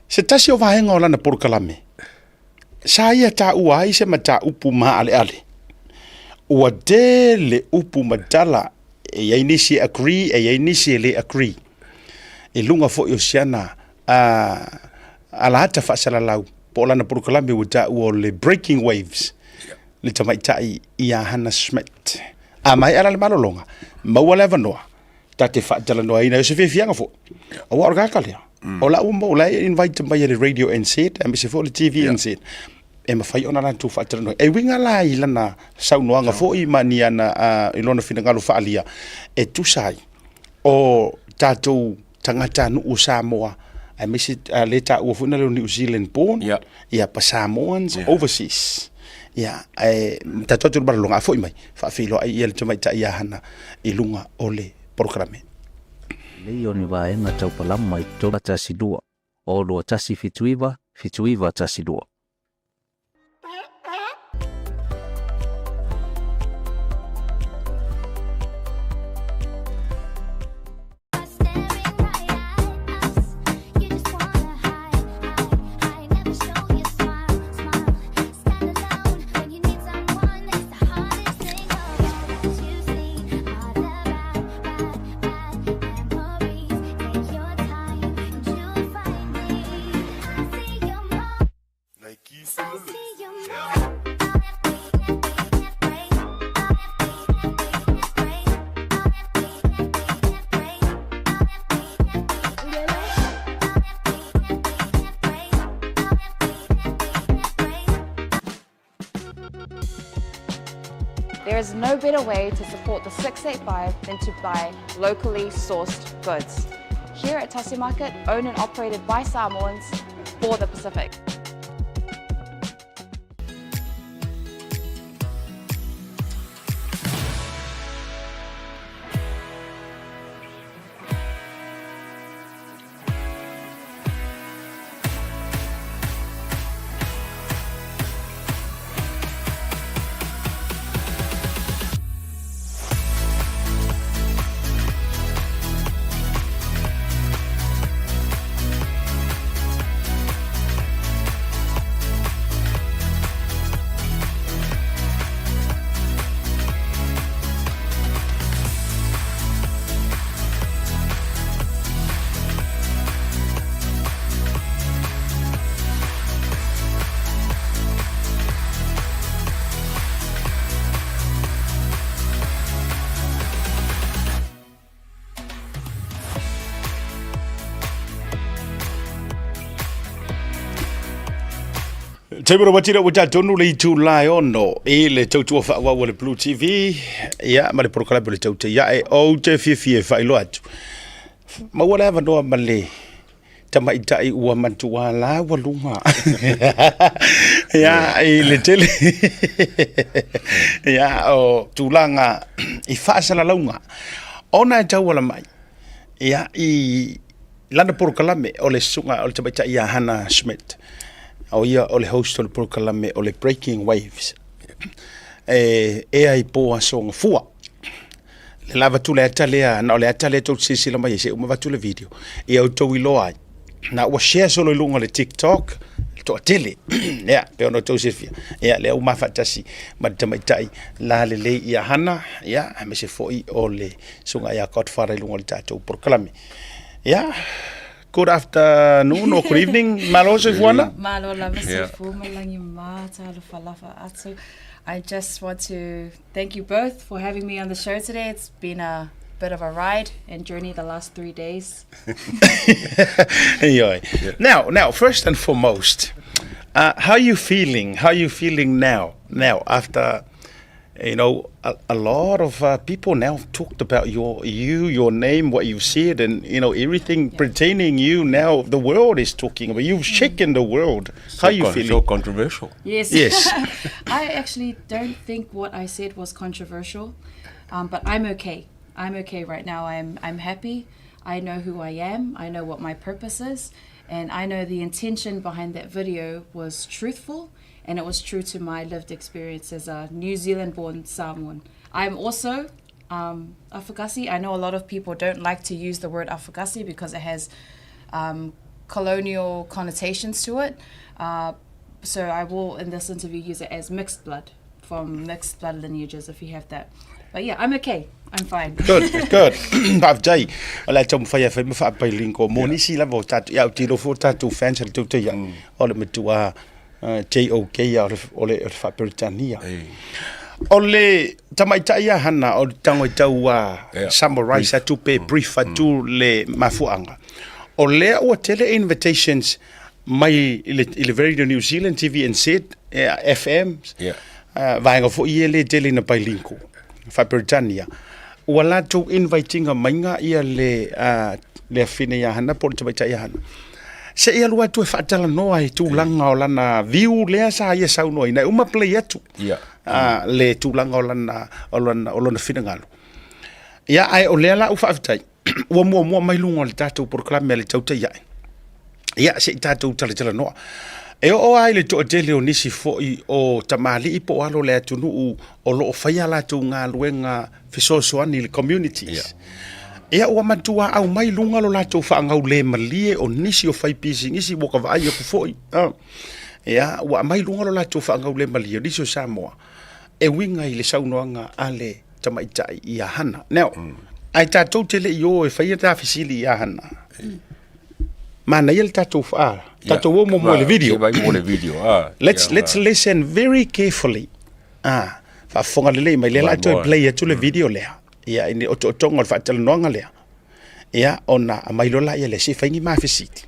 Se tasi o vaega o lana polokalame, sa ia taua ai se mataupu maaleale. Ua tele upu ma tala e i ai nisi e agree, e i ai nisi e le agree. I luga foi o siana a alata faasalalau po o lana polokalame ua taua o le Breaking Waves, le tamaitai ia Hannah Schmidt. A maea la le malologa, maua le avanoa ta te faatalanoaina ai o se fiafiaga foi. Aua o le kaka lea. O lau mo la e invite mai e le Radio NZ, aemaise foi o le TV NZ. E mafai ona latou faatalanoa. E uiga la i lana saunoaga foi ma ni ana i lona finagalo faaalia e tusa ai o tatou tagatanuu o Samoa aemaise lea e taua foi na leo New Zealand born ia pa Samoans overseas. Ia, ae tatou atu i le malologa, a foi mai, faafeiloai ia le tamaitai ia Hana i luga o le polokalame. Lelei o ni vaega tau palama i 312 o 2179 7912. There is no better way to support the 685 than to buy locally sourced goods. Here at Tasi Market, owned and operated by Samoans for the Pacific. Taimoro matira ua tatonu le itula e ono i le tautua faaauau a le Blue TV ia ma le polokalame o le Tautai Ae. Ou te fiafia e faailoa atu. Maua le avanoa ma le tamaitai ua matua laualuga ia i le tele ia o tulaga i faasalalauga ona e tauala mai ia i lana polokalame o le susuga o le tamaitai ia Hannah Schmidt o ia o le host o le polokalame o le Breaking Waves e ea i po aso gafua Le lava atu le ata lea, na o le ata lea tou te silasila mai ai, se i uma avatu le video, ia outou iloa ai. Na ua share solo i luga o le TikTok, le toatele, ia, pei ona outou silafia, ia, lea ua ma faatasi ma le tamaitai lalelei ia Hana, ia, aemaise foi o le susuga ia Godfather i luga o le tatou polokalame. Ia, good afternoon or good evening, malo soifuana. Malo lava soifua ma lagi ma talofa lava atu. I just want to Thank you both for having me on the show today. It's been a bit of a ride and journey the last three days. yeah. Now, now, first and foremost, uh, how are you feeling? How are you feeling now? Now, after you know, a, a lot of uh, people now have talked about your you, your name, what you've said, and you know everything yeah. pertaining you. Now the world is talking about you've mm. shaken the world. So how are you feeling? So controversial. Yes. Yes. I actually don't think what I said was controversial, um, but I'm okay. I'm okay right now. I'm I'm happy. I know who I am. I know what my purpose is, and I know the intention behind that video was truthful and it was true to my lived experience as a New Zealand-born Samoan. I'm also um, Afakasi. I know a lot of people don't like to use the word Afakasi because it has um, colonial connotations to it. Uh, so I will in this interview use it as mixed blood from mixed blood lineages if you have that. But yeah, I'm okay. I'm fine. Good, good. Faafetai. O le a taumafai e fai ma faapailin ko mo nisi lava o tatou, ia ou te iloa foi o tatou fans a le tautai ai, o le matua JOK ia o le Faa-Peretania. O le tamaitai ia Hana o le tago i tau summarize atu pe brief atu le mafuaaga. O lea ua tele invitations mai i le, i le Radio New Zealand, TVNZ, FM, yeah. vaega foi ia le tele ina bilingual, Faa-Peretania. Ua latou invite-ina maiga ia le, uh, le afine ia Hana po o le tamaitai ia Hana. Se i alu atu e faatalanoa i tulaga o lana view lea sa ia saunoaina e uma play atu yeah. le tulaga o lana, o lana, o lona finagalo. Ia, ae o lea la ua faafetai ua muamua mai luga o le tatou polokalame a le Tautai Ae. Ia, se i tatou talatalanoa. E oo lava i le toatele o nisi foi o tamalii po o alo o le atunuu o lo o faia a latou galuega fesoasoani i le communities. Ia, ua matua aumai luga lo latou faagaulemalie o nisi o faipisinisi ua ka vaai aku foi. Ia, ua aumai luga lo latou faagaulemalie o nisi o Samoa e uiga i le saunoaga a le tamaitai ia Hana. Now, ae tatou te le i o e faia ta fesili ia Hana. Manaia le tatou faa, tatou o muamua i le video. Vai mo le video. Ah, Let's let's listen very carefully. Ah, faafofoga lelei mai lea la toe play atu le video lea. Ia i otootoga o le faatalanoaga lea. Ia ona aumai loa laia lea se i fai ni ma fesili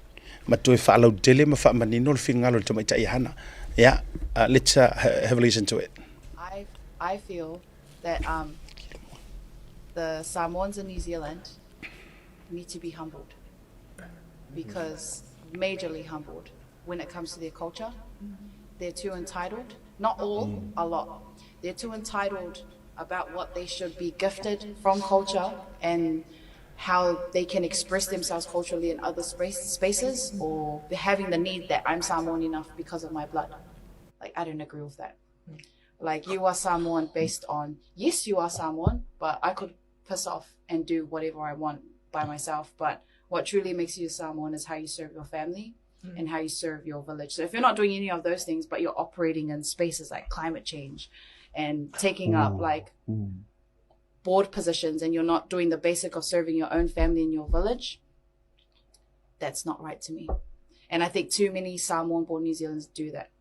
ma toe faalautele ma faamanino le finagalo o le tamaitai e hana. Ia, let's have a listen to it. I I feel that um the Samoans in New Zealand need to be humbled because majorly humbled when it comes to their culture. They're too entitled. Not all, a lot. They're too entitled about what they should be gifted from culture and how they can express themselves culturally in other space, spaces or having the need that I'm Samoan enough because of my blood. Like, I don't agree with that. Like, you are Samoan based on, yes, you are Samoan, but I could piss off and do whatever I want by myself. But what truly makes you Samoan is how you serve your family and how you serve your village. So if you're not doing any of those things, but you're operating in spaces like climate change and taking up like board positions and you're not doing the basic of serving your own family in your village, that's not right to me. And I think too many Samoan born New Zealanders do that.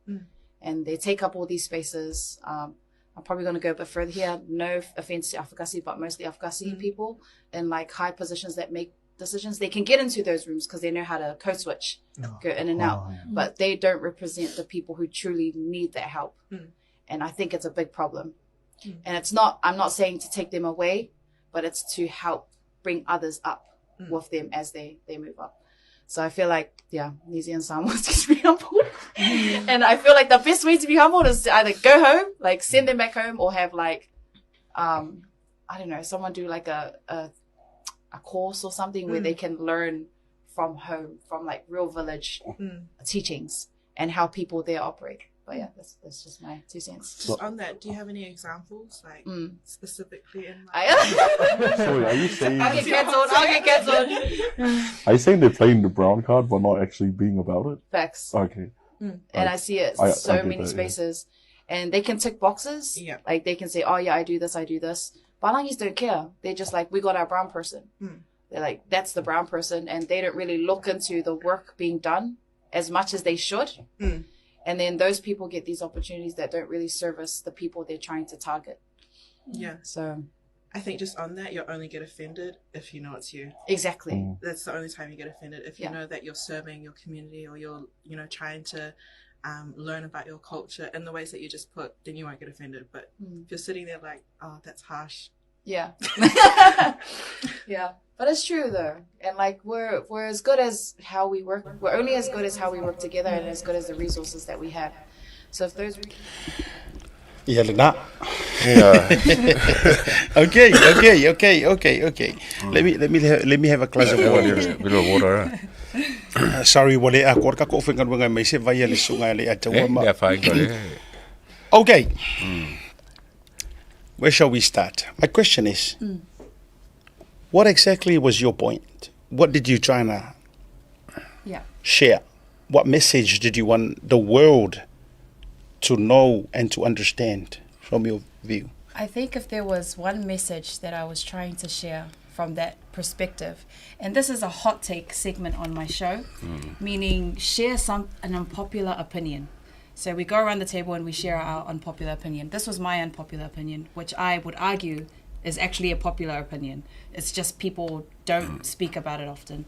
And they take up all these spaces. I'm probably going to go a bit further here. No offense to Afakasi, but mostly Afakasi people in like high positions that make decisions. They can get into those rooms because they know how to code switch, go in and out, but they don't represent the people who truly need that help. And I think it's a big problem. And it's not, I'm not saying to take them away, but it's to help bring others up with them as they, they move up. So I feel like, yeah, New Zealand Samoans need to be humbled. And I feel like the best way to be humbled is to either go home, like send them back home, or have like, I don't know, someone do like a, a course or something where they can learn from home, from like real village teachings and how people there operate. But yeah, that's just my 2 cents. Just on that, do you have any examples, like specifically in like... I, Sorry, are you saying I'll get cancelled. I'll get cancelled. are you saying they're playing the brown card but not actually being about it? Facts. Okay. And I see it so I get many that, yeah. spaces. And they can tick boxes. Yeah. Like they can say, oh yeah, I do this, I do this. Balangis don't care. They're just like, we got our brown person. They're like, that's the brown person. And they don't really look into the work being done as much as they should. And then those people get these opportunities that don't really service the people they're trying to target. Yeah. So I think just on that, you'll only get offended if you know it's you. exactly. That's the only time you get offended. If you Yeah. know that you're serving your community or you're, you know, trying to learn about your culture in the ways that you just put, then you won't get offended. But if you're sitting there like, oh, that's harsh. Yeah. Yeah. But it's true though. And like we're as good as how we work. We're only as good as how we work together and as good as the resources that we have. So if those Ia lena. Yeah. Okay, okay, okay, okay, okay. Let me have a glass of water. Bit of water. Eh? Sorry, ua le atoa le tatou aufaigaluega mai se vai a le susuga e le ataua Eh, ma. yeah, fine, got it. Okay. Where shall we start? My question is, what exactly was your point? What did you try to Yeah. share? What message did you want the world to know and to understand from your view? I think if there was one message that I was trying to share from that perspective, and this is a hot take segment on my show, meaning share some an unpopular opinion. So we go around the table and we share our unpopular opinion. This was my unpopular opinion, which I would argue is actually a popular opinion. It's just people don't speak about it often.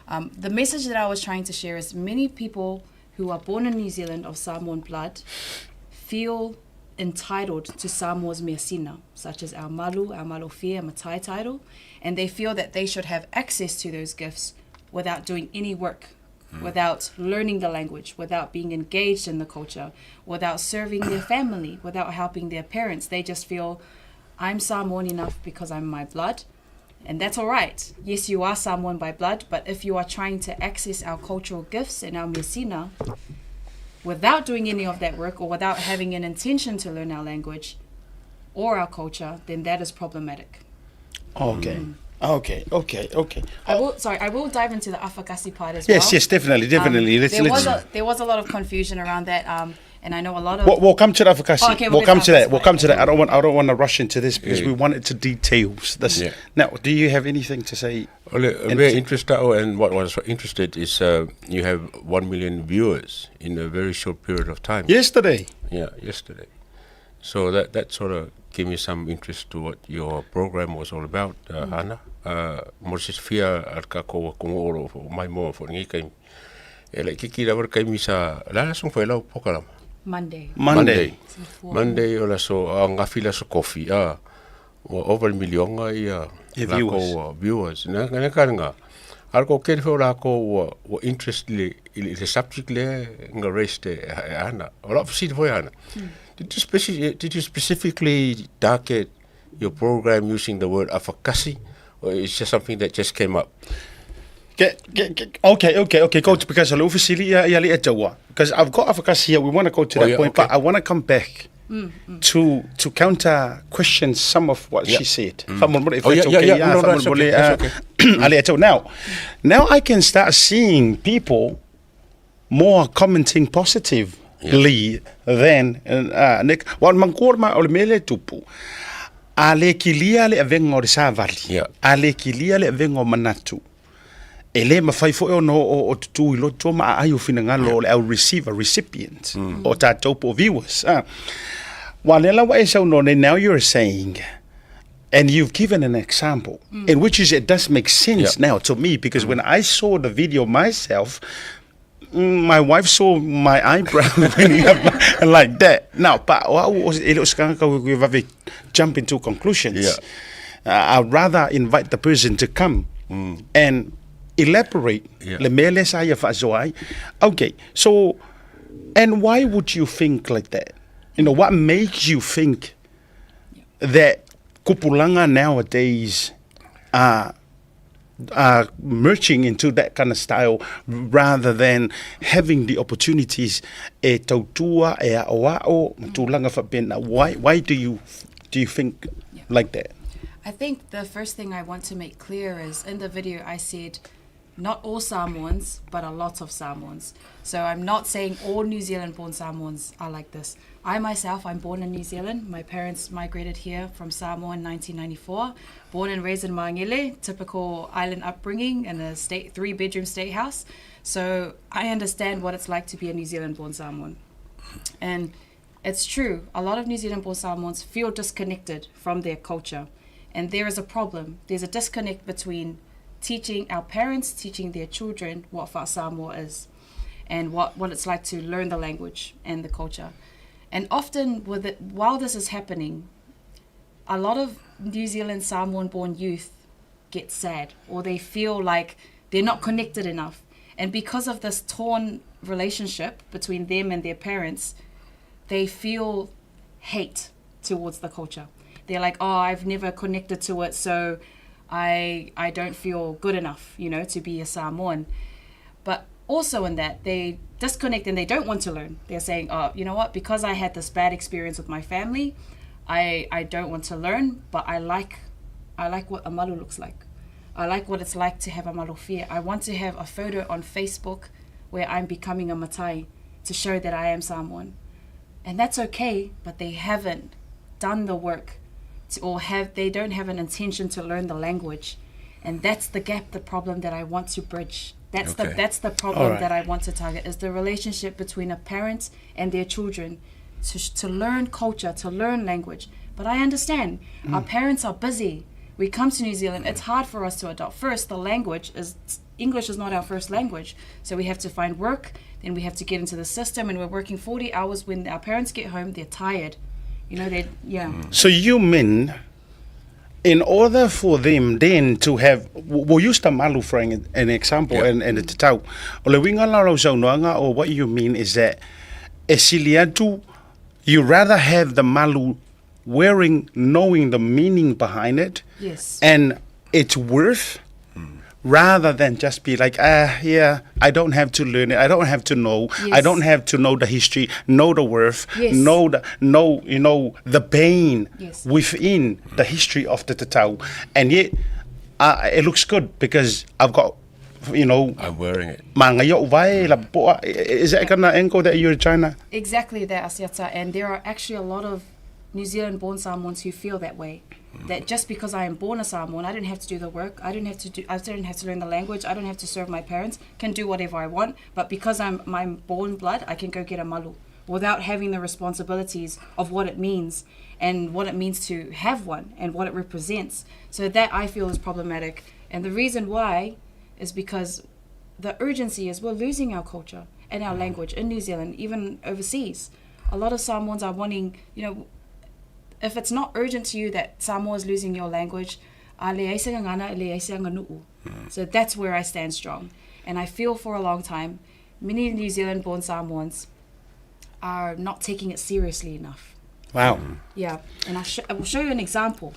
The message that I was trying to share is many people who are born in New Zealand of Samoan blood feel entitled to Samoa's measina, such as our malu, our malofia, matai title, and they feel that they should have access to those gifts without doing any work, without learning the language, without being engaged in the culture, without serving their family, without helping their parents. They just feel, I'm Samoan enough because I'm my blood. And that's all right. Yes, you are Samoan by blood, but if you are trying to access our cultural gifts and our measina without doing any of that work or without having an intention to learn our language or our culture, then that is problematic. Okay. Okay, okay, okay. I will dive into the Afakasi part as Yes, well. yes, definitely, definitely. There was a lot of confusion around that. And I know a lot of We'll, we'll come to that, Vakasi. Oh, okay, we'll we'll come get to that. We'll Afakasi. come to that. I don't want. I don't want to rush into this because Yeah. we wanted to details this. Yeah. Now, do you have anything to say? Well, In- very interested, oh, and what was interested is you have 1 million viewers in a very short period of time. Yesterday. Yeah, yesterday. So that, that sort of gave me some interest to what your program was all about, Hana. Mo se fia al ka ko ko oro fo mai mo fo ngi kai. E le kiki la war kai mi sa la la song fo lau pokalama. Monday. Monday. Monday o la so a ngafi la so kofi a ua over milionga ia Ia la viewers. ko viewers na na ka nga al ko ke fo la ko ua ua interest le i le subject le nga raised e e ana o la fsi fo ana did you did you specifically target your program using the word afakasi or is just something that just came up? Get, get, get, okay, okay, okay. Go to because I'll officially yeah, yeah, yeah, because I've got Afakasi here. We want to go to Oh, that yeah, point, okay. but I want to come back to counter question some of what Yeah. she said. Fa'amolomole, If Oh, that's yeah, yeah, okay, yeah. No, that's fa'amolomole, okay, that's Ali Ato. Now, now I can start seeing people more commenting positively than Nick. Wa mangkor ma o le mele tupu. A le kilia le avenga o le savali. Yeah. A le kilia le avenga o manatu. E le mawhai fo e ono o, o tutu i loto ma a ai o whinangalo o le au receiver, recipient, o tātou po viewers. Ah. Wa lela wa e sau no nei, now you're saying, and you've given an example, in which is it does make sense Yeah. now to me, because when I saw the video myself, my wife saw my eyebrow when you have like that. Now, but what was it was kind of we have jump into conclusions. Yeah. I'd rather invite the person to come and elaborate. Yeah. Le mele sa ia faasoa ai. Okay, so, and why would you think like that? You know, what makes you think that kupulanga nowadays are merging into that kind of style rather than having the opportunities e tautua e a'oa'o ma tulaga faapena why, why do you, do you think like that? I think the first thing I want to make clear is in the video I said not all Samoans, but a lot of Samoans. So I'm not saying all New Zealand born Samoans are like this. I myself, I'm born in New Zealand. My parents migrated here from Samoa in 1994. Born and raised in Mangele, typical island upbringing in a state 3-bedroom state house. So I understand what it's like to be a New Zealand born Samoan. And it's true, a lot of New Zealand born Samoans feel disconnected from their culture. And there is a problem. There's a disconnect between teaching our parents, teaching their children what Fa'asamoa is and what, what it's like to learn the language and the culture. And often, with it, while this is happening, a lot of New Zealand Samoan born youth get sad or they feel like they're not connected enough. And because of this torn relationship between them and their parents, they feel hate towards the culture. They're like, oh, I've never connected to it, so I I don't feel good enough, you know, to be a Samoan. But also in that they disconnect and they don't want to learn. They're saying, oh, you know what? Because I had this bad experience with my family, I I don't want to learn, but I like I like what amalu looks like. I like what it's like to have a malofia. I want to have a photo on Facebook where I'm becoming a matai to show that I am Samoan. And that's okay, but they haven't done the work to, or have they don't have an intention to learn the language. And that's the gap, the problem that I want to bridge. That's the Okay. that's the problem Alright. that I want to target is the relationship between a parent and their children to, to learn culture, to learn language. But I understand our parents are busy. We come to New Zealand, it's hard for us to adopt. First, the language is English is not our first language. So we have to find work, then we have to get into the system, and we're working 40 hours. When our parents get home, they're tired. You know, they, yeah. So you mean, in order for them then to have, we'll use the malu for an example Yeah. and the tatau. O le winga la lau saunoaga, or what you mean is that e sili atu, you rather have the malu wearing, knowing the meaning behind it, Yes. and its worth, rather than just be like, ah, yeah, I don't have to learn it, I don't have to know, I Yes. don't have to know the history, know the worth, Yes. know the know you know the pain Yes. within the history of the tatau, and yet it looks good because I've got you know, I'm wearing it. Magaia ou vae, lapopoa. Is that kind of angle that you're trying to? Exactly that, Asiata. And there are actually a lot of New Zealand born Samoans who feel that way. That just because I am born a Samoan, I don't have to do the work. I don't have to do. I don't have to learn the language. I don't have to serve my parents. Can do whatever I want. But because I'm my born blood, I can go get a malu without having the responsibilities of what it means and what it means to have one and what it represents. So that I feel is problematic. And the reason why is because the urgency is we're losing our culture and our language in New Zealand, even overseas. A lot of Samoans are wanting, you know, if it's not urgent to you that Samoa is losing your language, a leai se gagana, e leai se aganu'u. So that's where I stand strong. And I feel for a long time, many New Zealand born Samoans are not taking it seriously enough. Wow. Yeah. And I will show you an example.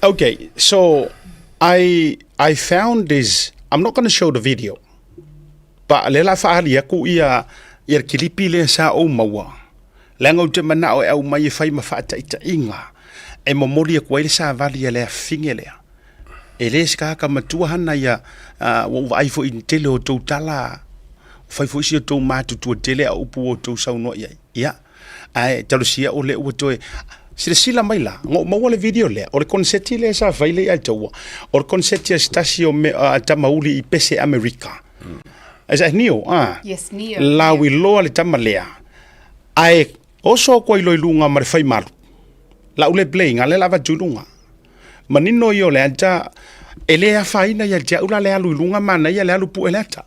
Okay, so I found this. I'm not going to show the video, but le la faali aku ia ia le kilipi lea sa ou maua. Leaga ou te manao e aumai e fai ma faataitaiga e momoli aku ai le savali a le afine lea. E le se tagata matua hana ia ua ou vaai foi i le tele o tou tala, ua fai foi si o tou matutua tele a upu ua outou saunoa i ai. Ia, ae talosia o lea ua toe silasila mai la, na ou maua le video lea, o le konseti lea sa fai lea ia taua, o le konseti a se tasi o me, a tamauli i pese Amerika. Is that Neo? Ah. Yes, Neo. Lauiloa le tama lea. Ae oso atu ai loa i luga ma le faimalu. Lau le play ina lea o le a avatu i luga. Manino ia o le ata, e le afaina ia te au la le alu i luga manaia le alu pue le ata.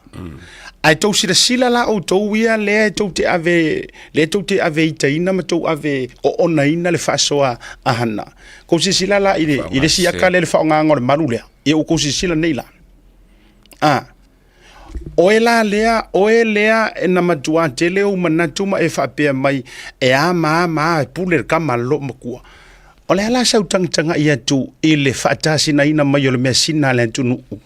Ae tou silasila la outou ia lea e tou te ave, lea tou te ave itaina ma tou ave oonaina le faasoa a Hana. Kou silasila la i le, i le isi aka lea le faaaogaina o le malu lea. Ia ua kou silasila nei la. A, oe la lea, oe lea e na matuā tele ou manatu ma e faapea mai, e a ma a ma a e pule le kama a le loomatua. O le a la sau tagatagai atu i le faatasinaina mai o le measina a le atunuu?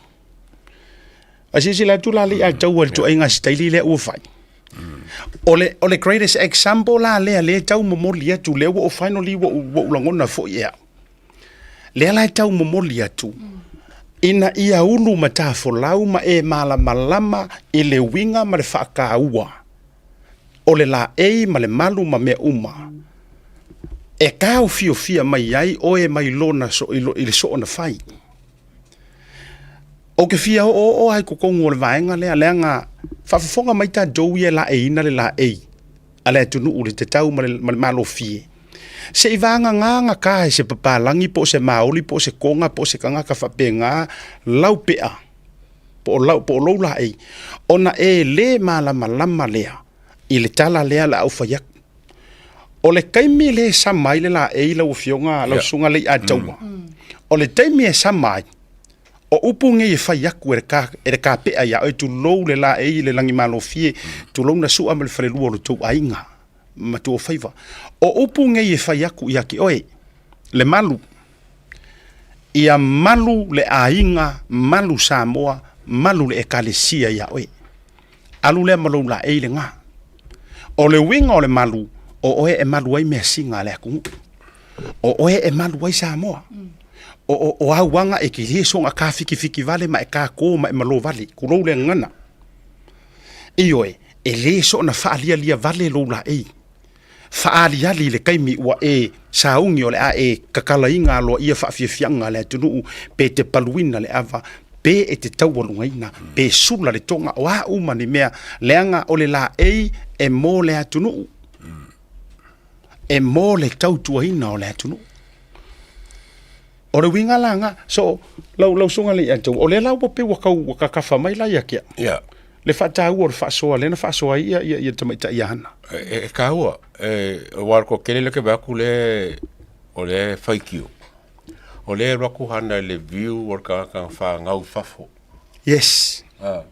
A silasila atu la le ataua i le ituaiga sitaili lea ua fai. O le, o le greatest example la lea lea e tau momoli atu, lea ua ou finally ua ou, ua ou lagona foi e au. Lea la e tau momoli atu, ina ia ulu matafolau ma e malamalama i le uiga ma le faataua o le laei ma le malu ma mea uma e taofiofia mai ai oe mai lona so, i, lo, i le soona fai. Ou te fia oooo lava i totonu o le vaega lea, leaga faafofoga mai tatou ia e laeiina le laei a le atunuu i le tatau ma le, ma le malofie. Se i vagagā gata e se papalagi po o se maoli po o se koga po o se tagata faapena lau pea po o lau, po o lou laei, ona e lē malamalama lea i le tala lea o le a ou fai atu. O le taimi lea e sama ai le laei lau Afioga, lau Susuga Leiataua, o le taimi e sama ai, o upu nei e fai atu e le ka, e le kapea iā oe, tulou le laei i le lagimalofie, tulou na sua ma le falelua o lo tou aiga ma tuafaiva. O upu nei e fai atu ia te oe, le malu, ia malu le aiga, malu Samoa, malu le Ekalesia iā oe. Alu lea ma lou laei lena. O le uiga o le malu, o oe e malu ai measina a le atunuu. O oe e malu ai Samoa. O, o, o au aga e te le soga kāfikifiki vale ma e kākō ma e malo vale, tulou le gagana. Ioe, e le soona faalialia vale lou laei. Faaaliali i le taimi ua e sauni o le a e tatalaina aloaia faafiafiaga a le atunuu pe te paluina le ava, pe e te taualugaina, pe sula le toga, o a uma ni mea, leaga o le laei e mo le atunuu, e mo le tautuaina o le atunuu. O le uiga la lena, so lau lau susuga i le Iataua, o lea la ua pei ua tau ua tatafa mai la ia te au. Yeah. Le faataua o le faasoa lea na faasoa ai ia ia ia le tamaitai ia Hana. E, e kāua, e, aua o le toatele lea ke vaai atu le, o le faitio. O lea e alu atu Hana i le view o le tagata na fanau i fafo. Yes. Ah,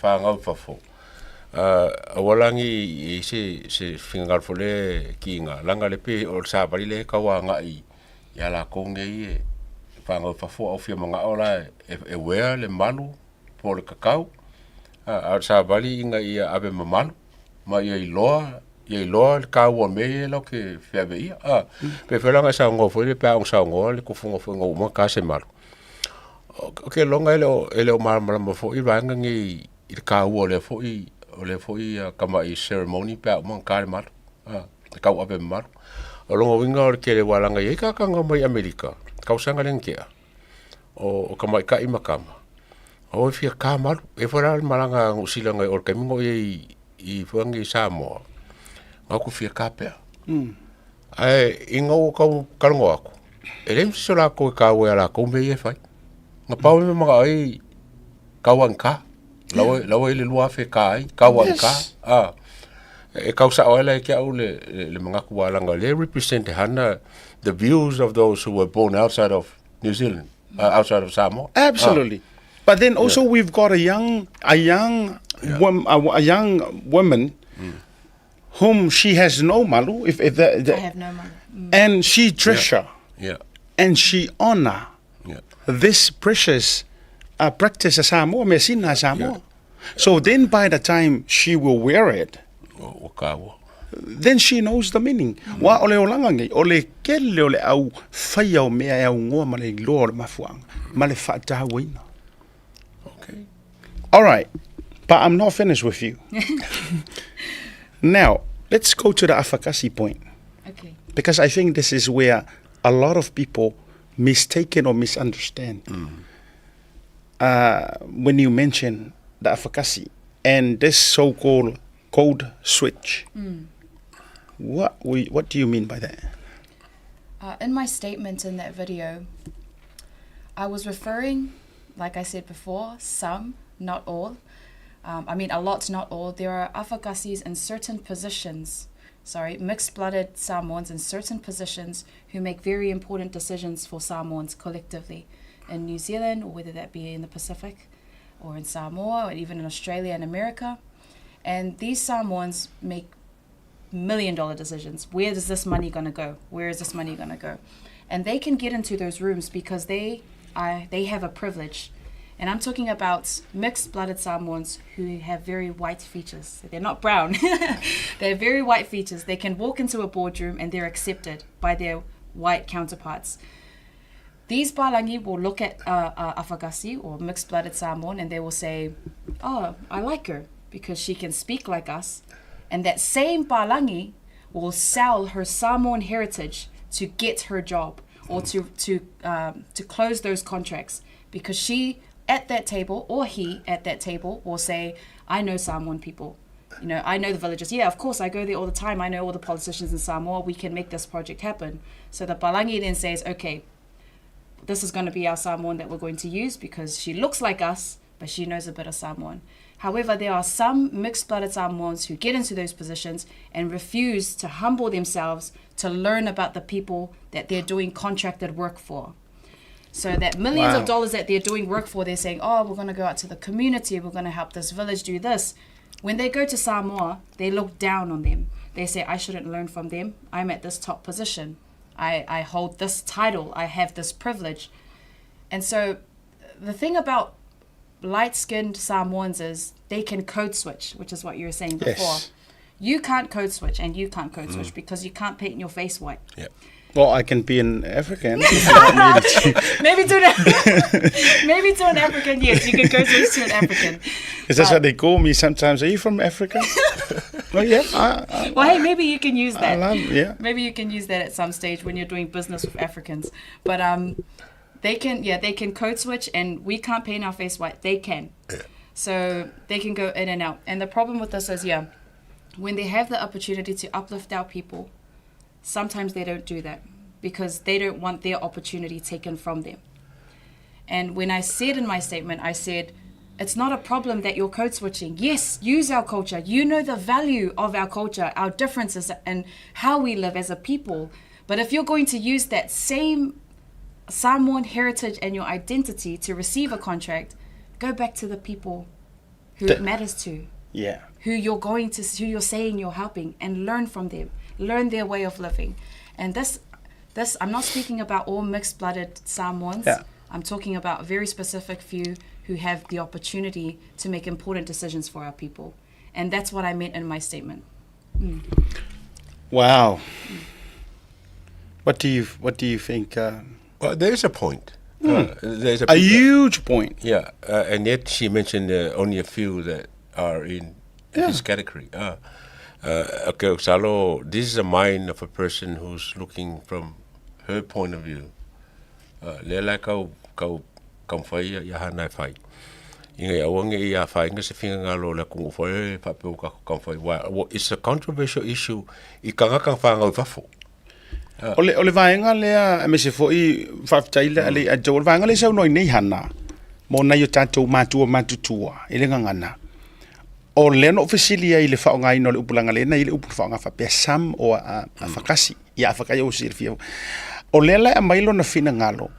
fanau i fafo. Ah, aua la ni i se, se finagalo foi lea kiiga, leaga le pei o le savali lea e tau agai Ia lakou nei e fanau i fafo a o fia manao la e uea le malu po o le kakau, a o le savali ina ia ave mamalu ma ia iloa, ia iloa le kaua o mea ia latou te feave ia. A, pe afai la na e saunoa foi lea pe a ona saunoa le tofoga foi ina ua uma ona ta se malu. Ou te iloga e le o, e le o malamalama foi vaega nei i le taua o lea foi, o lea foi tama'i ceremony pe a uma ona ta le malu, a, e tauave mamalu. O lona uiga o le tele aua leaga e i ai tagata na omai i Amerika i le tausaga lea na tea, o, o tamaitai ma tama, o e fia ta malu. E i ai foi la le malaga a Niu Sila nai o i le taimi na ou i ai i foi nei i Samoa, na ou fia ta pea. Ae ina ua tau talanoa atu, e leai ma se isi o latou e taua ia latou mea ia e fai. Na pau le mea e manao ai, tau lava ina ta. La ua, la ua i ai le 2000 e ta ai, tau lava ina ta. A, e tau sao ai la ia te au le, le, le manatu aua leaga o lea e represent e Hana the views of those who were born outside of New Zealand, outside of Samoa. Absolutely. But then also we've got a young a young wom, a young woman whom she has no malu if, if that, I have no malu. and she treasure Yeah. and she honor Yeah. this precious practice a Samoa, measina a Samoa. So then by the time she will wear it, Ua taua. then she knows the meaning. Aua o le olaga nei, o le kele o le au faia o mea e augoa ma le iloa o le mafuaaga, ma le faatauaina. Okay. All right, but I'm not finished with you. Now, let's go to the Afakasi point. Okay. Because I think this is where a lot of people mistaken or misunderstand. When you mention the Afakasi and this so-called code switch. What we what do you mean by that? In my statement in that video, I was referring, like I said before, some, not all. I mean, a lot, not all. There are Afakasis in certain positions, sorry, mixed-blooded Samoans in certain positions who make very important decisions for Samoans collectively in New Zealand, or whether that be in the Pacific, or in Samoa, or even in Australia and America. And these Samoans make million-dollar decisions. Where is this money going to go? Where is this money going to go? And they can get into those rooms because they are, they have a privilege. And I'm talking about mixed-blooded Samoans who have very white features. They're not brown. They have very white features. They can walk into a boardroom and they're accepted by their white counterparts. These Palangi will look at Afakasi or mixed-blooded Samoan and they will say, oh, I like her because she can speak like us. And that same Palangi will sell her Samoan heritage to get her job or to close those contracts, because she at that table, or he at that table, will say, I know Samoan people. You know, I know the villagers. Yeah, of course, I go there all the time. I know all the politicians in Samoa. We can make this project happen. So the Palangi then says, okay, this is going to be our Samoan that we're going to use because she looks like us, but she knows a bit of Samoan. However, there are some mixed-blooded Samoans who get into those positions and refuse to humble themselves to learn about the people that they're doing contracted work for. So that millions of dollars that they're doing work for, they're saying, oh, we're going to go out to the community, we're going to help this village do this. When they go to Samoa, they look down on them. They say, I shouldn't learn from them. I'm at this top position. I hold this title. I have this privilege. And so the thing about light-skinned Samoans is they can code switch, which is what you were saying before. You can't code switch, and you can't code switch because you can't paint your face white. Well, I can be an African. If you want me to. Maybe to an, maybe to an African, yes, you can code switch to an African. Is that what they call me sometimes? Are you from Africa? Well, yeah. Well, hey, maybe you can use I that. love, yeah. Maybe you can use that at some stage when you're doing business with Africans. But they can, yeah, they can code switch, and we can't paint our face white. They can. So they can go in and out. And the problem with this is, yeah, when they have the opportunity to uplift our people, sometimes they don't do that because they don't want their opportunity taken from them. And when I said in my statement, I said, it's not a problem that you're code switching. Yes, use our culture. You know the value of our culture, our differences, and how we live as a people. But if you're going to use that same Samoan heritage and your identity to receive a contract, go back to the people who it matters to. Who you're going to, who you're saying you're helping, and learn from them. Learn their way of living. And this I'm not speaking about all mixed-blooded Samoans. I'm talking about a very specific few who have the opportunity to make important decisions for our people. And that's what I meant in my statement. Wow. What do you think? Well, there is a point. There's a A big- huge point. Yeah, and yet she mentioned only a few that are in this category. Okay, Salo, this is a mind of a person who's looking from her point of view. Lea la kau kau kau whai ia hana e whai. Inga ia wange ia whai inga se finga ngalo le kungu whai e whapeu ka kau whai. Well, it's a controversial issue i kanga kang whangau fafo. O le, o le vaega lea, aemaise foi faafetai le alii a Joe, o le vaega lea e saunoa ai nei Hana, mo nai o tatou matua matutua i le gagana. O lea na ou fesili ai i le faaaogaina o le upu leaga lea na i ai le upu na faaaoga faapea some or a, afakasi. Ia afakasi ua silafia. O lea la e aumai lona finagalo,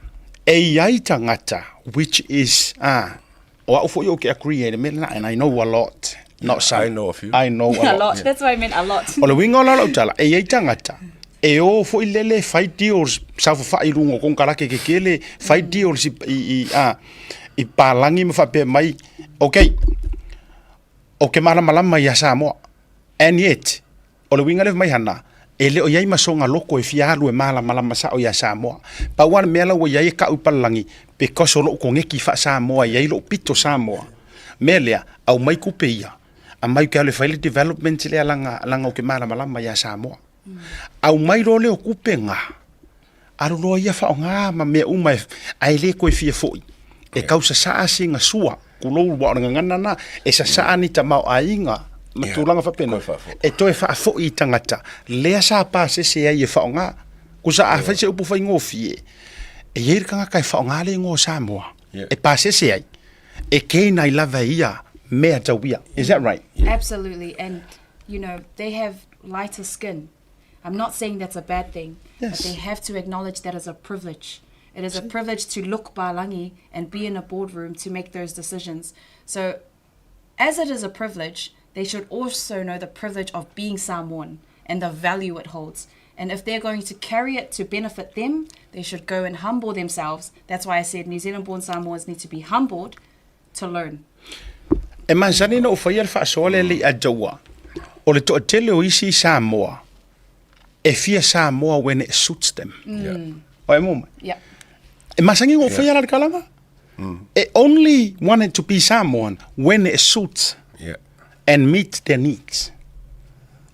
e i ai tagata which is, ah, o au foi ou te agree ai i le mea lena and I know a lot, not some. I know a few. I know a A lot. lot. That's why I meant a lot. O le uiga o la lau tala, e i ai tagata e o foi lele fai deals saofafai i luga o konekarate kekele, fai deals i, i, i, a, i palagi ma faapea mai, okay, ou te malamalama iā Samoa. And yet, o le uiga lea fai mai Hana, e le o i ai ma soga loko e fia alu e malamalama sao iā Samoa. Pau lava le mea la ua i ai e kau i palalagi, because o lou koneki faa-Samoa e i ai lou pito Samoa. Mea lea, aumai kupe ia, aumai ou te alu e fai le development lea laga, laga ou te malamalama iā Samoa. Aumai loa lea o kupe ga, alu loa ia faaaoga ma mea uma e, ae le toe fia foi. E tau sasaa sina sua, tulou aua o le gagana na, e sasaa ni tamaoaiga ma tulaga faapena, e toe faafoi i tagata lea sa pasese ai e faaaoga. Kusa a fai se upu faigofie, e i ai le tagata e faaaoga le igoa o Samoa, e pasese ai, e gain ai lava e ia mea tau ia. Is that right? Absolutely. And, you know, they have lighter skin. I'm not saying that's a bad thing, but they have to acknowledge that as a privilege. It is a privilege to look Balangi and be in a boardroom to make those decisions. So, as it is a privilege, they should also know the privilege of being Samoan and the value it holds. And if they're going to carry it to benefit them, they should go and humble themselves. That's why I said New Zealand born Samoans need to be humbled to learn. E masani ona ou faia le faasoa lea le i Ajoa, o le toatele o isi Samoa e fia Samoa when it suits them. O e mo mai? Yeah. E masani ona ou faia la le kalama. It only wanted to be Samoan when it suits and meet their needs.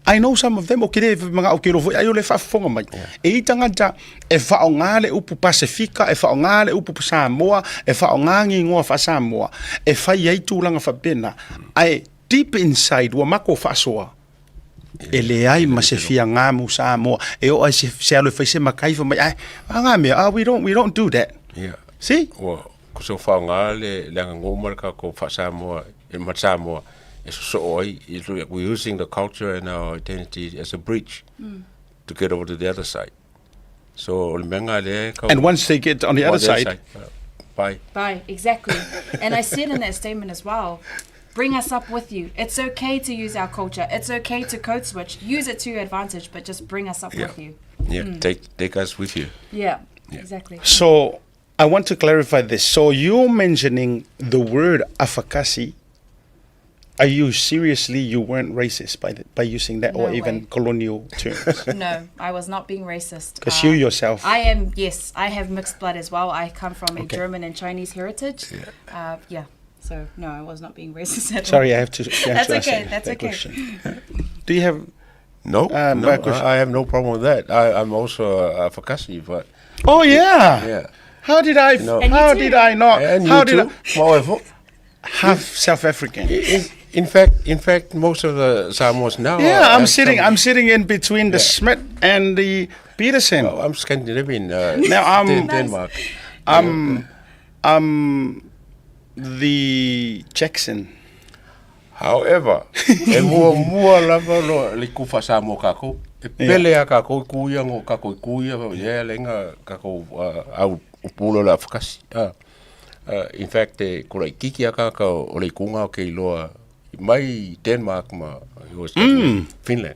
I know some of them, o ke le manaʻo ke iloa foi ai o le faafofoga mai. E i ai tagata e faaaoga le upu Pasefika, e faaaoga le upu Samoa, e faaaoga ni igoa faa-Samoa e fai ai tulaga faapena, ae deep inside ua matou faasoa, e leai ma se fiagamu Samoa e oo ai se, se alu e fai se makai fai mai, ae, a ngā mea, ah, we don't, we don't do that. Yeah. See? Ua so faaaoga le le aganuu ma le tatou faa-Samoa e ma Samoa e sosoo ai it's like we're using the culture and our identity as a bridge to get over to the other side. So o le mea lena lea e kau And once they get on the other on the other side, side, bye. Bye. Exactly. And I said in that statement as well, bring us up with you. It's okay to use our culture. It's okay to code switch. Use it to your advantage, but just bring us up Yeah. with you. Yeah, take take us with you. Yeah, exactly. So I want to clarify this. So you're mentioning the word afakasi. Are you seriously you weren't racist by the, by using that or No even way. colonial terms? No, I was not being racist. Because you yourself. I am, yes, I have mixed blood as well. I come from a Okay. German and Chinese heritage. Yeah. Yeah. So, no, I was not being racist at all. Sorry, I have to. I have That's to ask okay, that, that's that okay. question. Do you have? No, no, my question- I have no problem with that. I'm also a Afakasi, but Oh yeah. yeah. How did I? No. And you How too. did I not? And how you did too. I My wife. half South African? In fact, most of the Samoans now. Yeah, are- I'm have sitting. some- I'm sitting in between the Yeah. Smith and the Peterson. Oh, I'm Scandinavian. Now I'm- Denmark. I'm I'm the Jackson. However, e muamua lava lo le kufa Samoa kākou. E pele a kākou i kuia ngo kākou i kuia, ia lenga kākou au upulo le afakasi. In fact, e kula i kiki a kākou o le ikunga o ke iloa mai Denmark ma Finland.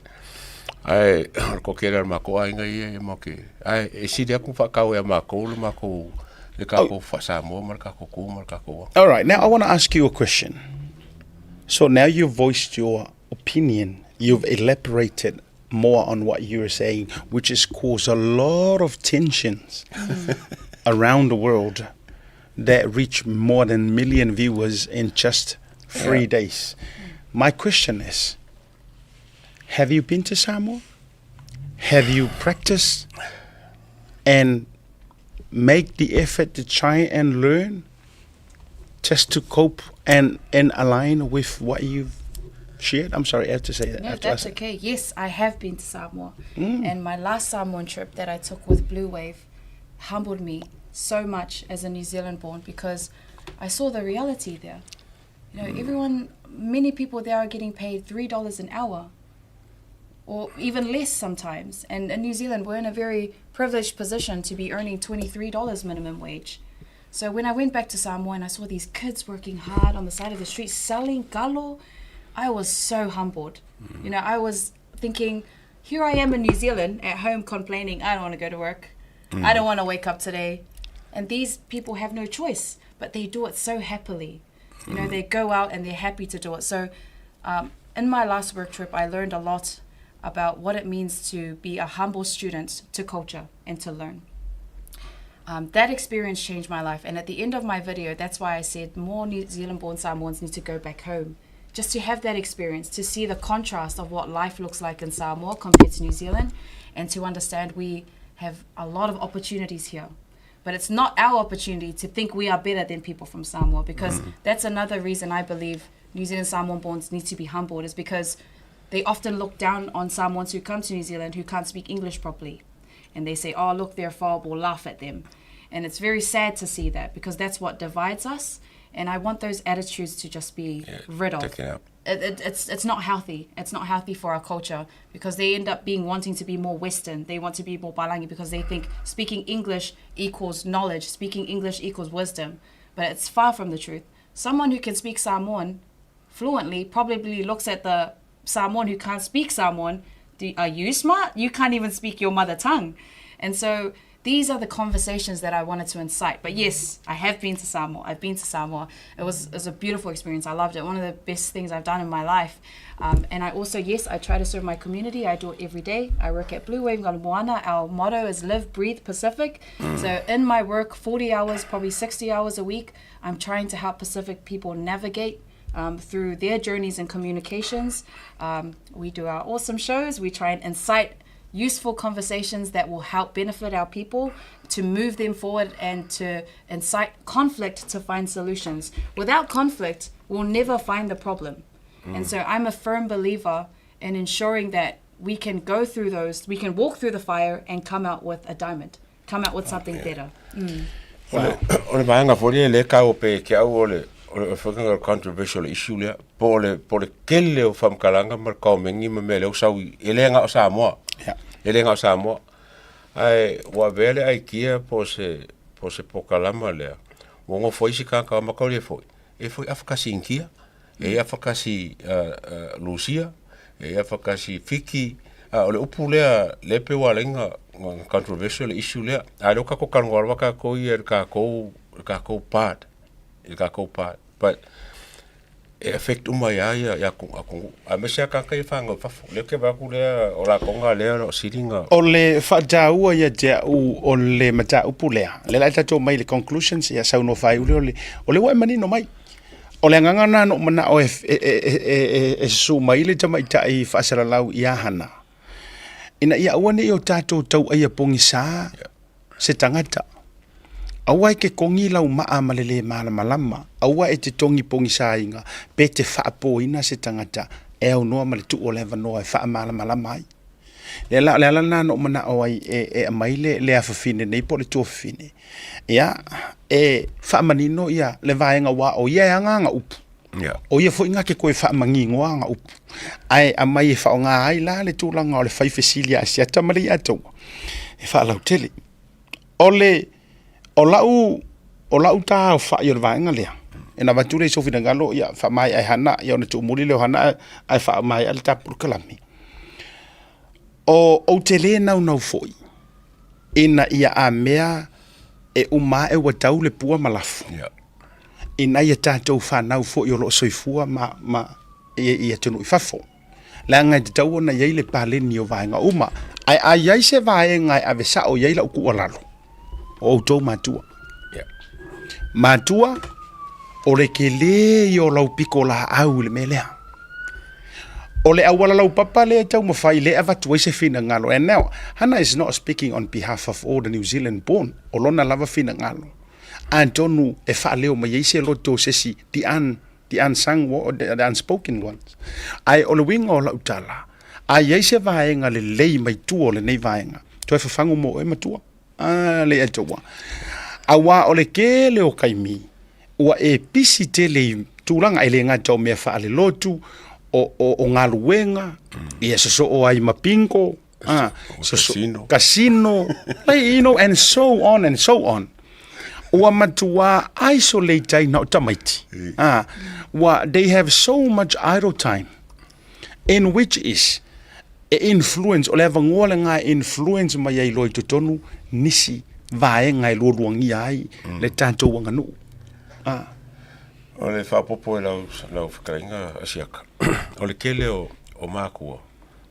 Ae, o ko kera mākou aiga ia e mau ke. Ae, e sili aku whakau e a mākou le mākou le kākou oh. Samoa ma le kākou kū ma le kākou. All right, now I want to ask you a question. So now you've voiced your opinion, you've elaborated more on what you were saying, which has caused a lot of tensions around the world. that reached more than million viewers in just three yeah. days. My question is, have you been to Samoa? Have you practiced and make the effort to try and learn just to cope and, and align with what you've shared? I'm sorry, I have to say that. No, that's okay. Yes, I have been to Samoa. Mm. And my last Samoan trip that I took with Blue Wave humbled me so much as a New Zealand born because I saw the reality there. You know, mm. everyone, many people there are getting paid $3 an hour or even less sometimes. And in New Zealand, we're in a very privileged position to be earning $23 minimum wage. So when I went back to Samoa and I saw these kids working hard on the side of the street selling kalo, I was so humbled. Mm. You know, I was thinking, here I am in New Zealand at home complaining, I don't want to go to work. Mm. I don't want to wake up today. And these people have no choice, but they do it so happily. You know, mm. they go out and they're happy to do it. So um, in my last work trip, I learned a lot about what it means to be a humble student to culture and to learn. Um, that experience changed my life. And at the end of my video, that's why I said more New Zealand born Samoans need to go back home just to have that experience, to see the contrast of what life looks like in Samoa compared to New Zealand, and to understand we have a lot of opportunities here. But it's not our opportunity to think we are better than people from Samoa because mm. that's another reason I believe New Zealand Samoan borns need to be humbled is because they often look down on Samoans who come to New Zealand who can't speak English properly. And they say, oh, look, they're fob, or laugh at them. And it's very sad to see that because that's what divides us. And I want those attitudes to just be yeah, rid of. It, it, it's, it's not healthy. It's not healthy for our culture because they end up being wanting to be more Western. They want to be more Balangi because they think speaking English equals knowledge, speaking English equals wisdom. But it's far from the truth. Someone who can speak Samoan fluently probably looks at the Samoan who can't speak Samoan. Do, are you smart? You can't even speak your mother tongue. And so these are the conversations that I wanted to incite. But yes, I have been to Samoa. I've been to Samoa. It was, it was a beautiful experience. I loved it. One of the best things I've done in my life. Um, and I also, yes, I try to serve my community. I do it every day. I work at Blue Wave Moana. Our motto is live, breathe, Pacific. Mm. So in my work, 40 hours, probably 60 hours a week, I'm trying to help Pacific people navigate um, through their journeys and communications. Um, we do our awesome shows. We try and incite useful conversations that will help benefit our people to move them forward and to incite conflict to find solutions. Without conflict, we'll never find the problem. Mm. And so I'm a firm believer in ensuring that we can go through those, we can walk through the fire and come out with a diamond, come out with something oh, yeah. better. Mm. Wow. O le vaega foi lea le ka o pe ke au o le o le whakanga controversial issue lea po o le po le kele o whamkalanga ma le kaumengi ma mea lea o sau e le nga o Samoa. Yeah. E le nga o Samoa. Ai ua vea le aikia po se po se pokalama lea. Ua ngofo isi kākau makau le foi. E foi afakasi inkia, e afakasi uh, uh, Lusia, e afakasi Fiki, uh, o le upu lea le pe ua lenga controversial issue lea. A leo kako kalongo alwa kako ia le kākou le kākou part, le kākou part. But e affect uma ia ia ia ku aku a me se ka kai whanga fafo le ke ba ku lea o la konga lea o siringa o le whataua ia te au o le mataupu lea le la tatou mai le conclusions ia saunoa faaiule o le o le ua e manino mai o le agaga na no manao e e e e, e, e susu mai le tamaitai faasalalau ia hana ina ia aua ne i o tatou tauaia pogisā se tagata. Aua e ke kogi lau maa ma le lē malamalama, aua e te togi pogisāina pe te faapōina se tagata e aunoa ma le tuu o le avanoa e faamalamalama ai. Lea la, o le ala lena na ou manao ai e, e aumai le, le afafine nei po o le tuafafine, ia, e faamanino ia le vaega aua o ia e aga ana upu. Yeah. O ia foi na ke koe faamaninoa ana upu. Ae aumai e faaaoga ai la le tulaga o le fai fesili a Asiata ma le Iataua e faalautele. O le o lau o lau taofai o le vaega lea, e na avatu lea i sou finagalo ia faamaea e Hana ia ona tuumuli lea o Hana ae faamaea le ta polokalame. O ou te lē naunau foi ina ia a mea e uma ae ua tau le pua ma lafo. Yeah. I nai a tatou fanau foi o lo o soifua ma, ma i, i atunuu i fafo. Leaga e tatau ona i ai le paleni o vaega uma. Ae a i ai se vaega e ave sao i ai lau tuualalo, o outou matua. Yeah. Matua, o le telē ia o lau pitolaau i le mea lea. O le auala laupapa lea e taumafai lea e avatu ai se finagalo. And now, Hana is not speaking on behalf of all the New Zealand born, o lona lava finagalo. Atonu e faaleo mai ai se loto o se isi, the un, the unsung, the unspoken ones. Ae o le uiga o lau tala, a i ai se vaega lelei mai tua o lenei vaega, toe fafagu mo oe matua. A le Atua. Auā o le tele o taimi, ua e pisi tele i tulaga e le gata o mea faalelotu, o, o, o galuega, ia sosoo ai ma bingo, a, soso, Casino. casino, like, you know, and so on and so on. Ua matuā isolate ai na o tamaiti. A, ua, they have so much idle time, in which is, e influence, o le avanoa lena e influence mai ai loa i totonu nisi vaega e lualuagia ai le tatou aganuu. Ah. O le faaopoopo i lau, lau fetalaiga Asiata, o le tele o, o makua,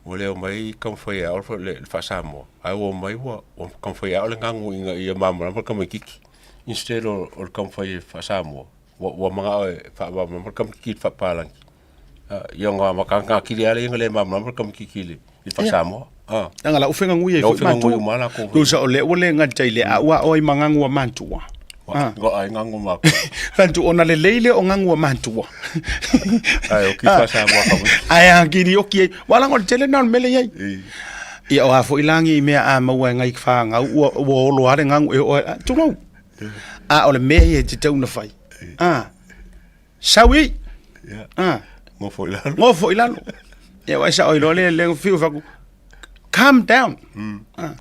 ua le omai taumafai e ao le, le faa-Samoa, ae ua omai ua, ua taumafai e ao le gagu ina ia malamalama le tamaitiiti. Instead o, o le taumafai e faa-Samoa, ua, ua manao e faamalamalama le tamaitiiti i le faapapalagi. Ia ona matagataga lava lea ina le malamalama le tamaitiiti i le faa-Samoa. Leaga la ufega nui ai foi matua. Tusa o lea ua le gata i le au a oe ma gagu a matua. Ai gagu matua. Fatu ona lelei lea o gagu a matua. Ai oki faa-Samoa ka Ai a kiri oki ai. Wala ngo tele na mele ai. Ia o a foi langi i mea a maua e ngai whāngau ua, ua olo are gagu e o tulou. A o le mea ia te tau na whai. A. Sau i. Ah. Ngofo i lalo. Ngofo i lalo. Ia wai sa oi loa le le fiu faku. Calm down. Ah.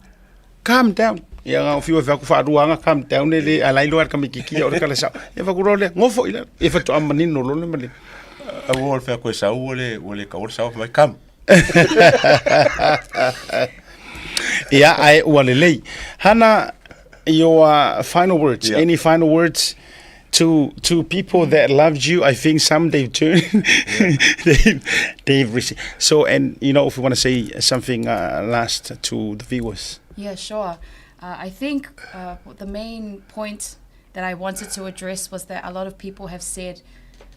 Calm down. Ia ngā fiu faku whaaruanga calm down le le alai loa ka mikiki o le kala sau. Ia faku loa le ngofo i lalo. Ia fatu amanino loa le male. A ua o le fea koe sau ua le ua le kau le sau mai come. Ia ae ua lelei. Hana, your final words. Yeah. Any final words to people that loved you? I think some they've turned, they've received. So, and you know, if you want to say something last to the viewers. Yeah, sure. I think the main point that I wanted to address was that a lot of people have said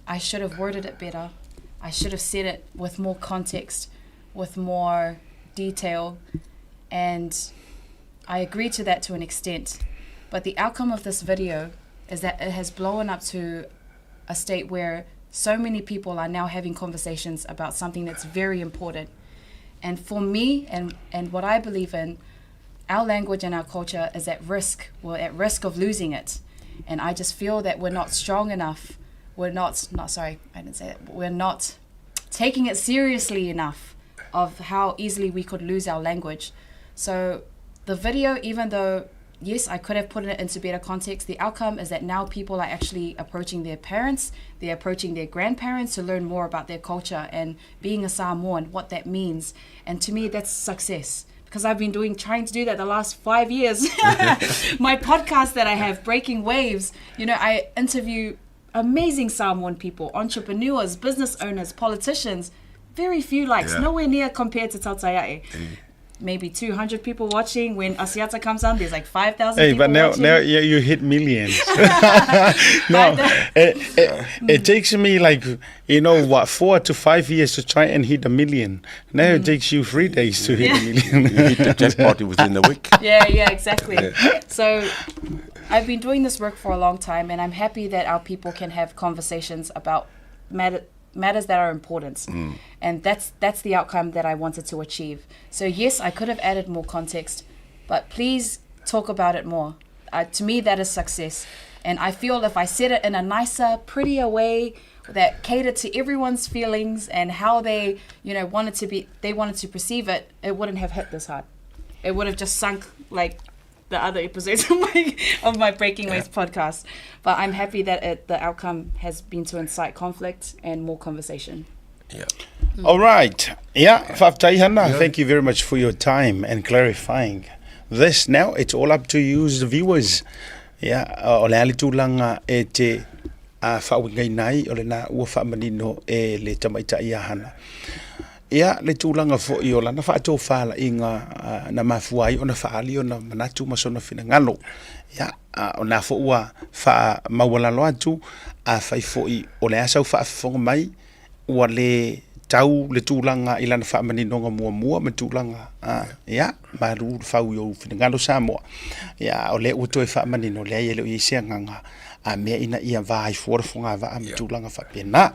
I should have worded it better. I should have said it with more context, with more detail. And I agree to that to an extent. But the outcome of this video is that it has blown up to a state where so many people are now having conversations about something that's very important. And for me and, and what I believe in, our language and our culture is at risk. We're at risk of losing it. And I just feel that we're not strong enough. We're not, not sorry, I didn't say that. We're not taking it seriously enough of how easily we could lose our language. So the video, even though yes, I could have put it into better context, the outcome is that now people are actually approaching their parents, they're approaching their grandparents to learn more about their culture and being a Samoan, what that means. And to me, that's success. Because I've been doing trying to do that the last 5 years. My podcast that I have, Breaking Waves, you know, I interview amazing Samoan people, entrepreneurs, business owners, politicians. Very few likes, Yeah. nowhere near compared to Tautaiae. Maybe 200 people watching. When Asiata comes on, there's like 5,000 Hey, people but now watching. now you, you hit millions. No, it takes me like, you know what, 4 to 5 years to try and hit a million. Now it takes you 3 days to hit a million. You hit the jackpot within a week. Yeah, exactly. So I've been doing this work for a long time, and I'm happy that our people can have conversations about matters that are important. And that's the outcome that I wanted to achieve. So yes, I could have added more context, but please talk about it more. To me, that is success. And I feel if I said it in a nicer, prettier way that catered to everyone's feelings and how they, you know, wanted to be, they wanted to perceive it, it wouldn't have hit this hard. It would have just sunk like the other episodes of my Breaking Waves podcast. But I'm happy that the outcome has been to incite conflict and more conversation. All right. Yeah, faafetai Hana, thank you very much for your time and clarifying this. Now it's all up to you, the viewers. Yeah, o le a le tulaga e te a faauigaina ai o lena ua faamanino e le tamaitai ia Hana. Ia, le tulaga foi o lana faatofalaiga na mafua ai ona faaali ona manatu ma sona finagalo. Ia, o lena foi ua faamaualalo atu, afai foi o le a sau faafofoga mai, ua le tau le tulaga i lana faamaninoga muamua ma tulaga, ia, malu le fau i ou finagalo Samoa. Ia, o lea ua toe faamanino, leai e le o i ai se agaga a mea ina ia va ai fua le fogavaa ma tulaga faapena.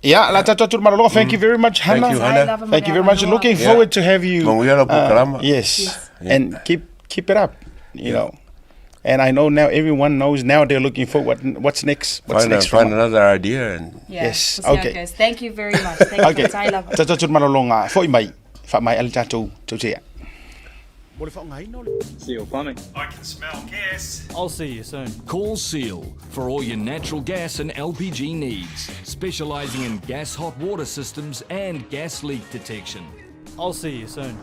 Yeah, la tatou atu malologa. Thank you very much, Hannah. Thank you, Hannah. Thank you very much. Looking forward to have you. Manuia lau polokalama. Yes. And keep it up, you know. And I know now everyone knows now they're looking forward what's next. What's Find, next find from another idea and Yeah, Yes, We'll see how okay. it goes. Thank you very much. Thank Okay. you. Tai lava. Tatou atu malologa. Foi mai. Faamai ale tatou tautea. Seal Plumbing. I can smell gas. I'll see you soon. Call Seal for all your natural gas and LPG needs, specialising in gas hot water systems and gas leak detection. I'll see you soon.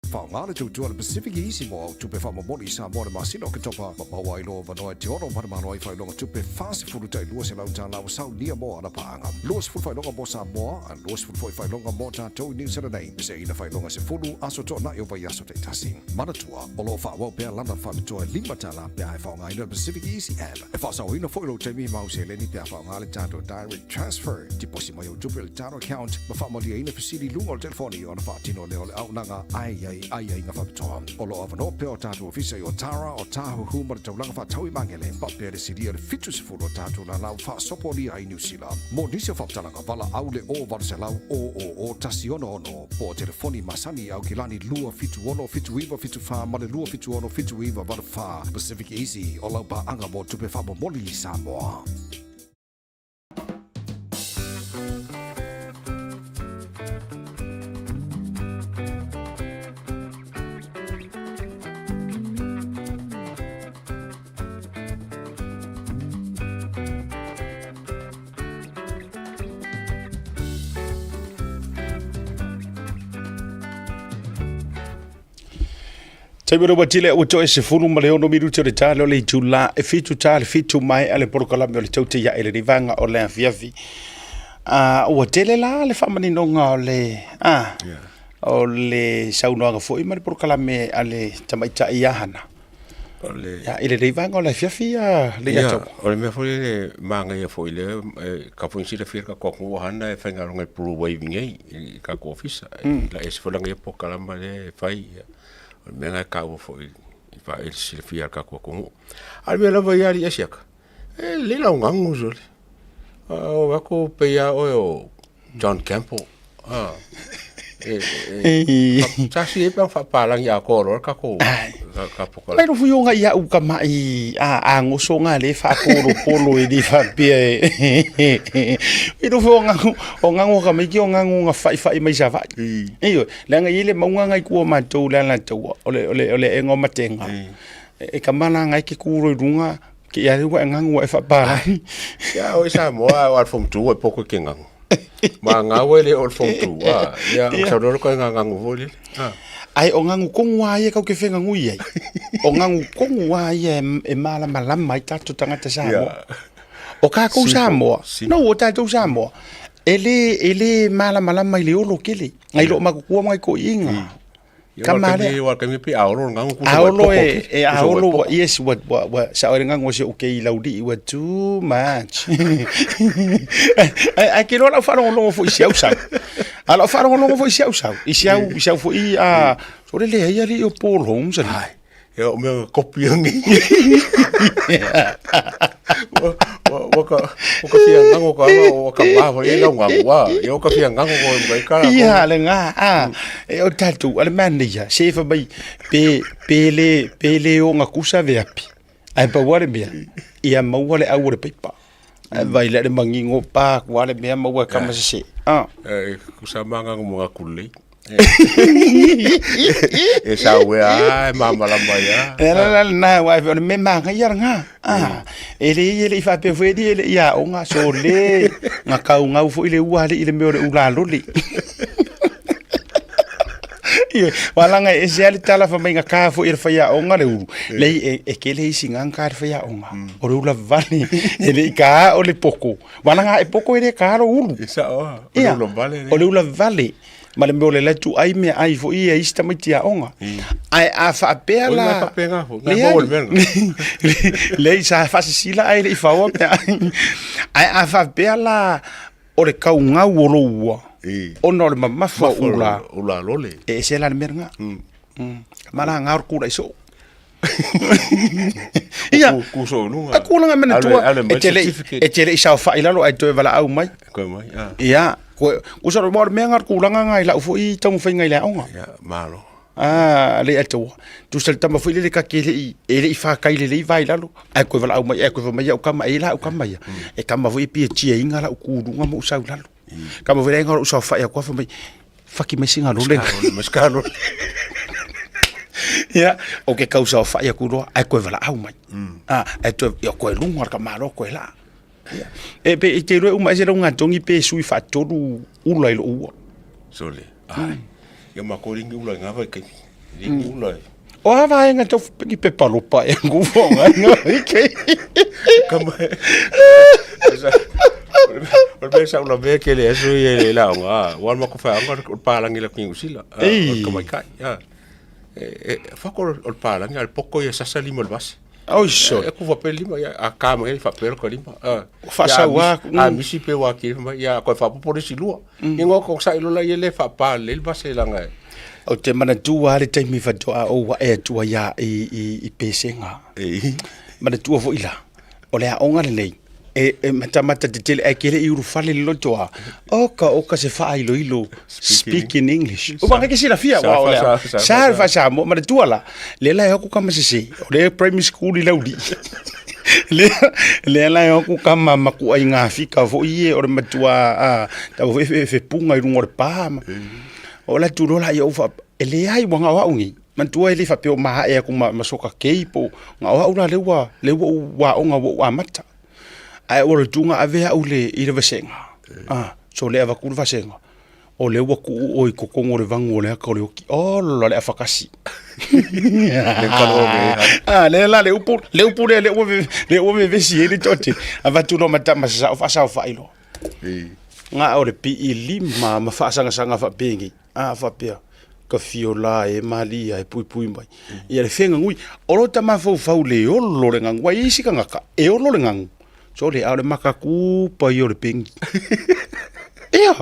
Faaaoga le tautua a le Pacific Easy mo au tupe faamomoli i Samoa i le masina o Oketopa ma maua ai loa avanoa e te ono ma le malo ai faailoga tupe 40 tai 200 tala ua saunia mo ana paaga. 20 faailoga mo Samoa, a 20 foi faailoga mo tatou i Niu Sila nei, seina faailoga 10 aso toanai o vaiaso taitasi. Manatua, o lo o faaauau pea lana faapitoa e 5 tala pe a e faaaogaina le Pacific Easy App. E faasaoina foi lou taimi ma au seleni pe a faaaoga le tatou Direct Transfer. Tiposi mai au tupe i le tatou account ma faamaliaina fesili i luga o le telefoni ona faatino lea o le auaunaga ae i ai aiaiga faapitoa. O lo o avanoa pea o tatou ofisa i Otara, Otahuhu ma le taulaga faatau i Magele, faapea le silia i le 70 o tatou lalau faasopolia ai Niu Sila. Mo nisi o faamatalaga, valaau le 0800 000 166 po o telefoni masani i Aukilani 276 7974 ma le 276 7984. Pacific Easy, o lau paaga mo tupe faamomoli i Samoa. Taimi ua tile ua toe 16 minute o le tale o le itula e fitu ta le fitu mai a le polokalame o le taute ia ele vanga o le afiafi. Ua tele la le faamaninoga o le o le saunoaga foi ma le polokalame a le tamaitai ia Hana. O le Ia, i lenei vaega o le afiafi ia le ia Ia, o le mea foi lele manaia foi lea e ka foi silafia le tatou atunuu hana e faigaluega i Blue Wave nei i tatou ofisa. La ese foi lana ia polokalama lea e fai ia. O le mea lena e taua foi i faaele silafia a le tatou atunuu. A o le mea lava ia alii Asiata, e lelei lau ganu sole. O atu pei lava oe o John Campbell. Ah. E, e, tasi e pe faapalagi atoa loa le tatou Ka poka. Mai lo fui o ngai au ka mai a goso nga le faapolopolo e le faapea e. I lo fui o ngangu o ngangu ka mai ki o ngangu nga fai fai mai sa vai. Ioe, leaga i le mauga ngai kua matou le Alataua o le o le o le aega o Matenga. E ka mala ngai ke kuro i luga ke ia ua e ngangu e faapalagi. Ia o i Samoa o al form 2 e poko ke ngangu. Ma ngau e le o le form 2. Ah, ia o sa lolo ko ngangu foi le. Ah. Ai o ngangu kongu a ia kau ke whenga ngui ai. O ngangu kongu a ia e malamalama ai tatou tagata Samoa. O kākou Samoa. No, o tātou Samoa. E le, e le malamalama i le olo kele. Ngai lo makukua mai ko inga. Kama le. Wa kami pe aolo ngangu ku Aolo e, e aolo wa, yes, wa, wa, wa, sa ore ngangu se uke i lauli, wa too much. Ai, ai ke loa lau whaarongo fo i siau sau. A lau whaarongo fo i siau sau. I siau, i siau fo i, a, so le lea ia li o Paul Holmes, ali. Ai, ia o mea kopi angi. Wa ka wa ka fia ngango ka wa ka ba wa e lau ngango wa. Ia o ka fia ngango ko mai ka. Ia le nga a e o tatu ale man ia se fa mai pe pe le pe le o nga kusa ve api. Ai pa wale mea ia maua le au o le paipa. Ai vai le mangingo pa ku ale mea maua ka masese. Ah. E kusa manga mo nga kulei. E sa ue a e mamalama ia. E la la na wa o le me manga ia nga. Ah. E le ia le i faapea foi e le ia o nga so le nga kau ngau foi le ua le i le mea o le ula loli. Ia, walanga e se ale tala fa mai nga ka foi le fai aoga le ulu. Le e ke le isi nga ka le fai aoga. O le ula vale e le i ka o le poko. Walanga e poko e le ka lo ulu. E sa o, o le ula vale. O le ula vale. Ma le mea o le la tu ai mea ai foi ia isi tamaiti aoga. Ae a faapea la... Oi faapea fo, ngai maua le mea lena. Leai, sa faasisila ai le i faoa mea ai. Ae a faapea la o le kaugau o lou ua, ona o le mamafa o ula, ula lole. E ese la le mea lena. Ma la ngā o le kula i soo. Ia, Ku so lunga. a kula mena tua, e te le e te le i saofai lalo ai toe valaau mai. Koe mai. Ah. Ia, ko usa ro mo mea ngā kulanga ngai lau foi taumafaiga i le aoga. Ia, malo. Ah, le atua. Tu sa tama foi le ka ke le i e le i whakai le le i vai lalo. Ai koe valaau mai, ai koe mai au kama e la au kama ia. E kama foi pia tia inga la u kulunga mo sau lalo. Kama foi lenga u sau whai aku mai faki mai singa lole. Maskalo. Ia, o ke kau sau whai aku roa, ai koe valaau mai. Ah, ai toe ia koe lunga ka malo koe la. Ia. E pe i te roe uma e se raunga tongi pe sui whaatolu ula i lo ua. Sole. Ai. Ia ma ko ringi ula ngā vai kai. Ringi ula. O a vaenga tau ni pe palopa e ngufonga nga ike. Kama. O le mea sa ula mea ke le aso i e la onga. Wa ma ko wha anga o palangi la kingu sila. O ka mai kai. E whako o palangi al poko i sasa lima le basi. Oi so. E ku whape lima ia a ka mai whape ko lima. Whasau a. A misi pe wa ki mai ia ko whapopo le silua. Ingo ko sa ilola i le whapa le basi langa. O te manatua le taimi faatoa ou ae atua ia i pesega. Manatua foi la, o le aoga lelei, e matamata tetele ae kele i ulufale le loto a, oka oka se faailoilo, speak in English. Ua ke silafia, wa o le sa le faasamoa, manatua la, lea la e o aku kama sese, o le primary school i Lauli. Lea la e o aku kama ma kuaiga fika foi e o le matua a, tau foi e fepuga i luga o le pa ma. O la tu lola ia ufa e le ai wa ngao au ngi. Mantua e le fa peo ma e aku ma soka kei po ngao au la le ua le ua wa onga ua amata. Ai o le tunga ave au le i le vasenga. Ah, so le ava ku le vasenga. O le ua ku o i kokongo le vangu o le aka o le oki. O la le afakasi. Le kalo me. Ah, le la le upu le upu le le ua le ua vevesi e le tote. Avatu lo mata ma sa o fa sa o fa ilo. Nga o le pi i lima ma faasagasagafaapegi a faapea ka fio la e malia e puipui mai. Ia le fegagui o lo tamafaufau le olo le gagu ai isi tagata e olo le gagu. So le a o le makakupa ia o le pegi. Ia.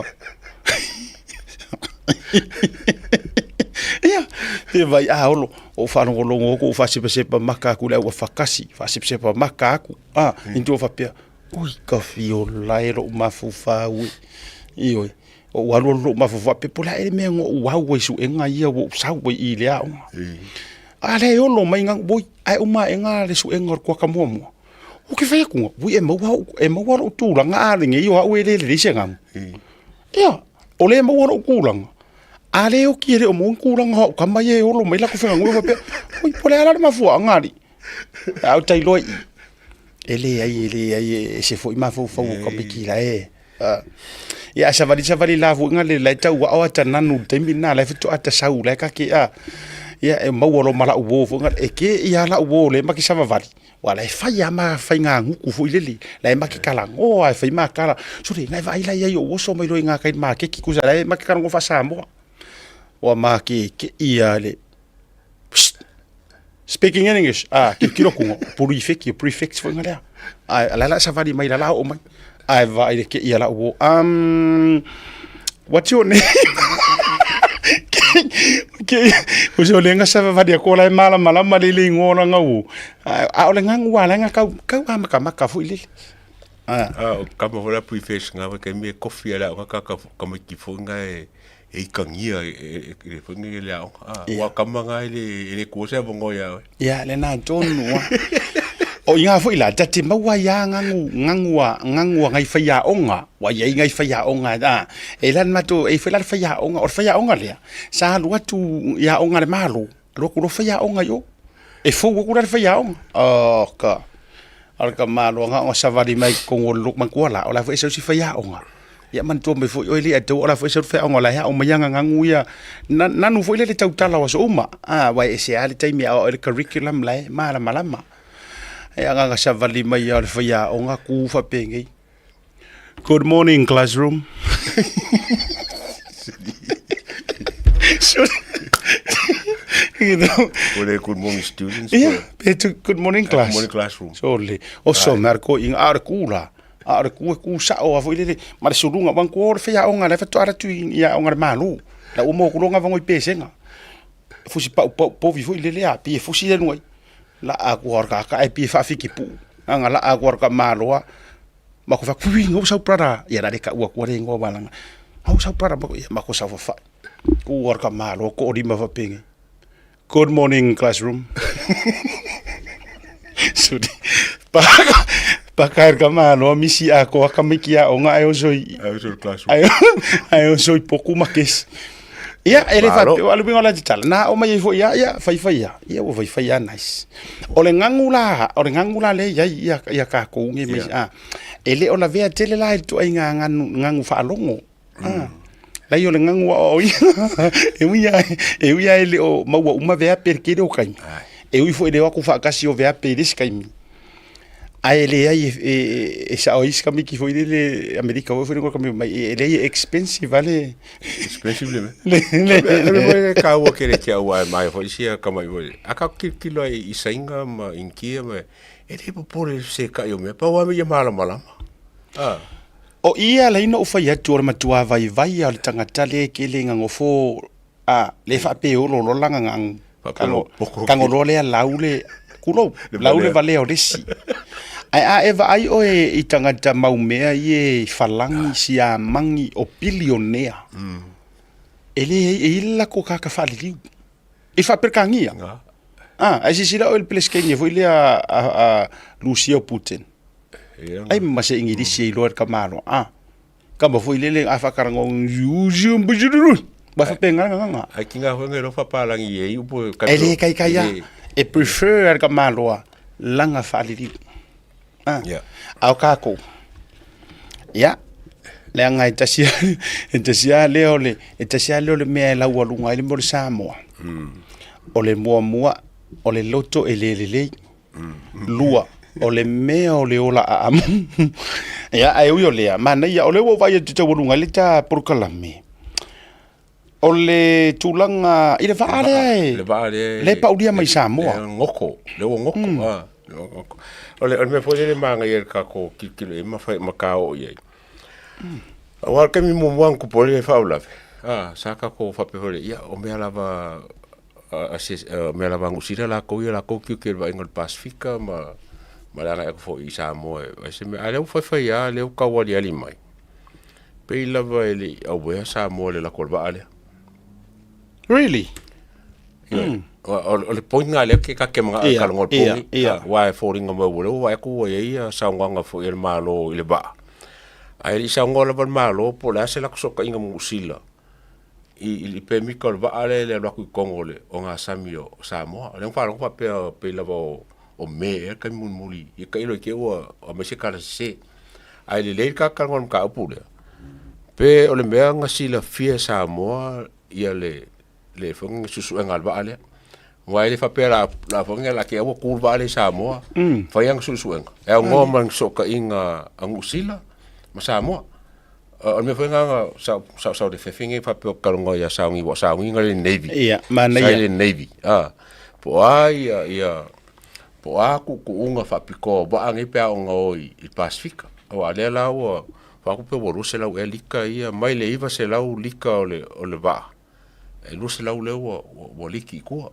Ia, te vai a olo o faalogologo aku o faasepasepa maka aku le au afakasi, faasepasepa maka aku. Ah, intu o faapea Ui, ka fiola e lou mafaufau e. Ioe, o ou alu alu lou mafaufau faapea, po o le a ea le mea na ou au ai i suega ia ua ou sau ai i le aoga. A lea e olo mai gagu, oi, ae uma aʻega le suʻega o le kuaka muamua. Ou te fai atu, ui e maua au, e maua loʻu tulaga a lenei o au e le lelei se gagu. Ia, o lea e maua loʻu tulaga, a lea e oti e le o maua ni tulaga o au tama ia e olo mai latou fegagu faapea, oi, po o le a la le mafuaaga alii? A o tailoa i i, e leai, e leai, e ese foi mafaufau o tamaiti la e. Ia a savali savali la foi le la e tau ao ata nanu i le taimi lena la e faatoa ata sau la e ka ke a. Ia e maua loa ma lau uo foi e ke ia lau uo lea ma ke savavali. Ua la e fai lava ma faigagutu foi lele, la e ma ke talanoa e fai ma tala. Sole na e vaai la i ai o ou oso mai loa i gakai i le maketi tusa la e ma te talanoa faa-Samoa. Ua makeke ia le Speaking in English, ah, tilotilo atu, o purifeki, o prefects foi lea. Ae o la e la savali mai la oo mai. Ae vaai le kei a lau uo. What's your name? Ke o se o lenga savavali atu la e malamalama le le igoa o lana uo. A o le gagu lava la kau kau amakamaka foi lele. Ah. Ah, o kama foi la prefects nga wa kai me kofi ala o ka ka tamaiti foi nga e e ikagia e le foi nei le aoga. Ah, ua kama nga e le e le kua se avanoa ia oe. Ia, lena tonu a. O iga foi la, ta te maua ai a gagu, gagu a, gagu a ngai faiaoga, ua i ai ngai faiaoga, a, e la le matou, e i ai foi la le faiaoga, o le faiaoga lea, sa alu atu i aoga a le Malo, alu atu loa faiaoga i o, e fou atu la le faiaoga. Oh ka, o le tamaloa na o savali mai i totonu o le lotu matua la, o la foi e sau si faiaoga. Ia manatua mai foi oe le ataua o la foi e sau le faiaoga o la e ao mai aga gagu ia nanu foi lele tautala o aso uma. A aua e ese lava le taimi e aoao ai le curriculum la e malamalama. E agaga savali mai lava o le faiaoga tu faapenei. Good morning classroom. You know? O le good morning students. Yeah, pe tu good morning class. Good morning classroom. So le, oso me ar ko inga a o le ku la. A o le ku e ku sao a foi lele ma le suluga ua ku o le faiaoga la e faatoa alu atu i aoga a le Malo. La ua maua atu loa gava i pesega. Fusi pau pau povi foi lele a pei e fusi le luga i. La a ku o ka ka e pei e faafiki puu. Aga la a ku o ka maloa. Ma ku fa kui ngau sau brother. Ia la le ka ua ku le ngoa walanga. Au sau brother ma ia ma ku sau fa. Ku o ka malo ko lima fa penge. Good morning classroom. Sudi. Paka paka ka malo misi a ko ka miki a onga ai oso i Ai oso i classroom. Ai ai oso i poku ma kesi. Ia, e le Malo. faapea, o le uiga o la tatala, na o mai ai foi ia, ia, faifai ia, ia ua faifai ia nice. O le gagu la, o le gagu la lea e i ai ia, ia kākou nei mai, a, e le o lavea tele la i le ituaiga ganu, gagu faalogo. A, leai o le gagu aoaoina, e ui lava, e ui lava e le o maua uma veape i le tele o taimi, e ui foi i le o atu faatasi o veape i le isi taimi, Ae leai e sao ai isi tamaiti foi lele Amerika foi lele ka mai e leai e expensive lava le Expensive le mea. Le mea e taua tele ki au ae mai foi sia tamaiti foi. A tatou tilotilo ai i Saina ma Initia ma e le popole i le fesetai o mea, pau lava mea ia malamalama. A. O i e ala ai ona ou fai atu o le matua vaivai lava o le tagata lea e tele ina nofo A, le faapeolo loa lana gagu. Tago loa lea lau le, tulou, lau le valea o le isi. Ae a e vaai oe i tagata maumea ia i falagi, siamagi, o bilionea, e leai, e i ai le latou tagata faaliliu. I faa-Peretania. A, ae silasila oe i le Peresetene foi lea a Rusia o Putin. Ai ma se Igilisi e iloa e le tamaloa. A. Kama foi lele a whakarango Wa whapenga nga nga. Ai ki ngā whenga rofa pārangi e iu po E le kai kai a. E prefer ar ka maloa langa whaaliri. Ah. Yeah. Ao kākou. Ia. Leaga e tasi e tasi lava lea o le e tasi lava lea o le mea e laualuga ai le mea o le Samoa. O le muamua o le loto e le lelei. Lua, o le mea o le ola aamu. Ia, ae ui o lea, manaia, o lea ua ou vaai atu i taualuga i le ta polokalame, o le tulaga i le vaa lea e, Le vaa lea lea e paulia mai Samoa. Le goko, le ua goko, a, le ua goko. O le, o le mea foi lele e manaia i le tatou tilotilo i ai ma fai ma taoo i ai. Aua o le taimi muamua na tupu ai le faalavelave, a, sa tatou faapea foi lea, ia, o mea lava mea lava a Niu Sila latou ia latou tiute i le vaaiga o le Pasefika ma ma le agai atu foi i Samoa e vaai se mea. A o lea ua faifai lava, lea ua tau aliali mai, pei lava e le i auea Samoa i le lako o le vaa lea. Really? Ioe. O le point lena lea ke ta te manao e talanoa i le po lenei, aua e foliga mai ua leva ua vaai atu ua i ai ia saunoaga foi a le Malo i le vaa, ae le i saunoa lava le Malo po o le a se latou fesootaiga ma Niu Sila i le pemita o le vaa lea i le alu atu i totonu o le ogasami o Samoa. O lea na faalogo faapea pei lava o Me ea le taimi mulimuli, ia tailo i te i ua aumai se tala sese. Ae lelei le tatou talanoa i le mataupu lea, pe o le mea na silafia e Samoa ia le le foi lea suesuega a le vaa lea. Aua e le faapea la la foi lea la te aua tu le vaa lea i Samoa, fai ana suesuega e aunoa ma ni fesootaiga a Niu Sila ma Samoa. O le mea foi lena na sa sa sa o le fefe nei faapea ou te talanoa ia Sauni aua o Sauni na i le Navy. Ia, manaia. Sa i le Navy, a. Po o a ia ia po o a tuutuuga faapitoa o vaa nei pe a oo ina o i le Pasefika. Aua o lea la ua faatu pe ua 200 ea lita ia mai le 900 lita o le o le vaa e 200 lea ua ua liki i tua.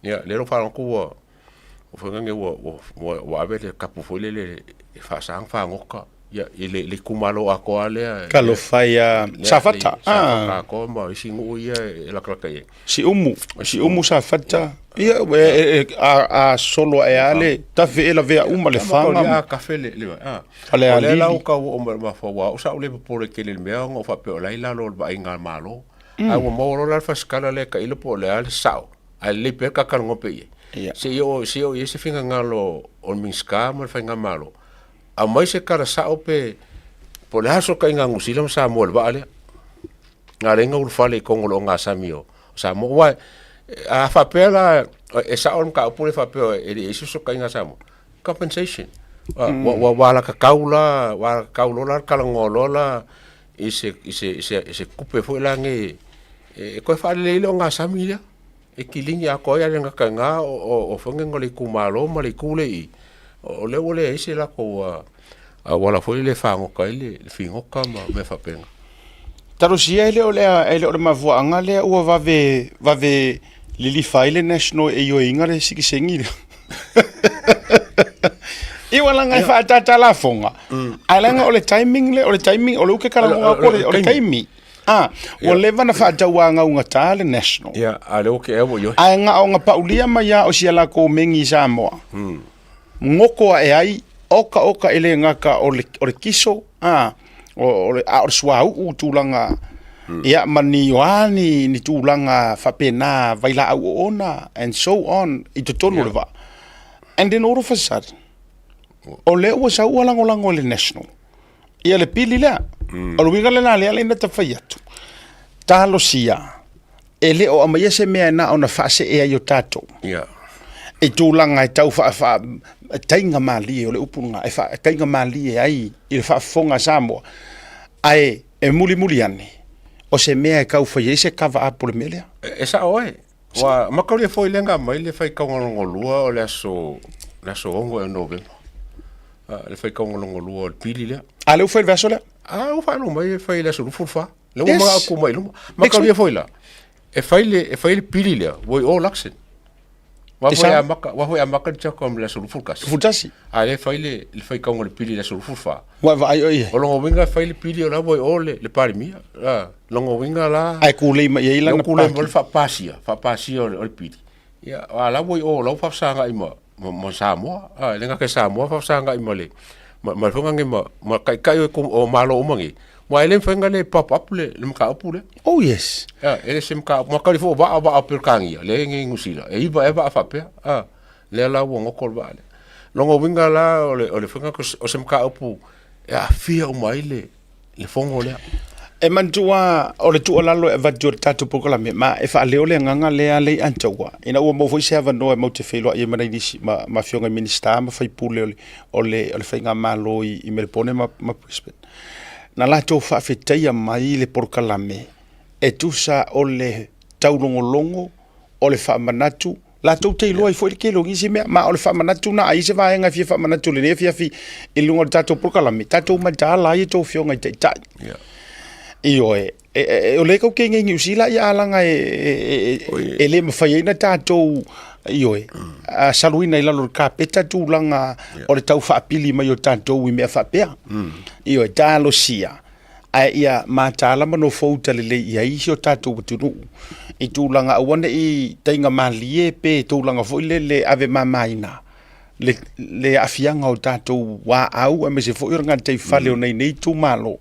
Ia lea la ua faalogo atu ua ua foi lea ua ua ua ave le tapu foi lele e faasa ona fagota ia i le le itumalo atoa lea. Talofa ia Safata. Safata atoa ma isi nuu ia e latalata i ai. Siumu, Siumu Safata. Ia a solo ae lava le tafe e lavea uma le faga. A kafe le le a. O lea la ua tau oo mai i le mafaufau aua au sa ou le popole tele i le mea ona ou faapea o la e i lalo o le vaaiga a le Malo. Ae ua maua loa la le fasikala lea e tailo po o le a le sao, ae lelei pea le ta talanoa pea i ai. Se i oo se i oo i ai se finagalo o le Minisita ma le Faigamalo, aumai se tala sao pe po o le a le fesootaiga a Niu Sila ma Samoa i le vaa lea. Na ala ai ona ulufale i totonu o le ogasami o Samoa. Aua a faapea la e sao le mataupu lea faapea e leai se fesootaiga a Samoa, compensation. Ua ua alagatatau la, ua alagatatau loa la le talanoa loa la i se i se i se i se tupe foi la nei e toe faalelei ai le ogasami lea e kilini atoa ai, ae le gata i lena o foi nei o le itumalo ma le itu lea i i, o lea ua leai se latou auala foi lea e fagota ai le figota ma mea faapena. Talosia e le o le e le o le mafuaaga lea ua vave vave lilifa ai le National e ioeina le sitiseni lea. Ia ua laga e faaataata lafoga, ae leaga o le timing lea, o le timing, o lea ou te talanoa atu o le taimi. A, ua leva ona faatauagaugata le National. Ia, a o lea ua tea ua ioe. Ae na ona paulia mai lava o si a latou megi i Samoa, goto ae ai, oka oka e le gata o le kiso, a, o le, a o le suauu tulaga, ia ma ni o a ni, ni tulaga faapena vailaau oona and so on i totonu o le vaa. And then all of a sudden, o lea ua sau ua lagolago e le National ia le pili lea. O le uiga lena lea lea na ta fai atu. Talosia, e le o aumaia se mea na ona faasee ai o tatou. I tulaga e tau faa, taiga malie o le upu lena, e taiga malie ai i le faafofoga a Samoa. Ae e mulimuli ane, o se mea e tau fai ai se cover up o le mea lea. E sao oe. Ua mataulia foi lea na aumai le faitauga lona lua o le aso, le aso 6 o Novema. Le faitauga lona lua o le pili lea. A lea ua fai i le vaiaso lea? A ua faalogo mai e fai i le aso 24. Lea ua manao atu mai i luma. Mataulia foi la, e fai le, e fai le pili lea, ua i o Luxon. Ua foi amata, ua foi amata le CHOGM i le aso 21. 21. A lea e fai le, le faitauga o le pili i le aso 24. Ua e vaai oe i ai. O lona uiga e fai le pili o la ua i o le, le Palemia. A, lona uiga la. Ae kulei mai ai lana pati. Kulei mai le faapasia, faapasia o le, o le pili. Ia, a la ua i o, la ua faafesagai ma, ma, ma Samoa. A, e le gata i Samoa, faafesagai ma le, ma, ma le foi lea ma, ma taitai o, o Malo uma nei. Aua e le mafai ona le pop up le, le mataupu lea. Oh yes. A, e le se mataupu, ma foi o vaa, vaa o Peretania, lea e i nei Niu Sila, e iva ea vaa faapea. A, lea la ua goto le vaa lea. Lona uiga la o le, o le faiga o se mataupu e aafia uma ai le, le fono lea. E manatua o le tuualalo e avatu e le tatou polokalame, ma e faaleo le agaga lea lea i Antaua, ina ua maua foi se avanoa e matou te feiloai ai ma nai nisi ma, ma afioga i Minisita ma faipule o le, o le, o le faigamalo i, i Melepone ma, ma Brisbane. Na latou faafetaia mai le polokalame e tusa o le taulogologo, o le faamanatu, latou te iloa ai foi le tele o nisi mea, ma o le faamanatu na ai se vaega e fia faamanatu i lenei afiafi i luga o le tatou polokalame, tatou mataala ai a outou afioga i taitai. Ioe, o lea tou te i nei i Niu Sila, ia a laga e le mafai ai ona tatou, ioe, saluina i lalo o le kapeta tulaga o le tau faapili mai o tatou i mea faapea. Ioe, talosia. Ae ia mataala ma nofouta lelei i ai si o tatou atunuu i tulaga aua ne i taigamalie pe tulaga foi lele ave mamaina le, le aafiaga o tatou aau aemaise foi o le gataifale o nai nei itumalo.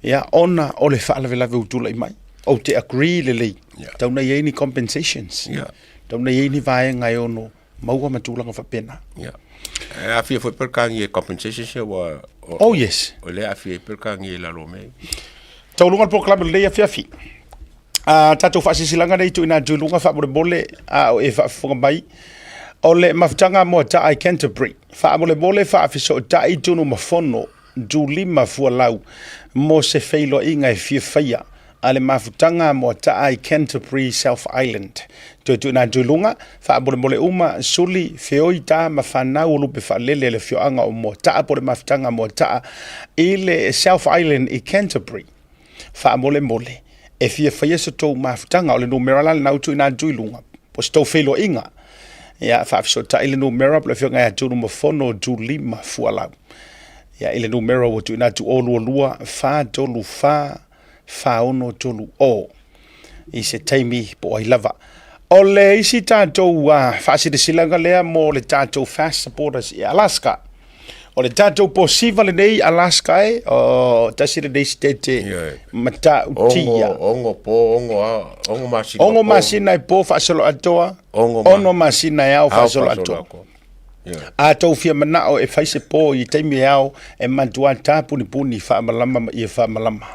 Ia, ona o le faalavelave ua tulai mai. Ou te agree lelei, tau na i ai ni compensations, tau na i ai ni vaega e ono maua ma tulaga faapena. Ia. E aafia foi Peretania i compensation sia ua... Oh yes. O lea aafia ai Peretania i lalo o mea ia. Taualuga le polokalame lenei afiafi. A tatou faasilasilaga nei tuuina atu i luga faamolemole a o e faafofoga mai. O le mafutaga Moataa i Canterbury. Faamolemole faafesootai Tunumafono Julima Fualau mo se feiloaiga e fia faia a le mafutaga Moataa i Canterbury, South Island. Toe tuuina atu i luga, faamolemole uma, suli, feoi, ta ma fanau o lupe faalele a le afioaga o Moataa po o le mafutaga Moataa i le South Island i Canterbury. Faamolemole, e fia faia se tou mafutaga, o le numera la lena ua tuuina atu i luga, po o se tou feiloaiga. Ia, faafesootai le numera po o le afioga ia Tunumafono Julima Fualau. Ia, i le numera ua tuuina atu 022 434 4630 i se taimi po o ai lava. O le isi tatou faasilasilaga lea mo le tatou Fast Supporters i Alaska. O le tatou posiva lenei Alaska e, o tasi lenei sitete matautia. Ono, ono po, ono ao, ono masina Ono masina e po faasolo atoa, ono masina e ao faasolo atoa. A tou fia manao e fai se po i taimi e ao e matua tāpunipuni faamalama ma ia faamalama.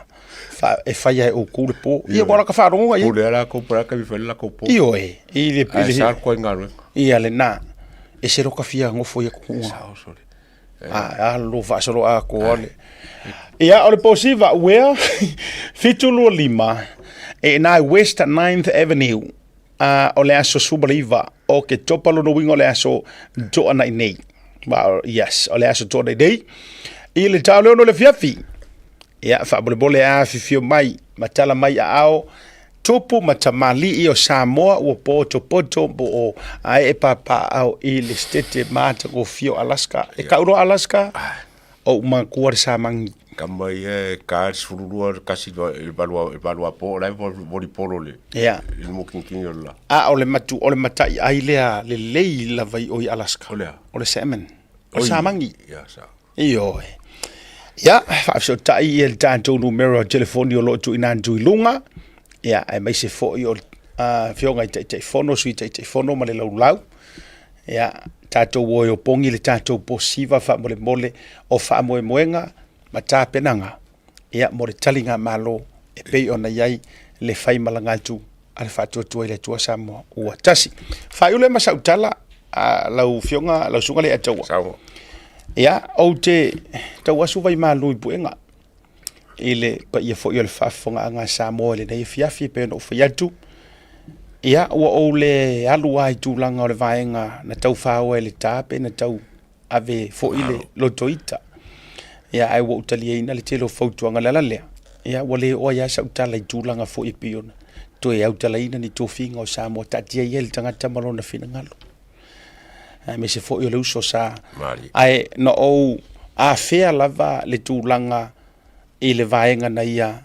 Fa, e fai ai oukou le po. Ia, ua laka faalogoga ia. Pule a lakou po laka mi fai le lakou po. Ioe, i le, i le, sa koe galuega. Ia lena. E se loka fia gofo ia kukuga. Sao sole. A, a lo faasolo a ko ale. Ia, o le po siva, wea, 725, e nai West 9th Avenue, a o le aso 19 o Ketopa, lona uiga o le aso Toanai nei. Well, yes, o le aso Toanai nei. I le tau leo no le fiafi. Ia, faamolemole a afifio mai, ma tala mai aao, tupu ma tamalii o Samoa ua potopoto po o aee papaaao i le setete matagofie o Alaska. E kau loa Alaska, o ou makua le samagi. Kama ia e ka le 12 le kasi le valua le valua po la e volleyball le Ia. le mokinokino o le la. A o le matu o le mata'i ai lea lelei lava i o i Alaska. O le a? O le salmon. O le samagi. Ia sa. Ioe. Ia, faafesootai ia le tatou numera o telefoni o lo o tuuina atu i luga. Ia, aemaise foi o le Afioga i Taitaifono, Sui Taitaifono ma le laulau. Ia, tatou o e opogi le tatou posiva faamolemole o faamoemoega ma tapenaga ia mo le taligamalo e pei ona i ai le faimalaga atu a le Faatuatua i le Atua Samoa ua tasi. Faaiu lea ma sau tala a lau Afioga, lau Susuga Leiataua. Samoa. Ia, ou te tau asu vaimalu i puega i le paia foi o le faafofogaaga a Samoa i lenei afiafi e pei ona ou fai atu. Ia, ua ou le alu lava i tulaga o le vaega na tau faoa e le ta pe na tau ave foi le loto ita. Ia, ae ua ou taliaina le tele o fautuaga. O le ala lea, ia, ua le oo ai lava sau tala i tulaga foi e pei ona toe autalaina ni tofiga o Samoa. Taatia ia i le tagata ma lona finagalo. Aemaise foi o le uso sa. Ae na ou afea lava le tulaga i le vaega na ia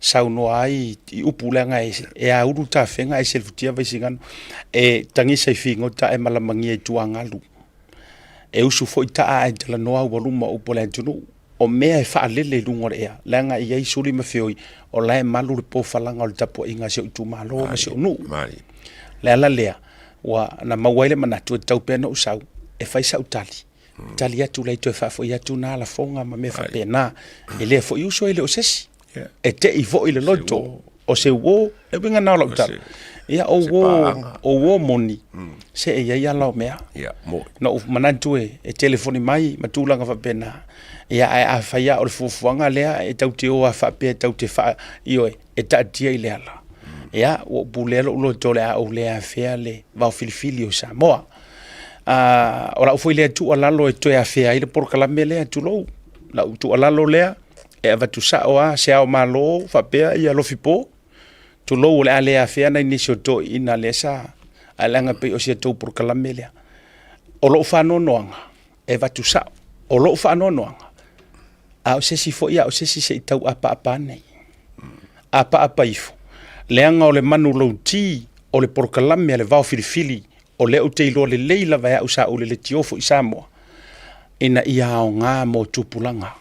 saunoa ai i upu leaga e aulu tafega ae selefutia Vaisigano e tagisa i figota ae malamagia i tuagalu. E usu foi taa ae talanoa aualuma o upu a le atunuu. O mea e faalele i luga o le ea, leaga e i ai suli ma feoi, o la e malu le pofalaga o le tapuaiga a si ou itumalo ma si ou nuu. Le ala lea, ua na maua ai le manatu e tatau pea ona ou sau e fai sau tali, tali atu la i toe faafoi atu na lafoga ma mea faapena. E lea foi uso e le o se isi. E tei foi le loto o se uo, le uiga na o lau tala. Ia, o uo, o uo moni, se e i ai ala o mea. Na ou manatu e, e telefoni mai ma tulaga faapena. Ia, ae afai lava o le fuafuaga lea e tatou te o lava faapea e tatou te faa, ioe, e taatia i le ala. Ia, ua ou pulea lou loto o le a ou le afea le vaofilifili o Samoa. O lau foi lea tuualalo e toe afea ai le polokalame lea, tulou, lau tuualalo lea, e avatu sao lava se ao malo faapea ia alofi po, tulou o le a le afea nai nisi o toeaiina lea sa, ae leaga pei o si a tou polokalame lea. O lou faanoanoaga, e avatu sao, o lou faanoanoaga, A o se isi foi a o se isi se i tau apaapa ane. Apaapa ifo, leaga o le manulauti o le polokalame a le Vao Filifili o lea ou te iloa lelei lava e au sa ou leletio foi i Samoa, ina ia aoga mo tupulaga.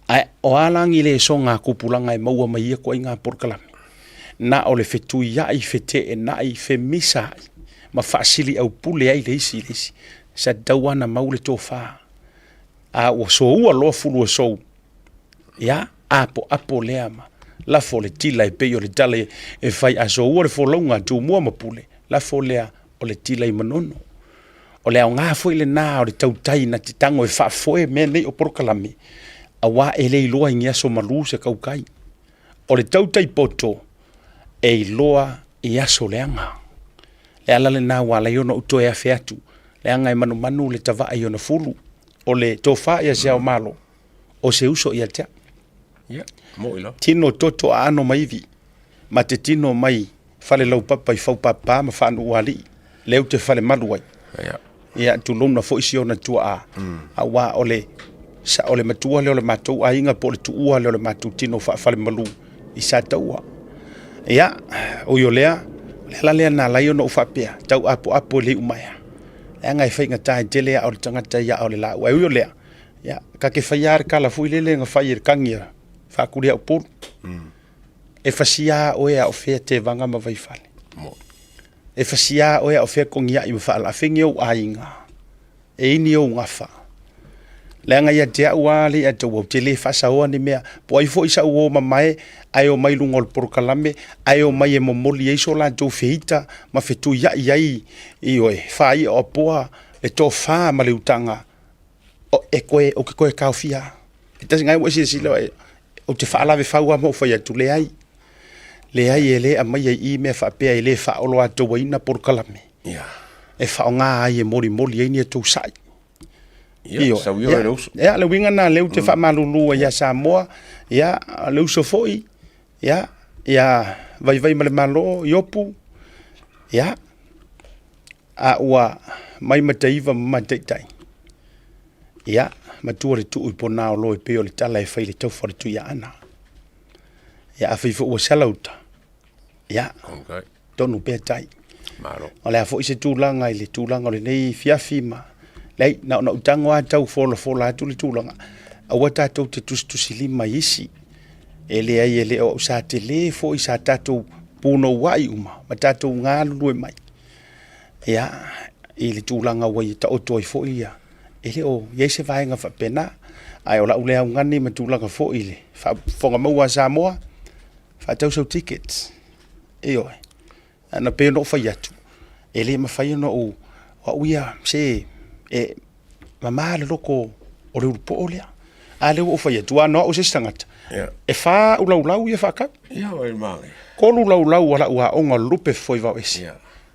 Ae o a la ni lesoga a tupulaga e maua mai ia ituaiga polokalame? Na o le fetuiai, feteenai, femisaai ma faasiliaupule ai le isi i le isi. Sa tatau lava ona mau le tofa. A ua soua loa fulu o sou, ia, apoapo lea ma lafo le tila e pei o le tala e fai a soua le folauga a Tumua ma Pule, lafo lea o le tila i Manono. O le aoga foi lena o le tautai na te tago e faafoe mea nei o polokalame, aua e le iloa i ni aso malu se tautai. O le tautai poto e iloa i aso leaga. Le ala lena ua ala ai ona ou toe afe atu, leaga e manumanu le tavae i ona fulu. O le tofa ia se ao malo, o se uso ia te au. Ia, mo'i lava. Tino toto aano ma ivi, ma te tino mai fale laupapa i Faupapa ma Faanuualii, lea ou te falemalu ai. Ia. Ia, tulouna foi si ona tuaa, aua o le sa, o le matua lea o le matou aiga po o le tuua lea o le matou tino faafalemalu i Sataua. Ia, ui o lea, o le ala lea na ala ai ona ou faapea, tau apoapo e le iumaea, leaga e faigata e tele aa o le tagata ia a o le laau. Ae ui o lea, ia, ta te faia lava le tala foi lele na fai e le tagi a Faakuliaupolu. E fasia lava oe a o fea Tevaga ma Vaifale. E fasia lava oe a o fea Togiai ma Faalafegi ou aiga. E ini ou gafa. Leaga ia te au lava le ia ou te le faasaoa ni mea. Po o ai foi sau uo mamae ae omai i luga o le polokalame, ae omai e momoli ai so latou feita ma fetuiai ai, ioe, faai'a o apoa le tofa ma le utaga, o, e toe, ou te toe taofia lava. E tasi lena ua e silasila ou te faalavefau lava ma ou fai atu, leai, leai e le aumaia i i mea faapea e le faaoloatauaina polokalame. E faaaoga ai e molimoli ai ni a outou sai. Ia, sau ia le uso. Ia, le uiga lena lea ou te faamalulu ai ia Samoa, ia, le uso foi, ia, ia Vaivaimalemalo, Iopu, ia, a ua mai Mataiva ma Mataitai, ia, matua le tuu i Ponaolo e pei o le tala e fai i le taufa o le Tuiaana. Ia, afai foi ua sala uta, ia, okay. tonu pea tai. Malo. O le a foi se tulaga i le tulaga o lenei fiafi ma leai, na ona ou tago lava tau folafola atu le tulaga, aua tatou te tusitusilima i isi. E leai e le o au sa tele foi sa tatou punouai uma ma tatou galulue mai. Ia, i le tulaga ua ia taoto ai foi ia, e le o i ai se vaega faapena. Ae o lau lea augani ma tulaga foi i le faafofoga maua a Samoa, faatau sau tickets. Ioe. Ana pei ona ou fai atu, e le mafai ona ou, o au ia, se e mama le loto o le ulupoo lea. A lea ua ou fai atu, aua na o au se isi tagata, e fa au laulau ia faatau. Ia, oi male. Tolu laulau a lau aoga o le lupe foi vao ese.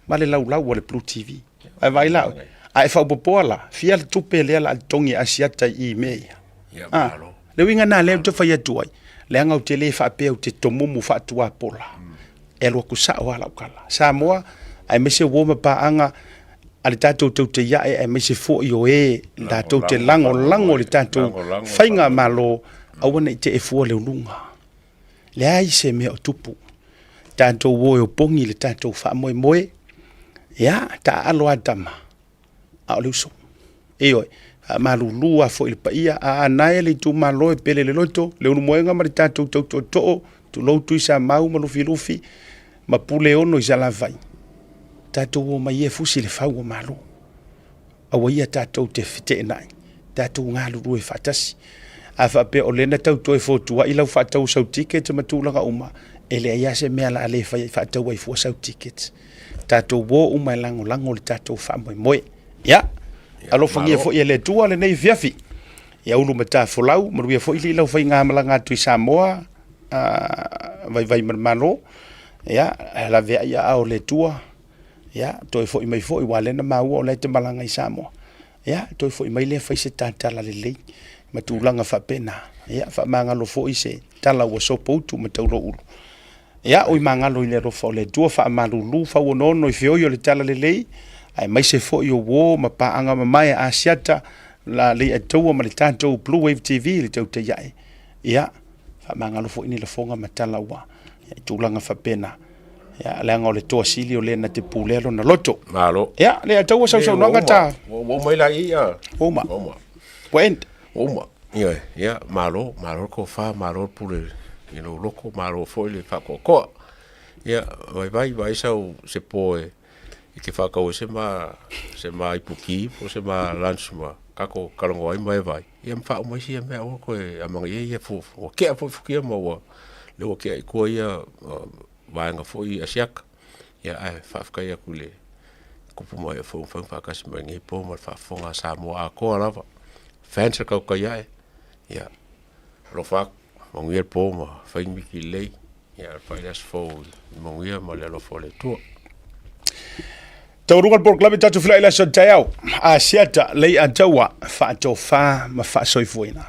Ma le laulau a le Blue TV. Ae vaai la oe. A e faaopoopoa la, fia le tupe lea o le a totogi e Asiata i i mea ia. Ia, Ah, malo. le uiga lena lea ou te fai atu ai, leaga ou te le faapea ou te tomumu faatuapola. E alu atu sao lava lau tala. Samoa, aemaise uo ma paaga a le tatou teuteiae aemaise foi o e latou te lagolago i le tatou faigamalo, aua ne i tee fua le uluga. Leai se mea o tupu. Tatou o e opogi le tatou faamoemoe, ia, taaalo lava tama, a o le uso. Ioe, faamalulu lava foi i le paia, a nae le itumalo e pele le loto, le Ulumoega ma le tatou tau tootoo, tulou Tuisamau ma Lufilufi ma Puleono i Salafai, tatou omai e fusi le fau o Malo. Aua ia tatou te feteenai, tatou galulue faatasi. A faapea o lea na tau toe fotuai lau faatau sau ticket ma tulaga uma, e leai lava se mea o le a le faia e faatau ai fua sau ticket. Tatou o uma e lagolago le tatou faamoemoe. Ia, alofagia foi e le Atua lenei afiafi. Ia ulu matafolau, manuia foi alii lau faigamalaga atu i Samoa, Vaivaimalemalo. Ia, laveai i aao o le Atua. Ia, toe foi mai foi, aua o lea na maua o la e te malaga i Samoa. Ia, toe foi mai lea fai se ta tala lelei ma tulaga faapena. Ia, faamagalo foi se tala ua sopoutu ma tauloulu. Ia, oi magalo i le alofa o le Atua, faamalulu fauonoono i feoi o le talalelei, aemaise foi o uo ma paaga mamae a Asiata La Leiataua ma le tatou Blue Wave TV i le tautai ae. Ia, faamagalo foi ni lafoga ma tala ua ia, i tulaga faapena. Ia, leaga o le toa sili o le na te pulea lona loto. Malo. Ia, Leiataua sausaunoaga ta. Ua uma mai la ia. Ua uma. Ua uma. Ua end. Ua uma. Ia, ia, malo, malo le tofa, malo le pule i lou loto, malo foi le faatoatoa. Ia, vaivai, vaai sau se po e e te faatau ai se ma se ma ipuki po o se ma lunch ma tatou talanoa ai ma e vaai, ia ma faauma isi ia mea aua toe amanaia ia fuafua. Ua tea foi futia ma ua lea ua tea i tua ia vaega foi Asiata. Ia ae faafetai atu i le tupu mai o foi ua mafai ona faatasi mai i lenei po ma le faafofoga a Samoa atoa lava. Fans a tautai ae, ia alofa atu, manuia le po ma fai ni miti lelei. Ia fai le aso fou i manuia ma le alofa o le Atua. Taualuga le polokalame tatou filai le aso taeao. Asiata lei ataua faatofa ma faasoifuaina.